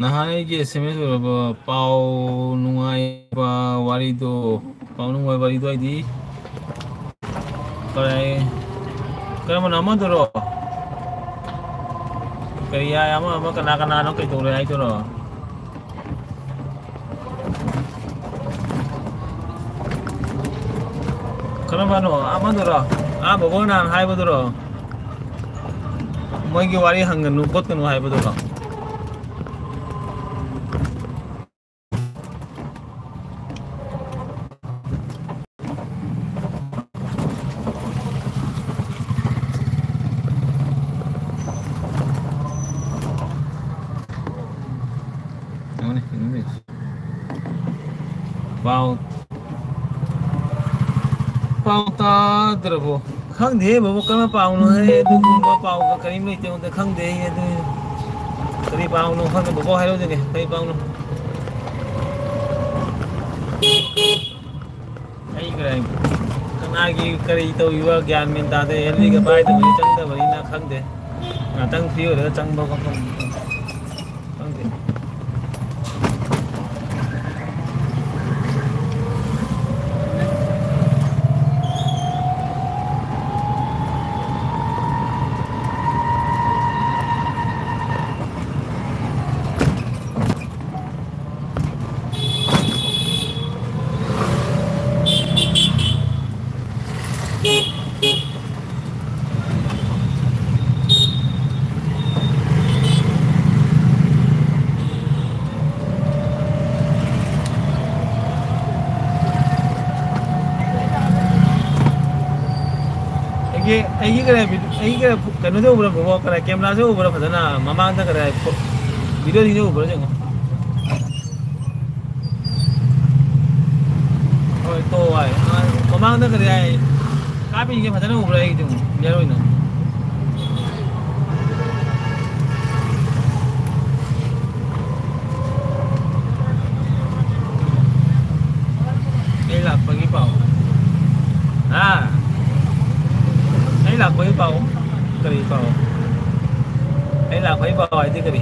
ꯅꯍꯥꯟ ꯑꯩꯒꯤ ꯑꯦꯁ ꯑꯦꯝ ꯑꯦꯁ ꯑꯣꯏꯔꯕ ꯄꯥꯎ ꯅꯨꯡꯉꯥꯏꯕ ꯋꯥꯔꯤꯗꯣ, ꯄꯥꯎ ꯅꯨꯡꯉꯥꯏꯕ ꯋꯥꯔꯤꯗꯣ ꯍꯥꯏꯗꯤ ꯀꯔꯤ, ꯀꯔꯝꯕꯅꯣ ꯑꯃꯗꯨꯔꯣ? ꯀꯔꯤ ꯍꯥꯏ, ꯑꯃ, ꯑꯃ ꯀꯅꯥ ꯀꯅꯥꯅꯣ ꯀꯩꯗꯧꯔꯦ ꯍꯥꯏꯗꯨꯔꯣ? ꯀꯔꯝꯕꯅꯣ? ꯑꯃꯗꯨꯔꯣ? ꯑꯥ, ꯕꯣꯕꯣ ꯅꯍꯥꯟ ꯍꯥꯏꯕꯗꯨꯔꯣ? ꯃꯣꯏꯒꯤ ꯋꯥꯔꯤ ꯍꯪꯒꯅꯨ ꯈꯣꯠꯀꯅꯨ ꯍꯥꯏꯕꯗꯨꯔꯣ? ꯌꯦꯡꯉꯨꯅꯦ, ꯌꯦꯡꯉꯨꯅꯦ꯫ ꯄꯥꯎ, ꯄꯥꯎ ꯇꯥꯗ꯭ꯔꯕꯣ? ꯈꯪꯗꯦꯍꯦ ꯕꯣꯕꯣ, ꯀꯔꯝꯕ ꯄꯥꯎꯅꯣ ꯍꯦ? ꯑꯗꯨꯒꯨꯝꯕ ꯄꯥꯎꯒ ꯀꯔꯤꯝ ꯂꯩꯇꯦ ꯑꯩꯉꯣꯟꯗ, ꯈꯪꯗꯦ ꯑꯩ ꯑꯗꯨ꯫ ꯀꯔꯤ ꯄꯥꯎꯅꯣ ꯈꯪꯗꯦ ꯕꯣꯕꯣ, ꯍꯥꯏꯔꯛꯎꯗꯅꯦ, ꯀꯔꯤ ꯄꯥꯎꯅꯣ? ꯑꯩ ꯀꯔꯤ, ꯀꯅꯥꯒꯤ ꯀꯔꯤ ꯇꯧꯔꯤꯕ ꯒ꯭ꯌꯥꯟ ꯃꯦꯟ ꯇꯥꯗꯦ꯫ ꯑꯦꯜ ꯕꯤꯒ ꯄꯥꯏꯗꯕꯅꯤ, ꯆꯪꯗꯕꯅꯤꯅ ꯈꯪꯗꯦ꯫ ꯉꯥꯛꯇꯪ ꯐ꯭ꯔꯤ ꯑꯣꯏꯔꯒ ꯆꯪꯕ ꯈꯣꯠꯄ ꯈꯪꯗꯦ꯫ ꯑꯩꯒꯤ, ꯑꯩꯒꯤ ꯀꯔꯤ, ꯑꯩꯒꯤ ꯀꯔꯤ, ꯀꯩꯅꯣꯗ ꯎꯕ꯭ꯔꯥ ꯕꯣꯕꯣ? ꯀꯔꯤ, ꯀꯦꯃꯦꯔꯥꯁꯦ ꯎꯕ꯭ꯔꯥ ꯐꯖꯅ? ꯃꯃꯥꯡꯗ ꯀꯔꯤ, ꯐꯣ-, ꯚꯤꯗꯤꯑꯣꯁꯤꯡꯁꯦ ꯎꯕ꯭ꯔꯥ ꯌꯦꯡꯉꯣ꯫ ꯍꯣꯏ, ꯇꯣ ꯍꯥꯏ꯫ ꯃꯃꯥꯡꯗ ꯀꯔꯤ ꯍꯥꯏ? ꯀꯥꯞꯄꯤꯁꯦ ꯐꯖꯅ ꯎꯕ꯭ꯔꯥ ꯑꯩꯒꯤꯗꯤ ꯑꯃꯨꯛ, clear ꯑꯣꯏꯅ? ꯑꯩ ꯂꯥꯛꯄꯒꯤ ꯄꯥꯎ꯫ ꯍꯥ? ꯑꯩ ꯂꯥꯛꯄꯒꯤ ꯄꯥꯎ? ꯀꯔꯤ ꯄꯥꯎ? ꯑꯩ ꯂꯥꯛꯄꯒꯤ ꯄꯥꯎ ꯍꯥꯏꯗꯤ ꯀꯔꯤ?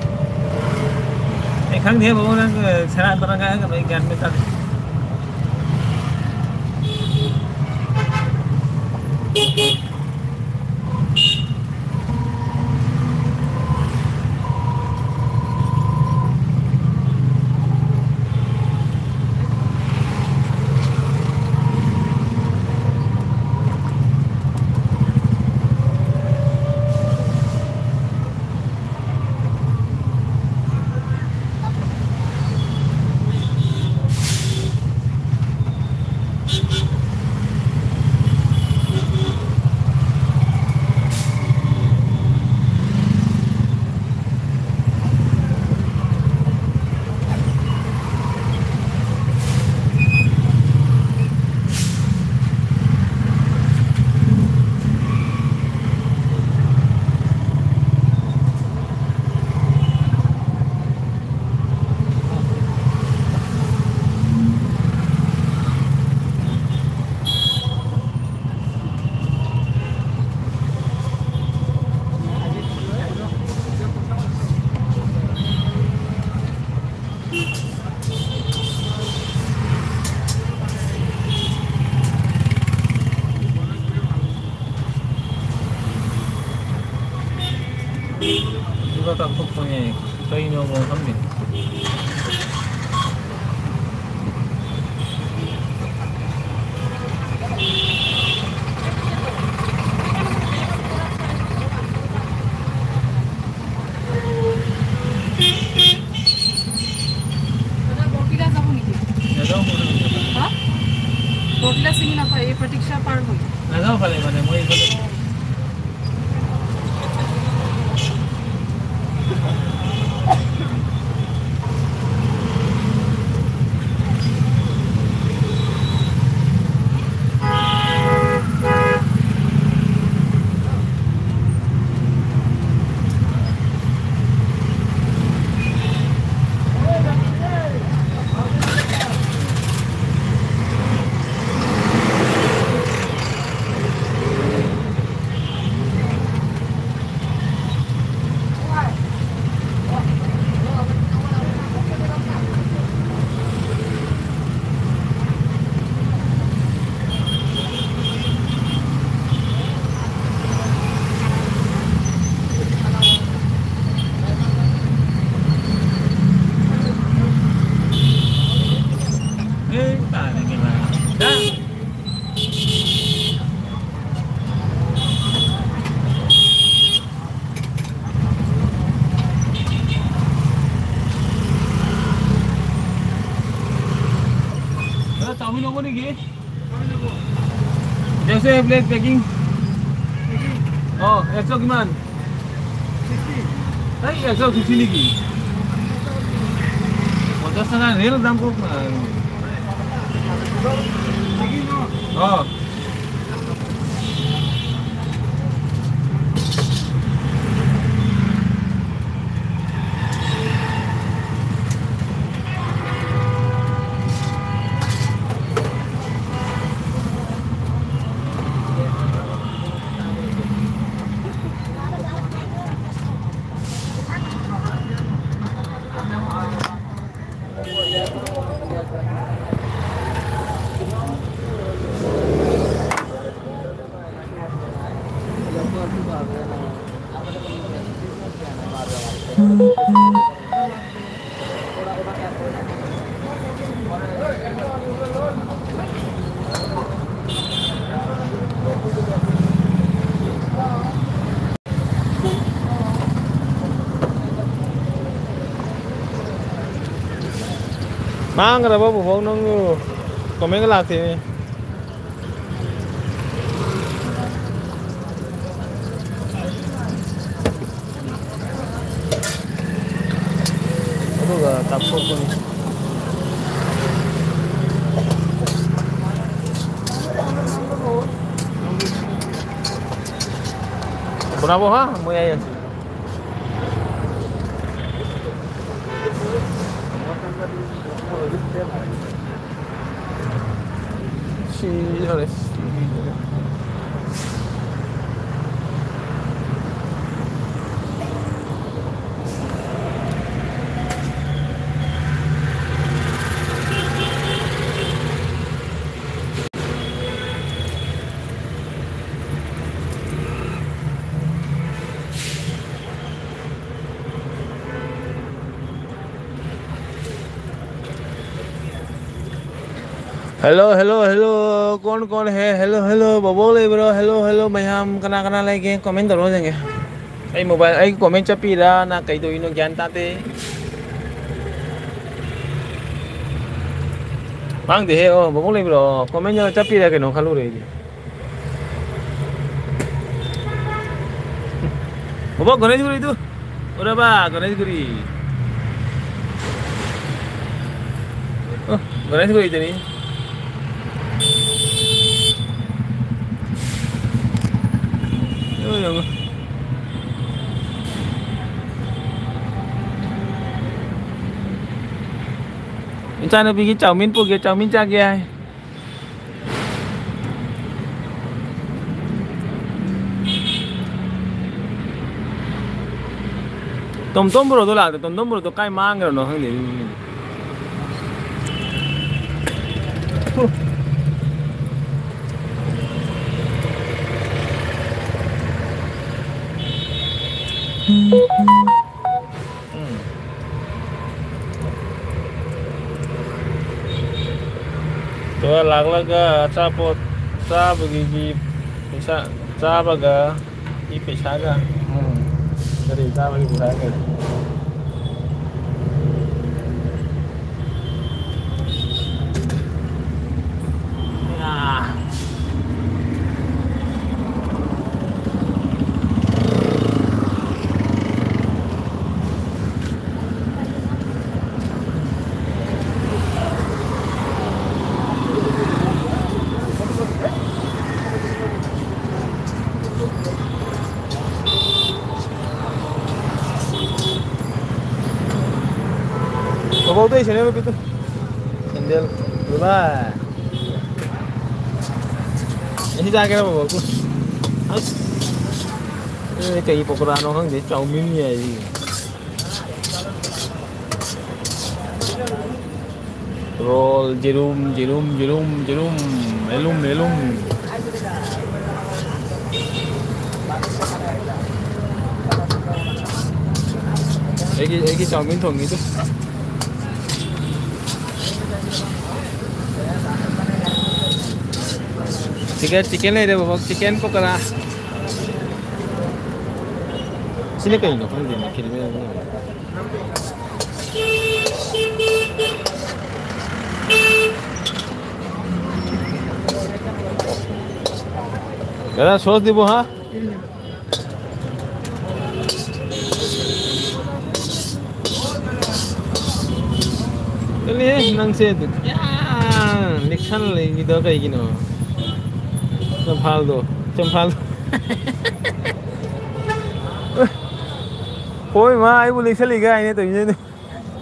ꯑꯩ ꯈꯪꯗꯦ ꯕꯥꯕꯨ, ꯅꯪ ꯁꯦꯔꯥꯟ ꯇꯨꯔꯥꯟ ꯉꯥꯡꯒꯅꯨ, ꯑꯩ ꯒ꯭ꯌꯥꯟ ꯃꯦꯟ ꯇꯥꯗꯦ꯫ ꯑꯗꯨꯒ ꯀꯛꯊꯣꯛꯄꯅꯦ꯫ ꯀꯩꯅꯣ ꯑꯃꯨꯛ ꯈꯪꯗꯦ꯫ দাদা, বৰটিলা যাব নেকি? নাযাওঁ, মই নাযাওঁ। হা? বৰটিলা চিনি নাপায়, এই প্ৰতীক্ষা পাৰ হৈ। নাযাওঁ ফালে, মানে, মই এইফালে দেড়শ প্লেট পেকিং। অ, একশ কিমান? এই একশ ছিক্সটি নেকি? পঞ্চাশ টকা ৰেল দাম কওক না। অ। ꯃꯥꯡꯈ꯭ꯔꯕ ꯕꯣꯕꯣꯛ ꯅꯪꯕꯨ? ꯀꯣꯃꯦꯟꯒ ꯂꯥꯛꯇꯦꯅꯦ꯫ ꯑꯗꯨꯒ ꯇꯥꯞꯊꯣꯛꯄꯅꯤ꯫ ꯕꯣꯅꯥꯕꯣ, ꯍꯥ? ꯃꯣꯏ ꯑꯩ ꯑꯁꯤ꯫ ꯁꯤ ꯌꯥꯔꯦ꯫ Hello, hello, hello. ꯀꯣꯟ ꯀꯣꯟ ꯍꯦ? Hello, hello. ꯕꯣꯕꯣꯛ ꯂꯩꯕ꯭ꯔꯣ? Hello, hello. ꯃꯌꯥꯝ ꯀꯅꯥ ꯀꯅꯥ ꯂꯩꯒꯦ? ꯀꯣꯃꯦꯟ ꯇꯧꯔꯣ ꯌꯦꯡꯒꯦ꯫ ꯑꯩ ꯃꯣꯕꯥꯏꯜ, ꯑꯩꯒꯤ ꯀꯣꯃꯦꯟ ꯆꯠꯄꯤꯔꯥ? ꯅ ꯀꯩꯗꯧꯔꯤꯅꯣ? ꯒ꯭ꯌꯥꯟ ꯇꯥꯗꯦ꯫ ꯈꯪꯗꯦꯍꯦ꯫ ꯑꯣ, ꯕꯣꯕꯣꯛ ꯂꯩꯕ꯭ꯔꯣ? ꯀꯣꯃꯦꯟ ꯌꯥꯎꯔ ꯆꯠꯄꯤꯔ ꯀꯩꯅꯣ ꯈꯜꯂꯨꯔꯦ ꯑꯩꯗꯤ꯫ ꯕꯣꯕꯣꯛ, ꯒꯣꯅꯦꯁꯒꯨꯔꯤꯗꯨ ꯎꯔꯕ? ꯒꯣꯅꯦꯁꯒꯨꯔꯤ꯫ ꯑꯣ, ꯒꯣꯅꯦꯁꯒꯨꯔꯤꯗꯨꯅꯤ꯫ ꯌꯦꯡꯉꯣ, ꯌꯦꯡꯉꯣ꯫ ꯏꯆꯥꯅꯨꯄꯤꯒꯤ ꯆꯥꯎꯃꯤꯟ ꯄꯨꯒꯦ, ꯆꯥꯎꯃꯤꯟ ꯆꯥꯒꯦ ꯍꯥꯏ꯫ ꯇꯣꯝꯇꯣꯝ ꯕ꯭ꯔꯣꯗꯣ ꯂꯥꯛꯇꯦ꯫ ꯇꯣꯝꯇꯣꯝ ꯕ꯭ꯔꯣꯗꯣ ꯀꯥꯏ ꯃꯥꯡꯈ꯭ꯔꯅꯣ ꯈꯪꯗꯦ꯫ ꯎꯝ꯫ ꯑꯗꯨꯒ ꯂꯥꯛꯂꯒ ꯑꯆꯥꯄꯣꯠ ꯆꯥꯕꯒꯤ ꯄꯩꯁꯥ, ꯆꯥꯕꯒ ꯄꯩꯁꯥꯒ꯫ ꯎꯝ꯫ ꯀꯔꯤ ꯆꯥꯕꯒꯤ ꯄꯩꯁꯥ ꯀꯔꯤ? ꯑꯥ꯫ ꯕꯣꯕꯣꯛꯇ ꯑꯩ ꯁꯦꯟꯗꯜ ꯄꯤꯇꯨ꯫ ꯁꯦꯟꯗꯜ꯫ ꯕꯥꯏ꯫ ꯑꯁꯤ ꯆꯥꯒꯦꯔ ꯕꯣꯕꯣꯛꯇꯨ? ꯑꯁ꯫ ꯑꯦ, ꯀꯩ ꯄꯀꯣꯔꯥꯅꯣ ꯈꯪꯗꯦ, ꯆꯥꯎꯃꯤꯟ ꯌꯥꯏ꯫ ꯔꯣꯜ, ꯌꯦꯔꯨꯝ, ꯌꯦꯔꯨꯝ, ꯌꯦꯔꯨꯝ, ꯌꯦꯔꯨꯝ, ꯌꯦꯔꯨꯝ, ꯌꯦꯔꯨꯝ꯫ ꯑꯩꯒꯤ, ꯑꯩꯒꯤ ꯆꯥꯎꯃꯤꯟ ꯊꯣꯡꯉꯤꯗꯨ꯫ ꯆꯤꯀꯟ, ꯆꯤꯀꯟ ꯂꯩꯔꯦ ꯕꯕꯥ, ꯆꯤꯀꯟ ꯄꯀꯣꯔꯥ꯫ ꯁꯤꯅ ꯀꯩꯅꯣ ꯈꯪꯗꯦꯅꯦ, ꯀꯦꯔꯃꯦꯜ ꯑꯃ ꯂꯩꯔꯦ꯫ ꯀꯅꯥ ꯁꯣꯁꯇꯨꯕꯨ, ꯍꯥ? ꯀꯜꯂꯤꯍꯦ ꯅꯪꯁꯦ꯫ ꯌꯥ, ꯂꯤꯛꯁꯟ ꯂꯩꯈꯤꯗꯣ ꯀꯩꯒꯤꯅꯣ? ꯆꯝꯐꯥꯜꯗꯣ, ꯆꯝꯐꯥꯜꯗꯣ꯫ ꯍꯣꯏ ꯃꯥ, ꯑꯩꯕꯨ ꯂꯤꯛꯁꯜꯂꯤ ꯀꯥꯏꯅ ꯇꯧꯔꯤꯅꯦ꯫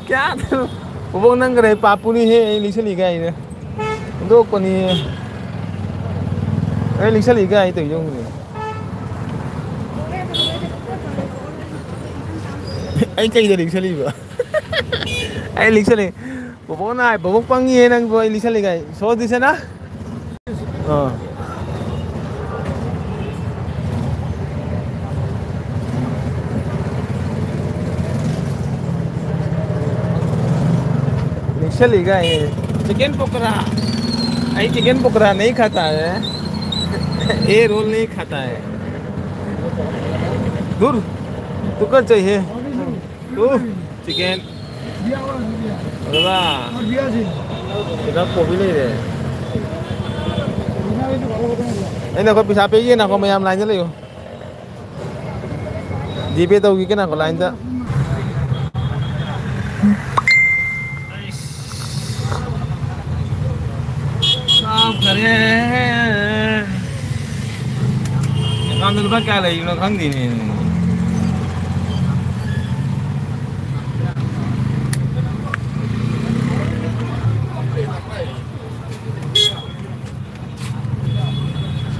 ꯀꯌꯥꯗ? ꯕꯣꯕꯣꯛ ꯅꯪ ꯀꯔꯤ ꯄꯥꯞꯄꯨꯅꯤꯍꯦ, ꯑꯩ ꯂꯤꯛꯁꯜꯂꯤ ꯀꯥꯏꯅ꯫ ꯍꯨꯟꯗꯣꯛꯄꯅꯤꯍꯦ꯫ ꯑꯩ ꯂꯤꯛꯁꯜꯂꯤ ꯀꯥꯏ ꯇꯧꯔꯤꯗꯣ ꯌꯦꯡꯉꯨꯅꯦ꯫ ꯑꯩ ꯀꯩꯗ ꯂꯤꯛꯁꯜꯂꯤꯕ? ꯑꯩ ꯂꯤꯛꯁꯜꯂꯤ꯫ ꯕꯣꯕꯣꯛꯅ ꯍꯥꯏ, ꯕꯣꯕꯣꯛ ꯄꯪꯉꯤꯍꯦ ꯅꯪꯕꯨ, ꯑꯩ ꯂꯤꯛꯁꯜꯂꯤ ꯀꯥꯏ꯫ ꯁꯣ ꯗꯤꯁꯦꯅ? ꯑꯥ꯫ ꯂꯤꯛꯁꯜꯂꯤ ꯀꯥꯏ꯫ चिकन पकौड़ा। भाई, चिकन पकौड़ा नहीं खाता है। ये रोल नहीं खाता है। दूर। तू कर चाहिए। तू चिकन। ꯑꯗꯨꯒ ꯁꯤꯗ ꯀꯣꯕꯤ ꯂꯩꯔꯦ꯫ ꯑꯩꯅ ꯑꯩꯈꯣꯏ ꯄꯩꯁꯥ ꯄꯤꯒꯦ, ꯅꯈꯣ ꯃꯌꯥꯝ ꯂꯥꯏꯟꯗ ꯂꯩꯌꯨ꯫ ꯖꯤꯄꯦ ꯇꯧꯈꯤꯒꯦ, ꯅꯈꯣ ꯂꯥꯏꯟꯗ꯫ ꯆꯥꯈ꯭ꯔꯦ꯫ ꯑꯦꯀꯥꯎꯟꯗ ꯂꯨꯄꯥ ꯀꯌꯥ ꯂꯩꯔꯤꯅꯣ ꯈꯪꯗꯦꯅꯦ꯫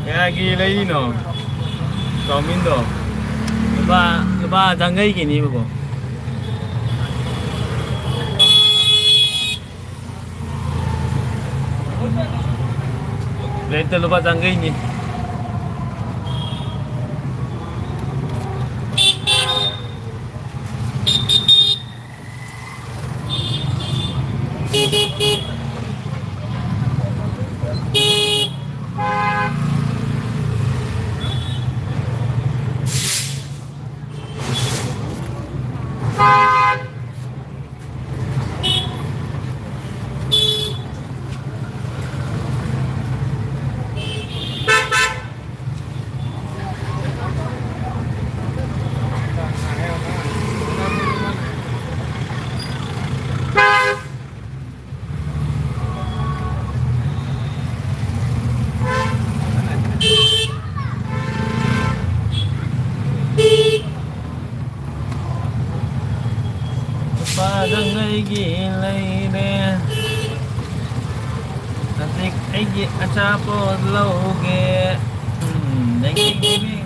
ꯀꯌꯥꯒꯤ ꯂꯩꯔꯤꯅꯣ? ꯆꯥꯎꯃꯤꯟꯗꯣ ꯂꯨꯄꯥ, ꯂꯨꯄꯥ ꯌꯥꯡꯈꯩꯒꯤꯅꯦꯕꯀꯣ꯫ ꯄ꯭ꯂꯦꯠꯇ ꯂꯨꯄꯥ ꯌꯥꯡꯈꯩꯅꯤ꯫ ꯑꯆꯥꯄꯣꯠ ꯂꯧꯒꯦ꯫ ꯎꯝ, ꯗꯤꯡ, ꯗꯤꯡ, ꯗꯤꯡ, ꯗꯤꯡ꯫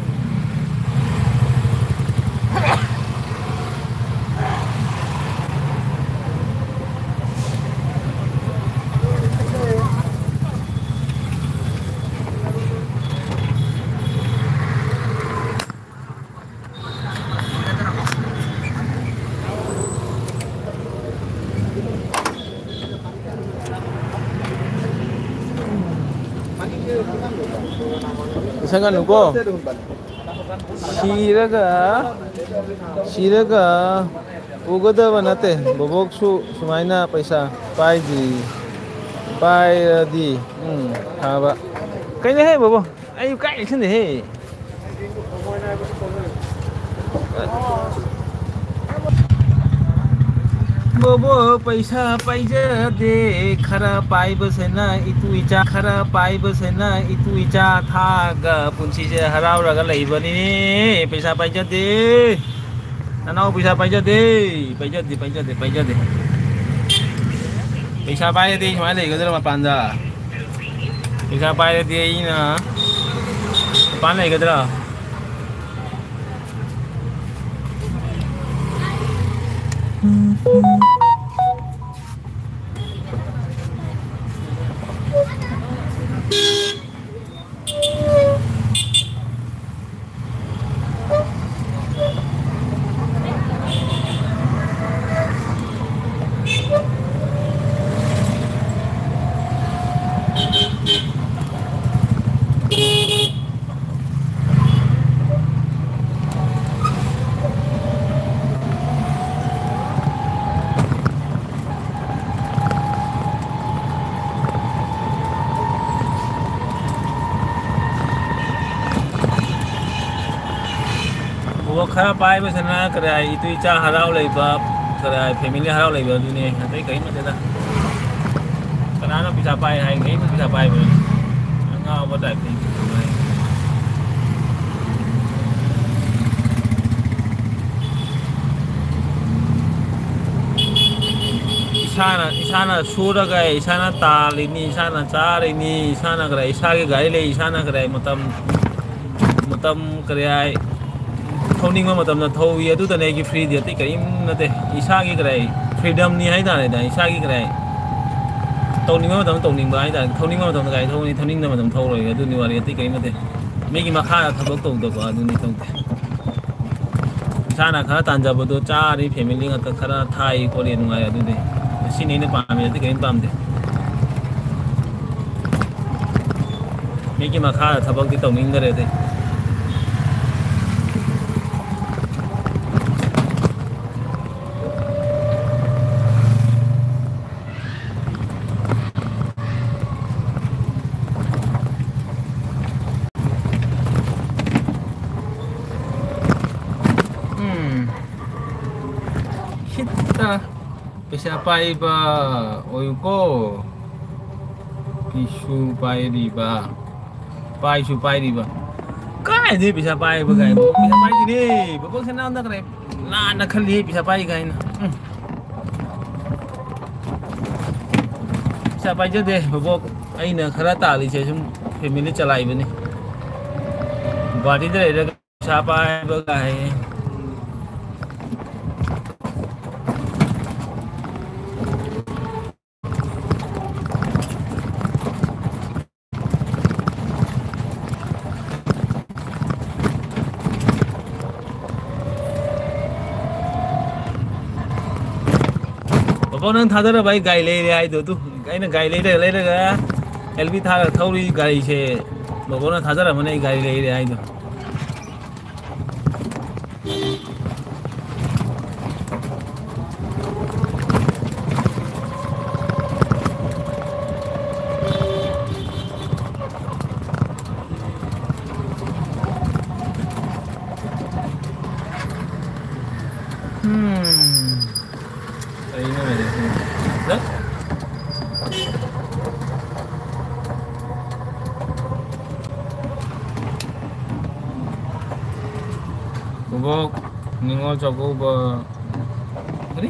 ꯏꯁꯪꯒꯅꯨꯀꯣ꯫ ꯁꯤꯔꯒ, ꯁꯤꯔꯒ ꯎꯒꯗꯕ ꯅꯠꯇꯦ꯫ ꯕꯣꯕꯣꯛꯁꯨ ꯁꯨꯃꯥꯏꯅ ꯄꯩꯁꯥ ꯄꯥꯏꯗꯤ, ꯄꯥꯏꯔꯗꯤ, ꯎꯝ, ꯐꯕ꯫ ꯀꯩꯅꯣꯍꯦ ꯕꯣꯕꯣ? ꯑꯩ ꯀꯥꯏ ꯅꯤꯡꯁꯤꯡꯗꯦꯍꯦ꯫ ꯕꯣꯕꯣ ꯄꯩꯁꯥ ꯄꯥꯏꯖꯗꯦ, ꯈꯔ ꯄꯥꯏꯕꯁꯤꯅ ꯏꯇꯨ ꯏꯆꯥ, ꯈꯔ ꯄꯥꯏꯕꯁꯤꯅ ꯏꯇꯨ ꯏꯆꯥ ꯊꯥꯛꯑꯒ ꯄꯨꯟꯁꯤꯁꯦ ꯍꯔꯥꯎꯔꯒ ꯂꯩꯕꯅꯤꯅꯦ꯫ ꯄꯩꯁꯥ ꯄꯥꯏꯖꯗꯦ, ꯅꯅꯥꯎ ꯄꯩꯁꯥ ꯄꯥꯏꯖꯗꯦ, ꯄꯥꯏꯖꯗꯦ, ꯄꯥꯏꯖꯗꯦ, ꯄꯥꯏꯖꯗꯦ꯫ ꯄꯩꯁꯥ ꯄꯥꯏꯔꯗꯤ ꯁꯨꯃꯥꯏꯅ ꯂꯩꯒꯗ꯭ꯔꯣ ꯃꯄꯥꯟꯗ? ꯄꯩꯁꯥ ꯄꯥꯏꯔꯗꯤ ꯑꯩꯅ ꯃꯄꯥꯟ ꯂꯩꯒꯗ꯭ꯔꯣ? ꯑꯣ, ꯈꯔ ꯄꯥꯏꯕꯁꯤꯅ ꯀꯗꯥꯏ ꯏꯇꯨ ꯏꯆꯥ ꯍꯔꯥꯎ ꯂꯩꯕ, ꯀꯗꯥꯏ family ꯍꯔꯥꯎ ꯂꯩꯕ ꯑꯗꯨꯅꯦ, ꯑꯇꯩ ꯀꯔꯤꯝ ꯅꯠꯇꯦꯗ꯫ ꯀꯅꯥꯅ ꯄꯩꯁꯥ ꯄꯥꯏ ꯍꯥꯏꯒꯦ? ꯑꯩꯅ ꯄꯩꯁꯥ ꯄꯥꯏꯕꯅꯦ꯫ ꯑꯉꯥꯎꯕ type ꯇ꯫ ꯏꯁꯥꯅ, ꯏꯁꯥꯅ ꯁꯨꯔꯒ, ꯏꯁꯥꯅ ꯇꯥꯜꯂꯤꯅꯤ, ꯏꯁꯥꯅ ꯆꯥꯔꯤꯅꯤ, ꯏꯁꯥꯅ ꯀꯔꯤ, ꯏꯁꯥꯒꯤ ꯒꯥꯔꯤ ꯂꯩ, ꯏꯁꯥꯅ ꯀꯔꯤ, ꯃꯇꯝ, ꯃꯇꯝ ꯀꯔꯤ ꯍꯥꯏ, ꯊꯧꯅꯤꯡꯕ ꯃꯇꯝꯗ ꯊꯧꯏ, ꯑꯗꯨꯗꯅꯦ ꯑꯩꯒꯤ ꯐ꯭ꯔꯤꯗꯤ, ꯑꯇꯩ ꯀꯔꯤꯝ ꯅꯠꯇꯦ꯫ ꯏꯁꯥꯒꯤ ꯀꯔꯤ, ꯐ꯭ꯔꯤꯗꯝꯅꯤ ꯍꯥꯏ ꯇꯥꯔꯦꯗ, ꯏꯁꯥꯒꯤ ꯀꯔꯤ, ꯇꯧꯅꯤꯡꯕ ꯃꯇꯝꯗ ꯇꯧꯅꯤꯡꯕ ꯍꯥꯏ ꯇꯥꯔꯦ꯫ ꯊꯧꯅꯤꯡꯕ ꯃꯇꯝꯗ ꯒꯥꯔꯤ ꯊꯧꯅꯤ, ꯊꯧꯅꯤꯡꯗꯕ ꯃꯇꯝꯗ ꯊꯧꯔꯣꯏ, ꯑꯗꯨꯅꯤ ꯋꯥꯔꯤ, ꯑꯇꯩ ꯀꯔꯤꯝ ꯅꯠꯇꯦ꯫ ꯃꯤꯒꯤ ꯃꯈꯥꯗ ꯊꯕꯛ ꯇꯧꯗꯕ ꯑꯗꯨꯅꯤ ꯇꯧꯗꯦ꯫ ꯏꯁꯥꯅ ꯈꯔ ꯇꯥꯟꯖꯕꯗꯣ ꯆꯥꯔꯤ, ꯐꯦꯃꯤꯂꯤ ꯉꯥꯛꯇ ꯈꯔ ꯊꯥꯏ ꯈꯣꯠꯂꯤ, ꯅꯨꯡꯉꯥꯏ꯫ ꯑꯗꯨꯗꯤ ꯁꯤꯅꯤ ꯑꯩꯅ ꯄꯥꯝꯃꯤ, ꯑꯇꯩ ꯀꯔꯤꯝ ꯄꯥꯝꯗꯦ꯫ ꯃꯤꯒꯤ ꯃꯈꯥꯗ ꯊꯕꯛꯇꯤ ꯇꯧꯅꯤꯡꯗꯔꯦ ꯑꯇꯩ꯫ ꯎꯝ꯫ ꯈꯤꯠꯇ ꯄꯩꯁꯥ ꯄꯥꯏꯕ ꯑꯣꯏꯌꯨꯀꯣ꯫ ꯄꯤꯁꯨ ꯄꯥꯏꯔꯤꯕ, ꯄꯥꯏꯁꯨ ꯄꯥꯏꯔꯤꯕ꯫ ꯀꯥꯏꯗꯩ ꯄꯩꯁꯥ ꯄꯥꯏꯕ ꯀꯥꯏ? ꯄꯩꯁꯥ ꯄꯥꯏꯗꯦꯅꯦ꯫ ꯕꯕꯣꯛ ꯁꯅꯥꯝꯅ ꯀꯔꯤ ꯂꯥꯟꯅ ꯈꯜꯂꯤ ꯄꯩꯁꯥ ꯄꯥꯏ ꯀꯥꯏꯅ꯫ ꯎꯝ꯫ ꯄꯩꯁꯥ ꯄꯥꯏꯖꯗꯦ ꯕꯕꯣꯛ꯫ ꯑꯩꯅ ꯈꯔ ꯇꯥꯜꯂꯤꯁꯦ ꯁꯨꯝ ꯐꯦꯃꯤꯂꯤ ꯆꯂꯥꯏꯕꯅꯤ꯫ ꯒꯨꯍꯥꯇꯤꯗ ꯂꯩꯔꯒ ꯄꯩꯁꯥ ꯄꯥꯏꯕ ꯀꯥꯏ꯫ ꯕꯕꯣꯛ, ꯅꯪ ꯊꯥꯖꯔꯕ ꯑꯩ ꯒꯥꯔꯤ ꯂꯩꯔꯦ ꯍꯥꯏꯗꯣ? ꯑꯗꯨ ꯑꯩꯅ ꯒꯥꯔꯤ ꯂꯩꯔꯒ, ꯂꯩꯔꯒ ꯑꯦꯜ ꯕꯤ ꯊꯥꯔꯒ ꯊꯧꯔꯤ ꯒꯥꯔꯤꯁꯦ, ꯕꯕꯣꯛꯅ ꯊꯥꯖꯔꯝꯃꯅꯤ ꯑꯩ ꯒꯥꯔꯤ ꯂꯩꯔꯦ ꯍꯥꯏꯗꯣ꯫ ꯎꯝ꯫ ꯀꯩꯅꯣ ꯍꯥꯏꯁꯦ? ꯅꯪ? ꯕꯣꯕꯣꯛ, ꯅꯤꯉꯣꯜ ꯆꯥꯛꯀꯧꯕ꯫ ꯀꯔꯤ?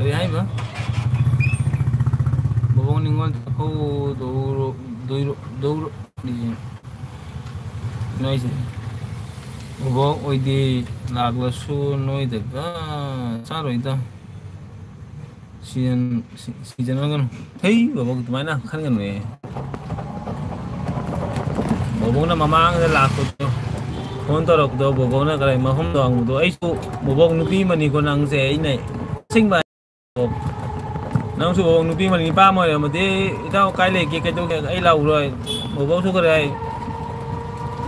ꯀꯔꯤ ꯍꯥꯏꯕ? ꯕꯣꯕꯣꯛ ꯅꯤꯡꯉꯣꯜ ꯆꯥꯛꯀꯧꯗꯧꯔꯣ-, ꯗꯣꯏꯔꯣ-, ꯗꯧꯔꯣ-, ꯅꯣꯏꯁꯦ꯫ ꯕꯣꯕꯣꯛ ꯑꯣꯏꯗꯤ ꯂꯥꯛꯂꯁꯨ ꯅꯣꯏꯗꯒ ꯆꯥꯔꯣꯏꯗ꯫ ꯁꯤꯖꯟ-, ꯁꯤ-, ꯁꯤꯖꯟ ꯑꯣꯏꯒꯅꯨ꯫ ꯍꯩ, ꯕꯣꯕꯣꯛ ꯑꯗꯨꯃꯥꯏꯅ ꯈꯟꯒꯅꯨꯍꯦ꯫ ꯕꯣꯕꯣꯛꯅ ꯃꯃꯥꯡꯗ ꯂꯥꯛꯄꯗꯣ, ꯐꯣꯟ ꯇꯧꯔꯛꯄꯗꯣ, ꯕꯣꯕꯣꯛꯅ ꯀꯔꯤ ꯃꯐꯝꯗꯣ ꯍꯪꯕꯗꯣ, ꯑꯩꯁꯨ ꯕꯣꯕꯣꯛ ꯅꯨꯄꯤ ꯑꯃꯅꯤꯀꯣ ꯅꯪꯁꯦ, ꯑꯩꯅ ꯑꯁꯦꯡꯕ ꯅꯪꯁꯨ ꯕꯣꯕꯣꯛ ꯅꯨꯄꯤ ꯑꯃꯅꯤ ꯅꯨꯄꯥ ꯑꯃ ꯑꯣꯏꯔꯝꯃꯗꯤ, "ꯏꯇꯥꯎ ꯀꯥꯏ ꯂꯩꯒꯦ, ꯀꯩꯗꯧꯒꯦ?" ꯑꯩ ꯂꯥꯛꯎꯔꯣꯏ꯫ ꯕꯣꯕꯣꯛꯁꯨ ꯈꯔ ꯍꯥꯏ,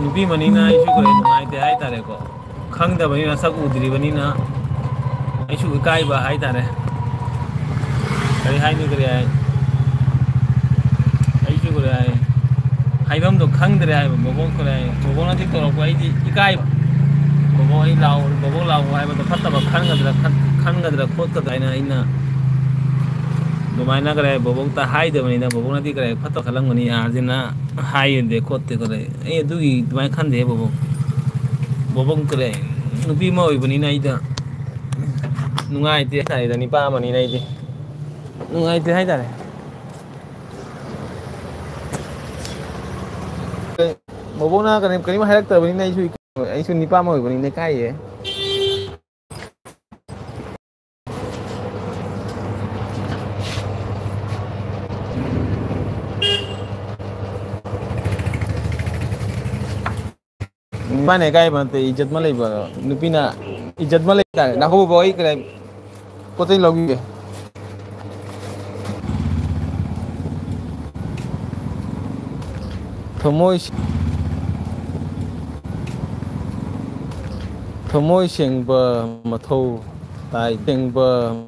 ꯅꯨꯄꯤ ꯑꯃꯅꯤꯅ ꯑꯩꯁꯨ ꯈꯔ ꯅꯨꯡꯉꯥꯏꯇꯦ ꯍꯥꯏꯇꯥꯔꯦꯀꯣ꯫ ꯈꯪꯗꯕꯅꯤꯅ, ꯁꯛ ꯎꯗ꯭ꯔꯤꯕꯅꯤꯅ ꯑꯩꯁꯨ ꯏꯀꯥꯏꯕ ꯍꯥꯏꯇꯥꯔꯦ꯫ ꯀꯔꯤ ꯍꯥꯏꯅꯤ, ꯀꯔꯤ ꯍꯥꯏ? ꯑꯩꯁꯨ ꯀꯔꯤ ꯍꯥꯏ? ꯍꯥꯏꯐꯝꯗꯣ ꯈꯪꯗ꯭ꯔꯦ ꯍꯥꯏꯕ꯫ ꯕꯣꯕꯣꯛ ꯀꯔꯤ ꯍꯥꯏ? ꯕꯣꯕꯣꯛꯅꯗꯤ ꯀꯧꯔꯛꯄ, ꯑꯩꯗꯤ ꯏꯀꯥꯏꯕ꯫ "ꯕꯣꯕꯣꯛ, ꯑꯩ ꯂꯥꯛꯑꯣ, ꯕꯣꯕꯣꯛ ꯂꯥꯛꯑꯣ" ꯍꯥꯏꯕꯗꯣ ꯐꯠꯇꯕ ꯈꯟꯒꯗ꯭ꯔꯥ, ꯈꯟ-, ꯈꯟꯒꯗ꯭ꯔꯥ ꯈꯣꯠꯀꯗ꯭ꯔꯥ ꯍꯥꯏꯅ ꯑꯩꯅ ꯑꯗꯨꯃꯥꯏꯅ ꯀꯔꯤ ꯍꯥꯏ, ꯕꯣꯕꯣꯛꯇ ꯍꯥꯏꯗꯕꯅꯤꯅ, ꯕꯣꯕꯣꯛꯅꯗꯤ ꯀꯔꯤ ꯍꯥꯏ, ꯐꯠꯇ ꯈꯜꯂꯝꯒꯅꯤ, ꯑꯥꯔꯁꯤꯅ ꯍꯥꯏꯗꯦ ꯈꯣꯠꯇꯦ ꯀꯔꯤ ꯍꯥꯏ꯫ ꯑꯩ ꯑꯗꯨꯒꯤ ꯑꯗꯨꯃꯥꯏꯅ ꯈꯟꯗꯦ ꯕꯣꯕꯣꯛ꯫ ꯕꯣꯕꯣꯛ ꯀꯔꯤ ꯍꯥꯏ, ꯅꯨꯄꯤ ꯑꯃ ꯑꯣꯏꯕꯅꯤꯅ ꯑꯩꯗ ꯅꯨꯡꯉꯥꯏꯇꯦ ꯍꯥꯏꯇꯥꯔꯦꯗ, ꯅꯤꯄꯥ ꯑꯃꯅꯤꯅ ꯑꯩꯗꯤ ꯅꯨꯡꯉꯥꯏꯇꯦ ꯍꯥꯏꯇꯥꯔꯦ꯫ ꯕꯣꯕꯣꯛꯅ ꯀꯔꯤꯝ, ꯀꯔꯤꯝ ꯍꯥꯏꯔꯛꯇꯕꯅꯤꯅ ꯑꯩꯁꯨ ꯏꯀꯥꯏ-, ꯑꯩꯁꯨ ꯅꯤꯄꯥ ꯑꯃ ꯑꯣꯏꯕꯅꯤꯅ ꯏꯀꯥꯏꯌꯦ꯫ ꯅꯤꯄꯥꯅ ꯏꯀꯥꯏꯕ ꯅꯠꯇꯦ, ꯏꯖꯠ ꯑꯃ ꯂꯩꯕ, ꯅꯨꯄꯤꯅ ꯏꯖꯠ ꯑꯃ ꯂꯩ ꯇꯥꯔꯦ꯫ ꯉꯥꯏꯈꯣ ꯕꯣꯕꯣꯛ, ꯑꯩ ꯀꯗꯥꯏ ꯄꯣꯠ ꯆꯩ ꯂꯧꯈꯤꯒꯦ꯫ ꯊꯃꯣꯏ ꯁꯦ-, ꯊꯃꯣꯏ ꯁꯦꯡꯕ ꯃꯊꯧ ꯇꯥꯏ, ꯁꯦꯡꯕ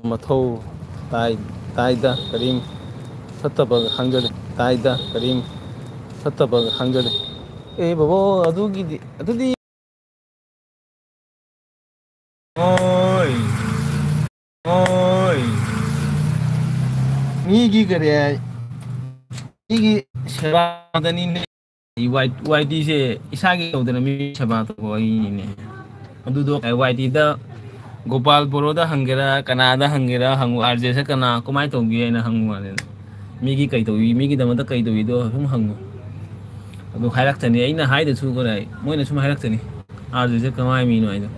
ꯃꯊꯧ ꯇꯥꯏ, ꯇꯥꯏꯗ ꯀꯔꯤꯝ ꯐꯠꯇꯕ ꯈꯪꯖꯗꯦ, ꯇꯥꯏꯗ ꯀꯔꯤꯝ ꯐꯠꯇꯕ ꯈꯪꯖꯗꯦ꯫ ꯑꯦ ꯕꯣꯕꯣꯛ, ꯑꯗꯨꯒꯤꯗꯤ, ꯑꯗꯨꯗꯤ ꯍꯣꯏ꯫ ꯍꯣꯏ꯫ ꯃꯤꯒꯤ ꯀꯔꯤ ꯍꯥꯏ? ꯃꯤꯒꯤ ꯁꯦꯕꯥꯗꯅꯤꯅꯦ꯫ ꯋꯥꯏ-, ꯋꯥꯏ ꯇꯤꯁꯦ ꯏꯁꯥꯒꯤ ꯇꯧꯗꯅ ꯃꯤ ꯁꯦꯕꯥ ꯇꯧꯕ ꯑꯩꯅꯤꯅꯦ꯫ ꯑꯗꯨꯗꯣ ꯋꯥꯏ ꯇꯤꯗ ꯒꯣꯄꯥꯜ ꯕꯣꯔꯣꯗ ꯍꯪꯒꯦꯔꯥ, ꯀꯅꯥꯗ ꯍꯪꯒꯦꯔꯥ ꯍꯪꯉꯨ, ꯑꯥꯔ ꯖꯦꯁꯦ ꯀꯅꯥ, ꯀꯃꯥꯏꯅ ꯇꯧꯒꯦ ꯍꯥꯏꯅ ꯍꯪꯉꯨ ꯍꯥꯏꯅ꯫ ꯃꯤꯒꯤ ꯀꯩ ꯇꯧꯏ, ꯃꯤꯒꯤꯗꯃꯛꯇ ꯀꯩ ꯇꯧꯏꯗꯣ ꯁꯨꯝ ꯍꯪꯉꯨ꯫ ꯑꯗꯨ ꯍꯥꯏꯔꯛꯇꯅꯤ, ꯑꯩꯅ ꯍꯥꯏꯗꯁꯨ ꯀꯔꯥꯏ, ꯃꯣꯏꯅ ꯁꯨꯝ ꯍꯥꯏꯔꯛꯇꯅꯤ꯫ ꯑꯥꯔ ꯖꯦꯁꯦ ꯀꯃꯥꯏ ꯃꯤꯅꯣ ꯍꯥꯏꯗꯣ꯫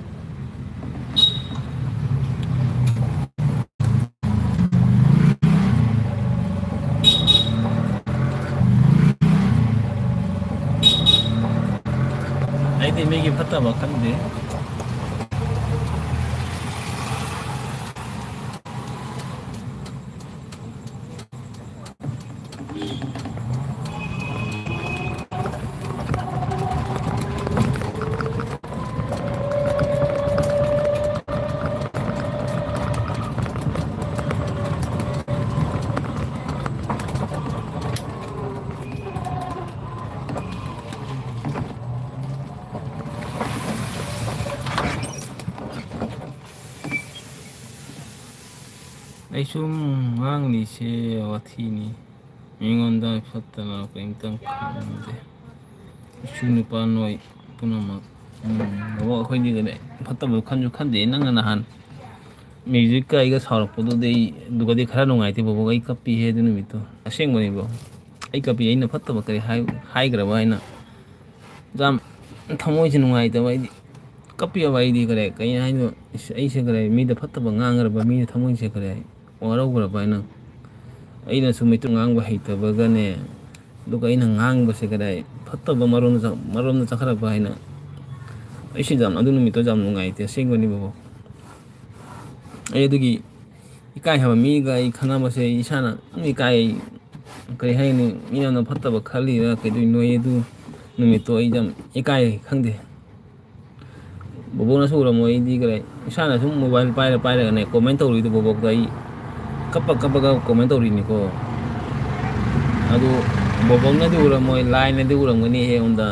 ꯑꯩꯗꯤ ꯃꯤꯒꯤ ꯐꯠꯇꯕ ꯈꯟꯗꯦ꯫ ꯑꯩ ꯁꯨꯝ ꯉꯥꯡꯂꯤꯁꯦ ꯋꯥꯊꯤꯅꯤ꯫ ꯃꯤꯉꯣꯟꯗ ꯐꯠꯇꯅ ꯀꯔꯤꯝꯇꯪ ꯈꯟꯗꯦ꯫ ꯏꯁꯨ ꯅꯨꯄꯥ ꯅꯣꯏ ꯄꯨꯝꯅꯃꯛ, ꯎꯝ, ꯕꯕꯥ ꯑꯩꯈꯣꯏꯗꯤ ꯀꯩꯅꯣ ꯐꯠꯇꯕ ꯈꯟꯁꯨ ꯈꯟꯗꯦ꯫ ꯅꯪꯅ ꯅꯍꯥꯟ ꯃ꯭ꯌꯨꯖꯤꯛꯀ ꯑꯩꯒ ꯁꯥꯎꯔꯛꯄꯗꯨꯗꯤ ꯑꯩ ꯑꯗꯨꯒꯗꯤ ꯈꯔ ꯅꯨꯡꯉꯥꯏꯇꯦ ꯕꯕꯥ꯫ ꯑꯩ ꯀꯞꯄꯤꯍꯦ ꯑꯗꯨ ꯅꯨꯃꯤꯠꯇꯣ꯫ ꯑꯁꯦꯡꯕꯅꯤꯕꯣ꯫ ꯑꯩ ꯀꯞꯄꯤ꯫ ꯑꯩꯅ ꯐꯠꯇꯕ ꯀꯔꯤ ꯍꯥꯏ-, ꯍꯥꯏꯈ꯭ꯔꯕ ꯍꯥꯏꯅ ꯌꯥꯝ ꯊꯃꯣꯏꯁꯦ ꯅꯨꯡꯉꯥꯏꯇꯕ ꯑꯩꯗꯤ꯫ ꯀꯞꯄꯤꯕ ꯑꯩꯗꯤ ꯀꯔꯤ, ꯀꯩ ꯍꯥꯏꯅꯣ? ꯏꯁ, ꯑꯩꯁꯦ ꯀꯔꯤ, ꯃꯤꯗ ꯐꯠꯇꯕ ꯉꯥꯡꯈ꯭ꯔꯕ, ꯃꯤꯅ ꯊꯃꯣꯏꯁꯦ ꯀꯔꯤ ꯋꯥꯔꯧꯈ꯭ꯔꯕ ꯍꯥꯏꯅ꯫ ꯑꯩꯅꯁꯨ ꯃꯩꯇꯩ ꯉꯥꯡꯕ ꯍꯩꯇꯕꯒꯅꯦ, ꯑꯗꯨꯒ ꯑꯩꯅ ꯉꯥꯡꯕꯁꯦ ꯀꯗꯥꯏ ꯐꯠꯇꯕ ꯃꯔꯣꯝꯗ ꯆ-, ꯃꯔꯣꯝꯗ ꯆꯠꯈꯠꯂꯛꯄ ꯍꯥꯏꯅ꯫ ꯑꯩꯁꯦ ꯌꯥꯝ, ꯑꯗꯨ ꯅꯨꯃꯤꯠꯇꯣ ꯌꯥꯝ ꯅꯨꯡꯉꯥꯏꯇꯦ ꯑꯁꯦꯡꯕꯅꯦꯕꯀꯣ꯫ ꯑꯩ ꯑꯗꯨꯒꯤ ꯏꯀꯥꯏ ꯍꯥꯏꯕ, ꯃꯤꯒ ꯑꯩ ꯈꯟꯅꯕꯁꯦ ꯑꯩ ꯏꯁꯥꯅ ꯑꯗꯨꯝ ꯏꯀꯥꯏ꯫ ꯀꯔꯤ ꯍꯥꯏꯅꯤ, ꯃꯤ ꯌꯥꯝꯅ ꯐꯠꯇꯕ ꯈꯜꯂꯤꯔ ꯀꯩꯗꯧꯔꯤꯅꯣ ꯑꯩ ꯑꯗꯨ ꯅꯨꯃꯤꯠꯇꯣ ꯑꯩ ꯌꯥꯝ ꯏꯀꯥꯏ, ꯈꯪꯗꯦ꯫ ꯕꯣꯕꯣꯛꯅꯁꯨ ꯎꯔꯝꯃꯣꯏ, ꯑꯩꯗꯤ ꯀꯔꯤ, ꯏꯁꯥꯅ ꯁꯨꯝ ꯃꯣꯕꯥꯏꯜ ꯄꯥꯏꯔ ꯄꯥꯏꯔꯒꯅꯦ ꯀꯣꯃꯦꯟ ꯇꯧꯔꯤꯗꯣ ꯕꯣꯕꯣꯛꯇ ꯑꯩ ꯀꯞꯄ ꯀꯞꯄꯒ ꯀꯣꯃꯦꯟ ꯇꯧꯔꯤꯅꯤꯀꯣ꯫ ꯑꯗꯨ ꯕꯣꯕꯣꯛꯅꯗꯤ ꯎꯔꯝꯃꯣꯏ, ꯂꯥꯏꯅꯗꯤ ꯎꯔꯝꯒꯅꯤ ꯑꯩꯉꯣꯟꯗ꯫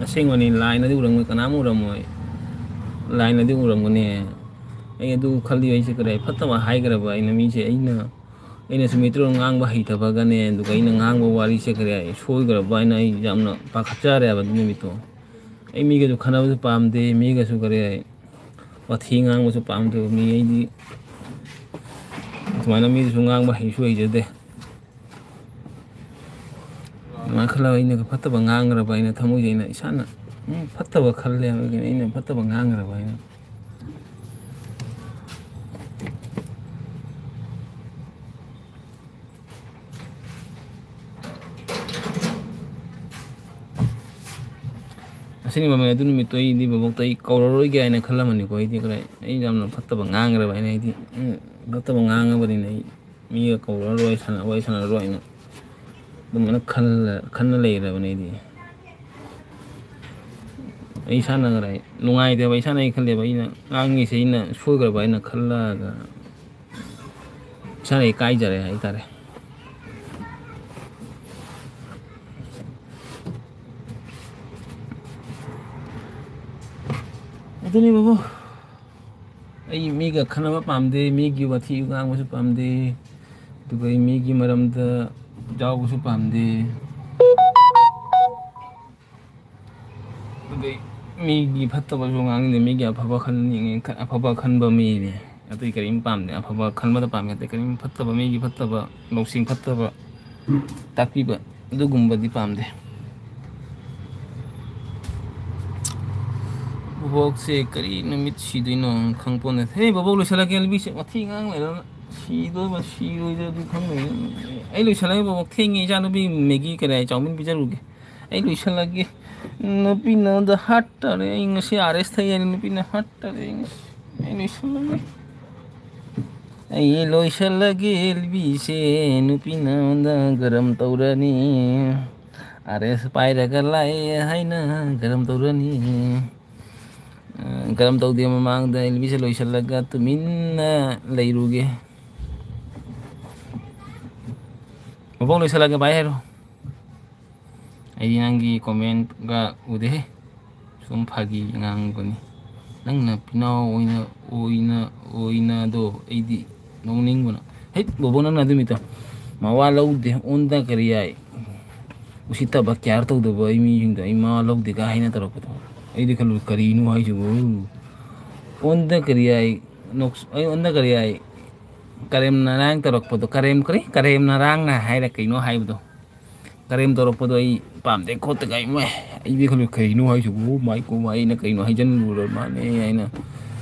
ꯑꯁꯦꯡꯕꯅꯤ, ꯂꯥꯏꯅꯗꯤ ꯎꯔꯝꯃꯣꯏ, ꯀꯅꯥꯝ ꯎꯔꯝꯃꯣꯏ꯫ ꯂꯥꯏꯅꯗꯤ ꯎꯔꯝꯒꯅꯤ꯫ ꯑꯩ ꯑꯗꯨ ꯈꯜꯂꯤ, ꯑꯩꯁꯦ ꯀꯔꯤ ꯐꯠꯇꯕ ꯍꯥꯏꯈ꯭ꯔꯕ ꯑꯩꯅ ꯃꯤꯁꯦ, ꯑꯩꯅ, ꯑꯩꯅꯁꯨ ꯃꯩꯇꯩꯂꯣꯟ ꯉꯥꯡꯕ ꯍꯩꯇꯕꯒꯅꯦ, ꯑꯗꯨꯒ ꯑꯩꯅ ꯉꯥꯡꯕ ꯋꯥꯔꯤꯁꯦ ꯀꯔꯤ ꯁꯣꯏꯈ꯭ꯔꯕ ꯍꯥꯏꯅ ꯑꯩ ꯌꯥꯝꯅ ꯄꯥꯈꯠꯆꯔꯦꯕ ꯑꯗꯨ ꯅꯨꯃꯤꯠꯇꯣ꯫ ꯑꯩ ꯃꯤꯒꯁꯨ ꯈꯠꯅꯕꯁꯨ ꯄꯥꯝꯗꯦ, ꯃꯤꯒꯁꯨ ꯀꯔꯤ ꯋꯥꯊꯤ ꯉꯥꯡꯕꯁꯨ ꯄꯥꯝꯗꯕ ꯃꯤ ꯑꯩꯗꯤ꯫ ꯑꯗꯨꯃꯥꯏꯅ ꯃꯤꯗꯨꯁꯨ ꯉꯥꯡꯕ ꯍꯩꯁꯨ ꯍꯩꯖꯗꯦ꯫ ꯑꯗꯨꯃꯥꯏꯅ ꯈꯜꯂꯒ ꯑꯩꯅ ꯐꯠꯇꯕ ꯉꯥꯡꯈ꯭ꯔꯕ ꯑꯩꯅ ꯊꯃꯣꯏꯁꯦ ꯑꯩꯅ ꯏꯁꯥꯅ, ꯎꯝ, ꯐꯠꯇꯕ ꯈꯜꯂꯦ ꯍꯥꯏꯕꯒꯤ ꯑꯩꯅ ꯐꯠꯇꯕ ꯉꯥꯡꯈ꯭ꯔꯕ ꯑꯩꯅ꯫ ꯑꯁꯤꯅꯤ ꯃꯃꯩ ꯑꯗꯨ ꯅꯨꯃꯤꯠꯇꯣ ꯑꯩꯗꯤ ꯕꯕꯣꯛꯇ ꯑꯩ ꯀꯧꯔꯔꯣꯏꯒꯦ ꯍꯥꯏꯅ ꯈꯜꯂꯝꯃꯅꯤꯀꯣ꯫ ꯑꯩꯗꯤ ꯀꯗꯥꯏ, ꯑꯩ ꯌꯥꯝꯅ ꯐꯠꯇꯕ ꯉꯥꯡꯈ꯭ꯔꯕ ꯑꯩꯅ, ꯑꯩꯗꯤ, ꯎꯝ, ꯐꯠꯇꯕ ꯉꯥꯡꯉꯕꯅꯤꯅ ꯑꯩ ꯃꯤꯒ ꯀꯧꯔꯔꯣꯏ, ꯁꯥꯟꯅ-, ꯋꯥꯔꯤ ꯁꯥꯟꯅꯔꯔꯣꯏ ꯍꯥꯏꯅ ꯑꯗꯨꯃꯥꯏꯅ ꯈꯜꯂ-, ꯈꯟꯅ ꯂꯩꯔꯕꯅꯦ ꯑꯩꯗꯤ꯫ ꯑꯩ ꯏꯁꯥꯅ ꯀꯗꯥꯏ ꯅꯨꯡꯉꯥꯏꯇꯦꯕ, ꯏꯁꯥꯅ ꯑꯩ ꯈꯜꯂꯦꯕ, ꯑꯩꯅ ꯉꯥꯡꯉꯤꯁꯦ ꯑꯩꯅ ꯁꯣꯏꯈ꯭ꯔꯕ ꯍꯥꯏꯅ ꯈꯜꯂꯒ ꯏꯁꯥꯅ ꯏꯀꯥꯏꯖꯔꯦ ꯍꯥꯏꯇꯥꯔꯦ꯫ ꯑꯗꯨꯅꯤ ꯕꯕꯨ, ꯑꯩ ꯃꯤꯒ ꯈꯟꯅꯕ ꯄꯥꯝꯗꯦ, ꯃꯤꯒꯤ ꯋꯥꯊꯤ ꯉꯥꯡꯕꯁꯨ ꯄꯥꯝꯗꯦ, ꯑꯗꯨꯒ ꯑꯩ ꯃꯤꯒꯤ ꯃꯔꯝꯗ ꯌꯥꯎꯕꯁꯨ ꯄꯥꯝꯗꯦ꯫ ꯑꯗꯩ ꯃꯤꯒꯤ ꯐꯠꯇꯕꯁꯨ ꯉꯥꯡꯅꯤꯡꯗꯦ, ꯃꯤꯒꯤ ꯑꯐꯕ ꯈꯟꯅꯤꯡꯉꯦ, ꯑꯐꯕ ꯈꯟꯕ ꯃꯤꯅꯦ꯫ ꯑꯇꯩ ꯀꯔꯤꯝ ꯄꯥꯝꯗꯦ, ꯑꯐꯕ ꯈꯟꯕꯗ ꯄꯥꯝꯃꯦ, ꯑꯇꯩ ꯀꯔꯤꯝ ꯐꯠꯇꯕ, ꯃꯤꯒꯤ ꯐꯠꯇꯕ, ꯂꯧꯁꯤꯡ ꯐꯠꯇꯕ ꯇꯥꯛꯄꯤꯕ, ꯑꯗꯨꯒꯨꯝꯕꯗꯤ ꯄꯥꯝꯗꯦ꯫ ꯕꯣꯕꯣꯛꯁꯦ ꯀꯔꯤ ꯅꯨꯃꯤꯠ ꯁꯤꯗꯣꯏꯅꯣ ꯈꯪꯄꯣꯟꯇꯦ꯫ ꯍꯦ ꯕꯣꯕꯣꯛ, ꯂꯣꯏꯁꯤꯜꯂꯒꯦ, ꯂꯝꯕꯤꯁꯦ ꯋꯥꯊꯤ ꯉꯥꯡ ꯂꯩꯔꯒ ꯁꯤꯗꯣꯏꯕ ꯁꯤꯔꯣꯏꯗ꯭ꯔꯗꯤ ꯈꯪꯗꯦ꯫ ꯑꯩ ꯂꯣꯏꯁꯤꯜꯂꯒꯦ ꯕꯣꯕꯣꯛ, ꯊꯦꯡꯉꯦ, ꯏꯆꯥꯅꯨꯄꯤ ꯃꯦꯒꯤ ꯀꯔꯤ ꯍꯥꯏ ꯆꯥꯎꯃꯤꯟ ꯄꯤꯖꯔꯨꯒꯦ꯫ ꯑꯩ ꯂꯣꯏꯁꯤꯜꯂꯒꯦ꯫ ꯅꯨꯄꯤ ꯅꯉꯣꯟꯗ ꯍꯥꯠꯇꯔꯦ꯫ ꯑꯩ ꯉꯁꯤ ꯑꯥꯔ ꯑꯦꯁ ꯊꯛꯏ ꯍꯥꯏꯅ ꯅꯨꯄꯤꯅ ꯍꯥꯠꯇꯔꯦ꯫ ꯑꯩ ꯉꯁꯤ, ꯑꯩ ꯂꯣꯏꯁꯤꯜꯂꯒꯦ꯫ ꯑꯩ ꯂꯣꯏꯁꯤꯜꯂꯒꯦ ꯂꯤꯕꯤꯁꯦ꯫ ꯅꯨꯄꯤ ꯅꯉꯣꯟꯗ ꯒꯔꯝ ꯇꯧꯔꯅꯤ꯫ ꯑꯥꯔ ꯑꯦꯁ ꯄꯥꯏꯔꯒ ꯂꯥꯛꯑꯦ ꯍꯥꯏꯅ ꯒꯔꯝ ꯇꯧꯔꯅꯤ꯫ ꯑ, ꯒꯔꯝ ꯇꯧꯗꯦ ꯃꯃꯥꯡꯗ ꯑꯦꯜꯕꯤꯁꯦ ꯂꯣꯏꯁꯤꯜꯂꯒ ꯇꯨꯃꯤꯟꯅ ꯂꯩꯔꯨꯒꯦ꯫ ꯃꯕꯣꯛ ꯂꯣꯏꯁꯤꯜꯂꯒꯦ ꯚꯥꯏ ꯍꯥꯏꯔꯣ꯫ ꯑꯩꯗꯤ ꯅꯪꯒꯤ ꯀꯣꯃꯦꯟꯒ ꯎꯗꯦꯍꯦ꯫ ꯁꯨꯝ ꯐꯥꯒꯤ ꯉꯥꯡꯕꯅꯤ꯫ ꯅꯪꯅ ꯄꯤꯅꯥꯎ ꯑꯣꯏꯅ, ꯑꯣꯏꯅ, ꯑꯣꯏꯅꯗꯣ ꯑꯩꯗꯤ ꯅꯣꯛꯅꯤꯡꯕꯅ꯫ ꯍꯦꯠ ꯕꯣꯕꯣ, ꯅꯪꯅ ꯑꯗꯨ ꯅꯨꯃꯤꯠꯇꯣ ꯃꯋꯥ ꯂꯧꯗꯦ, ꯑꯣꯟꯗ ꯀꯔꯤ ꯌꯥꯏ? ꯎꯁꯤꯠꯇꯕ, ꯀꯤꯌꯥꯔ ꯇꯧꯗꯕ ꯑꯩ ꯃꯤꯁꯤꯡꯗꯣ ꯑꯩ ꯃꯋꯥ ꯂꯧꯗꯦ ꯀꯥꯏ ꯍꯥꯏꯅ ꯇꯧꯔꯛꯄꯗꯣ꯫ ꯑꯩꯗꯤ ꯈꯜꯂꯨ ꯀꯔꯤꯅꯣ ꯍꯥꯏꯁꯤꯕꯨ? ꯑꯣꯟꯗ ꯀꯔꯤ ꯍꯥꯏ? ꯅꯣꯛꯁ-, ꯑꯩ ꯑꯣꯟꯗ ꯀꯔꯤ ꯍꯥꯏ? ꯀꯔꯦꯝ ꯅꯔꯥꯡ ꯇꯧꯔꯛꯄꯗꯣ, ꯀꯔꯦꯝ ꯀꯔꯤ? ꯀꯔꯦꯝ ꯅꯔꯥꯡꯅ ꯍꯥꯏꯔ ꯀꯩꯅꯣ ꯍꯥꯏꯕꯗꯣ꯫ ꯀꯔꯦꯝ ꯇꯧꯔꯛꯄꯗꯣ ꯑꯩ ꯄꯥꯝꯗꯦ ꯈꯣꯠꯇꯦ ꯀꯥꯏ ꯃꯣꯏ꯫ ꯑꯩꯗꯤ ꯈꯜꯂꯦ, "ꯀꯩꯅꯣ ꯍꯥꯏꯁꯤꯕꯨ? ꯃꯥꯏ ꯀꯣ, ꯑꯩꯅ ꯀꯩꯅꯣ ꯍꯥꯏꯖꯤꯜꯂꯨꯔ ꯃꯥꯜꯂꯦ" ꯍꯥꯏꯅ꯫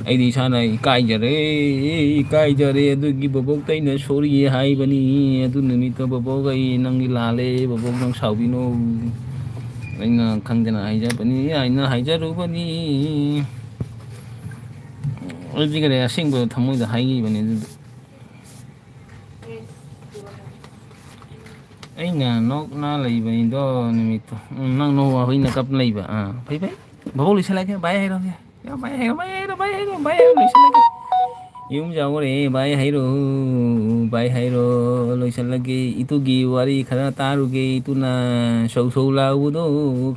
ꯑꯩꯗꯤ ꯏꯁꯥꯅ ꯏꯀꯥꯏꯖꯔꯦ, ꯏꯀꯥꯏꯖꯔꯦ꯫ ꯑꯗꯨꯒꯤ ꯕꯣꯕꯣꯛꯇ ꯑꯩꯅ "ꯁꯣꯔꯤ" ꯍꯥꯏꯕꯅꯤ꯫ ꯑꯗꯨ ꯅꯨꯃꯤꯠꯇꯣ, "ꯕꯣꯕꯣꯛ, ꯑꯩ ꯅꯪꯒꯤ ꯂꯥꯜꯂꯦ꯫ ꯕꯣꯕꯣꯛ, ꯅꯪ ꯁꯥꯎꯕꯤꯅꯣ꯫ ꯑꯩꯅ ꯈꯪꯗꯅ ꯍꯥꯏꯖꯕꯅꯤ" ꯍꯥꯏꯅ ꯍꯥꯏꯖꯔꯨꯕꯅꯤ꯫ ꯑꯩꯗꯤ ꯀꯔꯤ, ꯑꯁꯦꯡꯕ ꯊꯃꯣꯏꯗ ꯍꯥꯏꯈꯤꯕꯅꯤ ꯑꯗꯨꯗꯣ꯫ ꯑꯩꯅ ꯅꯣꯛꯅ ꯂꯩꯕꯅꯤꯗꯣ ꯅꯨꯃꯤꯠꯇꯣ꯫ ꯎꯝ, ꯅꯪ ꯅꯣꯛꯑ ꯍꯨꯏꯅ ꯀꯞ ꯂꯩꯕ꯫ ꯑꯥ, ꯐꯩ, ꯐꯩ꯫ ꯕꯥꯕꯣꯛ ꯂꯣꯏꯁꯜꯂꯒꯦ, ꯚꯥꯏ ꯍꯥꯏꯔꯣ꯫ ꯌꯥ, ꯚꯥꯏ ꯍꯥꯏꯔꯣ, ꯚꯥꯏ ꯍꯥꯏꯔꯣ, ꯚꯥꯏ ꯍꯥꯏꯔꯣ, ꯂꯣꯏꯁꯜꯂꯒꯦ꯫ ꯌꯨꯝ ꯌꯧꯔꯦ, ꯚꯥꯏ ꯍꯥꯏꯔꯣ, ꯚꯥꯏ ꯍꯥꯏꯔꯣ, ꯂꯣꯏꯁꯜꯂꯒꯦ꯫ ꯏꯇꯨꯒꯤ ꯋꯥꯔꯤ ꯈꯔ ꯇꯥꯔꯨꯒꯦ, ꯏꯇꯨꯅ ꯁꯧ ꯁꯧ ꯂꯥꯎꯕꯗꯣ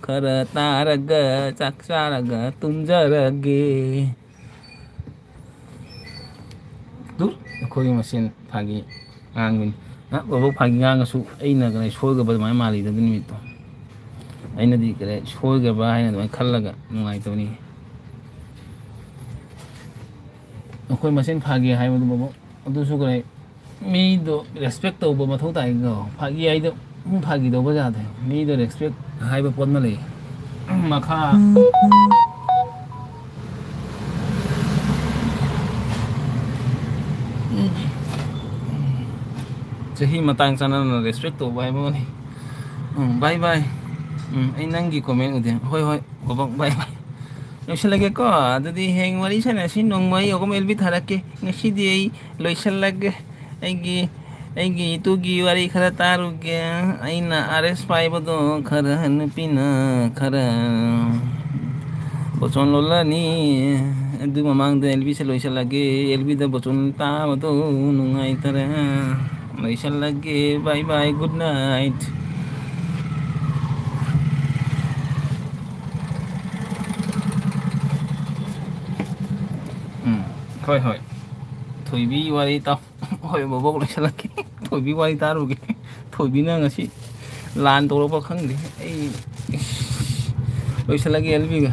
ꯈꯔ ꯇꯥꯔꯒ ꯆꯥꯛ ꯆꯥꯔꯒ ꯇꯨꯝꯖꯔꯒꯦ꯫ ꯗꯨ, ꯑꯩꯈꯣꯏꯒꯤ ꯃꯁꯦꯟ ꯐꯥꯒꯤ ꯉꯥꯡꯕꯅꯤ꯫ ꯑ, ꯕꯣꯕꯣꯛ ꯐꯥꯒꯤ ꯉꯥꯡꯉꯁꯨ ꯑꯩꯅ ꯀꯩꯅꯣ ꯁꯣꯏꯈ꯭ꯔꯕ ꯑꯗꯨꯃꯥꯏꯅ ꯃꯥꯜꯂꯤꯗ ꯑꯗꯨ ꯅꯨꯃꯤꯠꯇꯣ꯫ ꯑꯩꯅꯗꯤ ꯀꯩꯅꯣ ꯁꯣꯏꯈ꯭ꯔꯕ ꯍꯥꯏꯅ ꯑꯗꯨꯃꯥꯏꯅ ꯈꯜꯂꯒ ꯅꯨꯡꯉꯥꯏꯇꯕꯅꯤ꯫ ꯑꯩꯈꯣꯏ ꯃꯁꯦꯟ ꯐꯥꯒꯤ ꯍꯥꯏꯕꯗꯨ ꯕꯣꯕꯣꯛ, ꯑꯗꯨꯁꯨ ꯀꯩꯅꯣ ꯃꯤꯗꯣ respect ꯇꯧꯕ ꯃꯊꯧ ꯇꯥꯏꯀꯣ꯫ ꯐꯥꯒꯤ ꯍꯥꯏꯗꯣ ꯑꯗꯨꯝ ꯐꯥꯒꯤ ꯇꯧꯕ ꯌꯥꯗꯦ꯫ ꯃꯤꯗꯣ respect ꯍꯥꯏꯕ ꯄꯣꯠ ꯑꯃ ꯂꯩ꯫ ꯃꯈꯥ ꯆꯍꯤ ꯃꯇꯥꯡ ꯆꯥꯟꯅꯅ respect ꯇꯧꯕ ꯍꯥꯏꯕ ꯑꯃ ꯂꯩ꯫ ꯎꯝ, bye bye꯫ ꯎꯝ, ꯑꯩ ꯅꯪꯒꯤ comment ꯎꯗꯦ꯫ ꯍꯣꯏ, ꯍꯣꯏ, ꯕꯣꯕꯣꯛ, bye bye꯫ ꯂꯣꯏꯁꯤꯜꯂꯒꯦꯀꯣ꯫ ꯑꯗꯨꯗꯤ ꯍꯌꯦꯡ ꯋꯥꯔꯤ ꯁꯥꯟꯅꯁꯤ꯫ ꯅꯣꯡꯃ ꯑꯩ ꯑꯍꯨꯝ ꯑꯦꯜ ꯕꯤ ꯊꯥꯔꯛꯀꯦ꯫ ꯉꯁꯤꯗꯤ ꯑꯩ ꯂꯣꯏꯁꯤꯜꯂꯒꯦ꯫ ꯑꯩꯒꯤ, ꯑꯩꯒꯤ ꯏꯇꯨꯒꯤ ꯋꯥꯔꯤ ꯈꯔ ꯇꯥꯔꯨꯒꯦ꯫ ꯑꯩꯅ ꯑꯥꯔ ꯑꯦꯁ ꯄꯥꯏꯕꯗꯣ ꯈꯔ ꯅꯨꯄꯤꯅ ꯈꯔ ꯕꯣꯆꯣꯟ ꯂꯣꯜꯂꯅꯤ꯫ ꯑꯗꯨ ꯃꯃꯥꯡꯗ ꯑꯦꯜ ꯕꯤꯁꯦ ꯂꯣꯏꯁꯤꯜꯂꯒꯦ꯫ ꯑꯦꯜ ꯕꯤꯗ ꯕꯣꯆꯣꯟ ꯇꯥꯕꯗꯣ ꯅꯨꯡꯉꯥꯏꯇꯔꯦ꯫ ꯂꯣꯏꯁꯤꯜꯂꯒꯦ꯫ Bye bye, good night꯫ ꯎꯝ, ꯍꯣꯏ, ꯍꯣꯏ꯫ ꯊꯣꯏꯕꯤ ꯋꯥꯔꯤ ꯇꯥꯎ꯫ ꯍꯣꯏ, ꯕꯣꯕꯣꯛ ꯂꯣꯏꯁꯤꯜꯂꯛꯀꯦ꯫ ꯊꯣꯏꯕꯤ ꯋꯥꯔꯤ ꯇꯥꯔꯨꯒꯦ꯫ ꯊꯣꯏꯕꯤꯅ ꯉꯁꯤ ꯂꯥꯟ ꯇꯧꯔꯛꯄ ꯈꯪꯗꯦ꯫ ꯑꯩ, ꯏꯁ, ꯂꯣꯏꯁꯤꯜꯂꯒꯦ ꯑꯦꯜ ꯕꯤꯒ꯫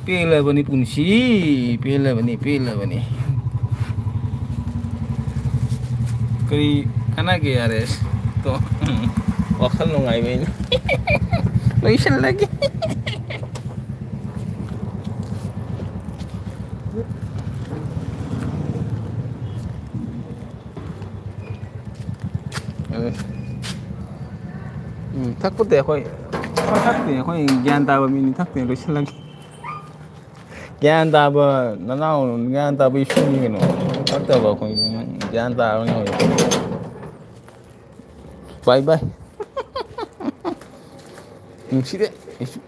ꯄꯦꯜꯂꯕꯅꯤ ꯄꯨꯟꯁꯤ, ꯄꯦꯜꯂꯕꯅꯤ, ꯄꯦꯜꯂꯕꯅꯤ꯫ ꯀꯔꯤ ꯀꯥꯟꯅꯒꯦ? ꯌꯥꯔꯦ, ꯇꯣ꯫ ꯋꯥꯈꯜ ꯅꯨꯡꯉꯥꯏꯕꯩꯅꯤ꯫ ꯂꯣꯏꯁꯜꯂꯒꯦ꯫ ꯑꯗꯨ, ꯎꯝ, ꯊꯛꯄꯗꯤ ꯑꯩꯈꯣꯏ, ꯊꯛꯇꯦ, ꯑꯩꯈꯣꯏ ꯒ꯭ꯌꯥꯟ ꯇꯥꯕ ꯃꯤꯅꯤ, ꯊꯛꯇꯦ, ꯂꯣꯏꯁꯤꯜꯂꯒꯦ꯫ ꯒ꯭ꯌꯥꯟ ꯇꯥꯕ ꯅꯅꯥꯎ, ꯒ꯭ꯌꯥꯟ ꯇꯥꯕ ꯏꯁꯨꯅꯤ ꯀꯩꯅꯣ꯫ ꯊꯛꯇꯕ ꯑꯩꯈꯣꯏ ꯒ꯭ꯌꯥꯟ ꯇꯥꯕꯅꯤ ꯍꯧꯖꯤꯛ꯫ Bye bye꯫ ꯅꯨꯡꯁꯤꯔꯦ ꯑꯩꯁꯨ꯫